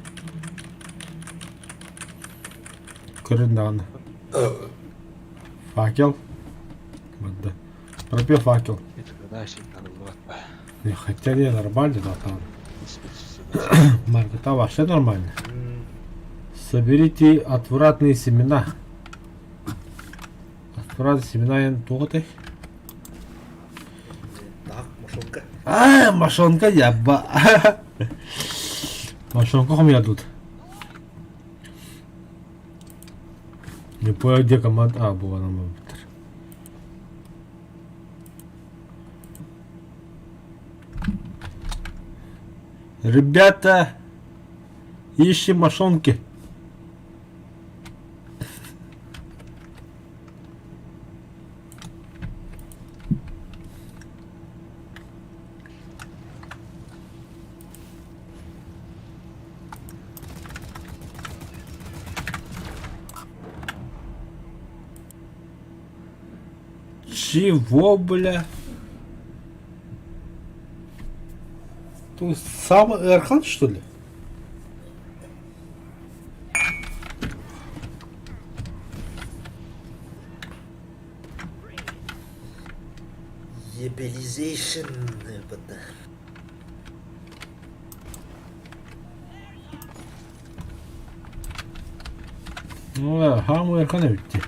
Корендан. Факел. Вот да. Пропил факел. Не, хотя не, нормально, да, там. Маркота вообще нормально. Соберите отвратные семена. Отвратные семена я туготы. Так, мошонка. А, мошонка я ба. Мошонка у меня тут. Не понял, где команда. А, была нам. Ребята, ищем мошонки. Чего, бля? Тут сам Эрхан, что ли? Ебелизейшн. Ну да, Хам Эрхан bitti.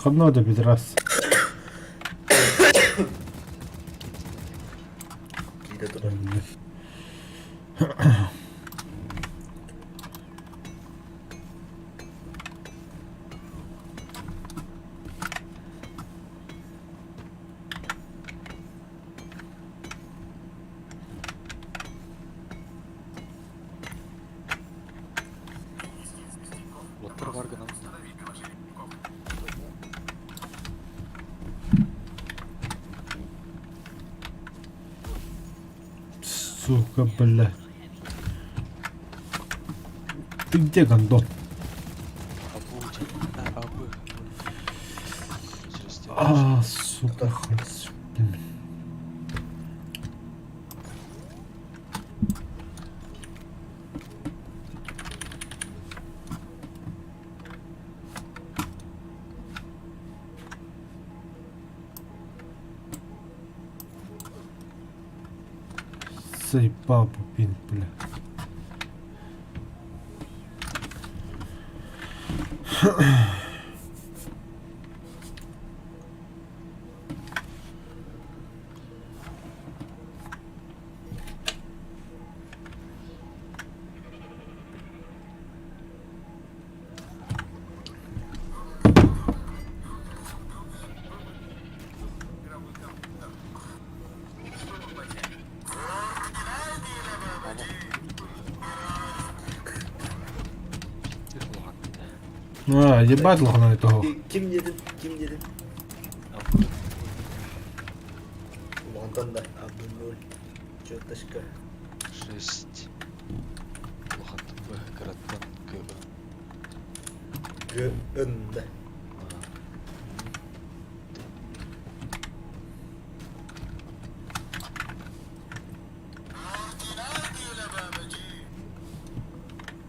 Ханна да пидорас. Киирэ турар. Уоттар бар гынан. Сука, бля. Ты где, гондон? А, сука, блин. Заебал, блин, бля. А, ебать лоханый того. Ким дедим? Ким дедим? Улахан да Абдул Чёточка. Шесть. Улахан Б кыраттан Г. Г Н да.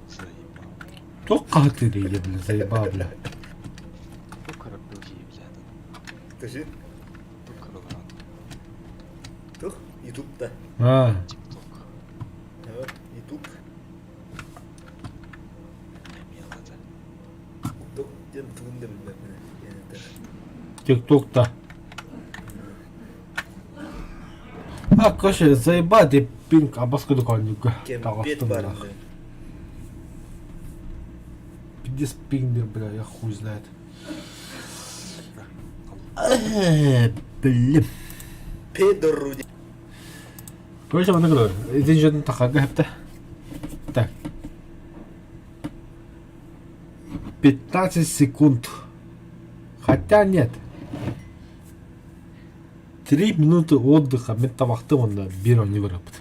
Заебал. Туох хаһытыыр бля, заебал, бля. Бу кыра кии билээтин. Скажи. Бу кыралаан. Тух? Ютубта. А, Тикток. Ютуб. Эмиэ да. Тух диэн тугун да билбэппин. тикток-то. А, короче, заебал, пинг абаска дуканнюка. Кэмпиэт баар. Где спиндер, бля, я хуй знает. Э, Блин. Педору Короче, манна көрөр. Итин дьон тахарга хэптэ. Так. 15 секунд. Хотя нет. 3 минуты отдыха. Мен табахтым онда бир они вырапыт.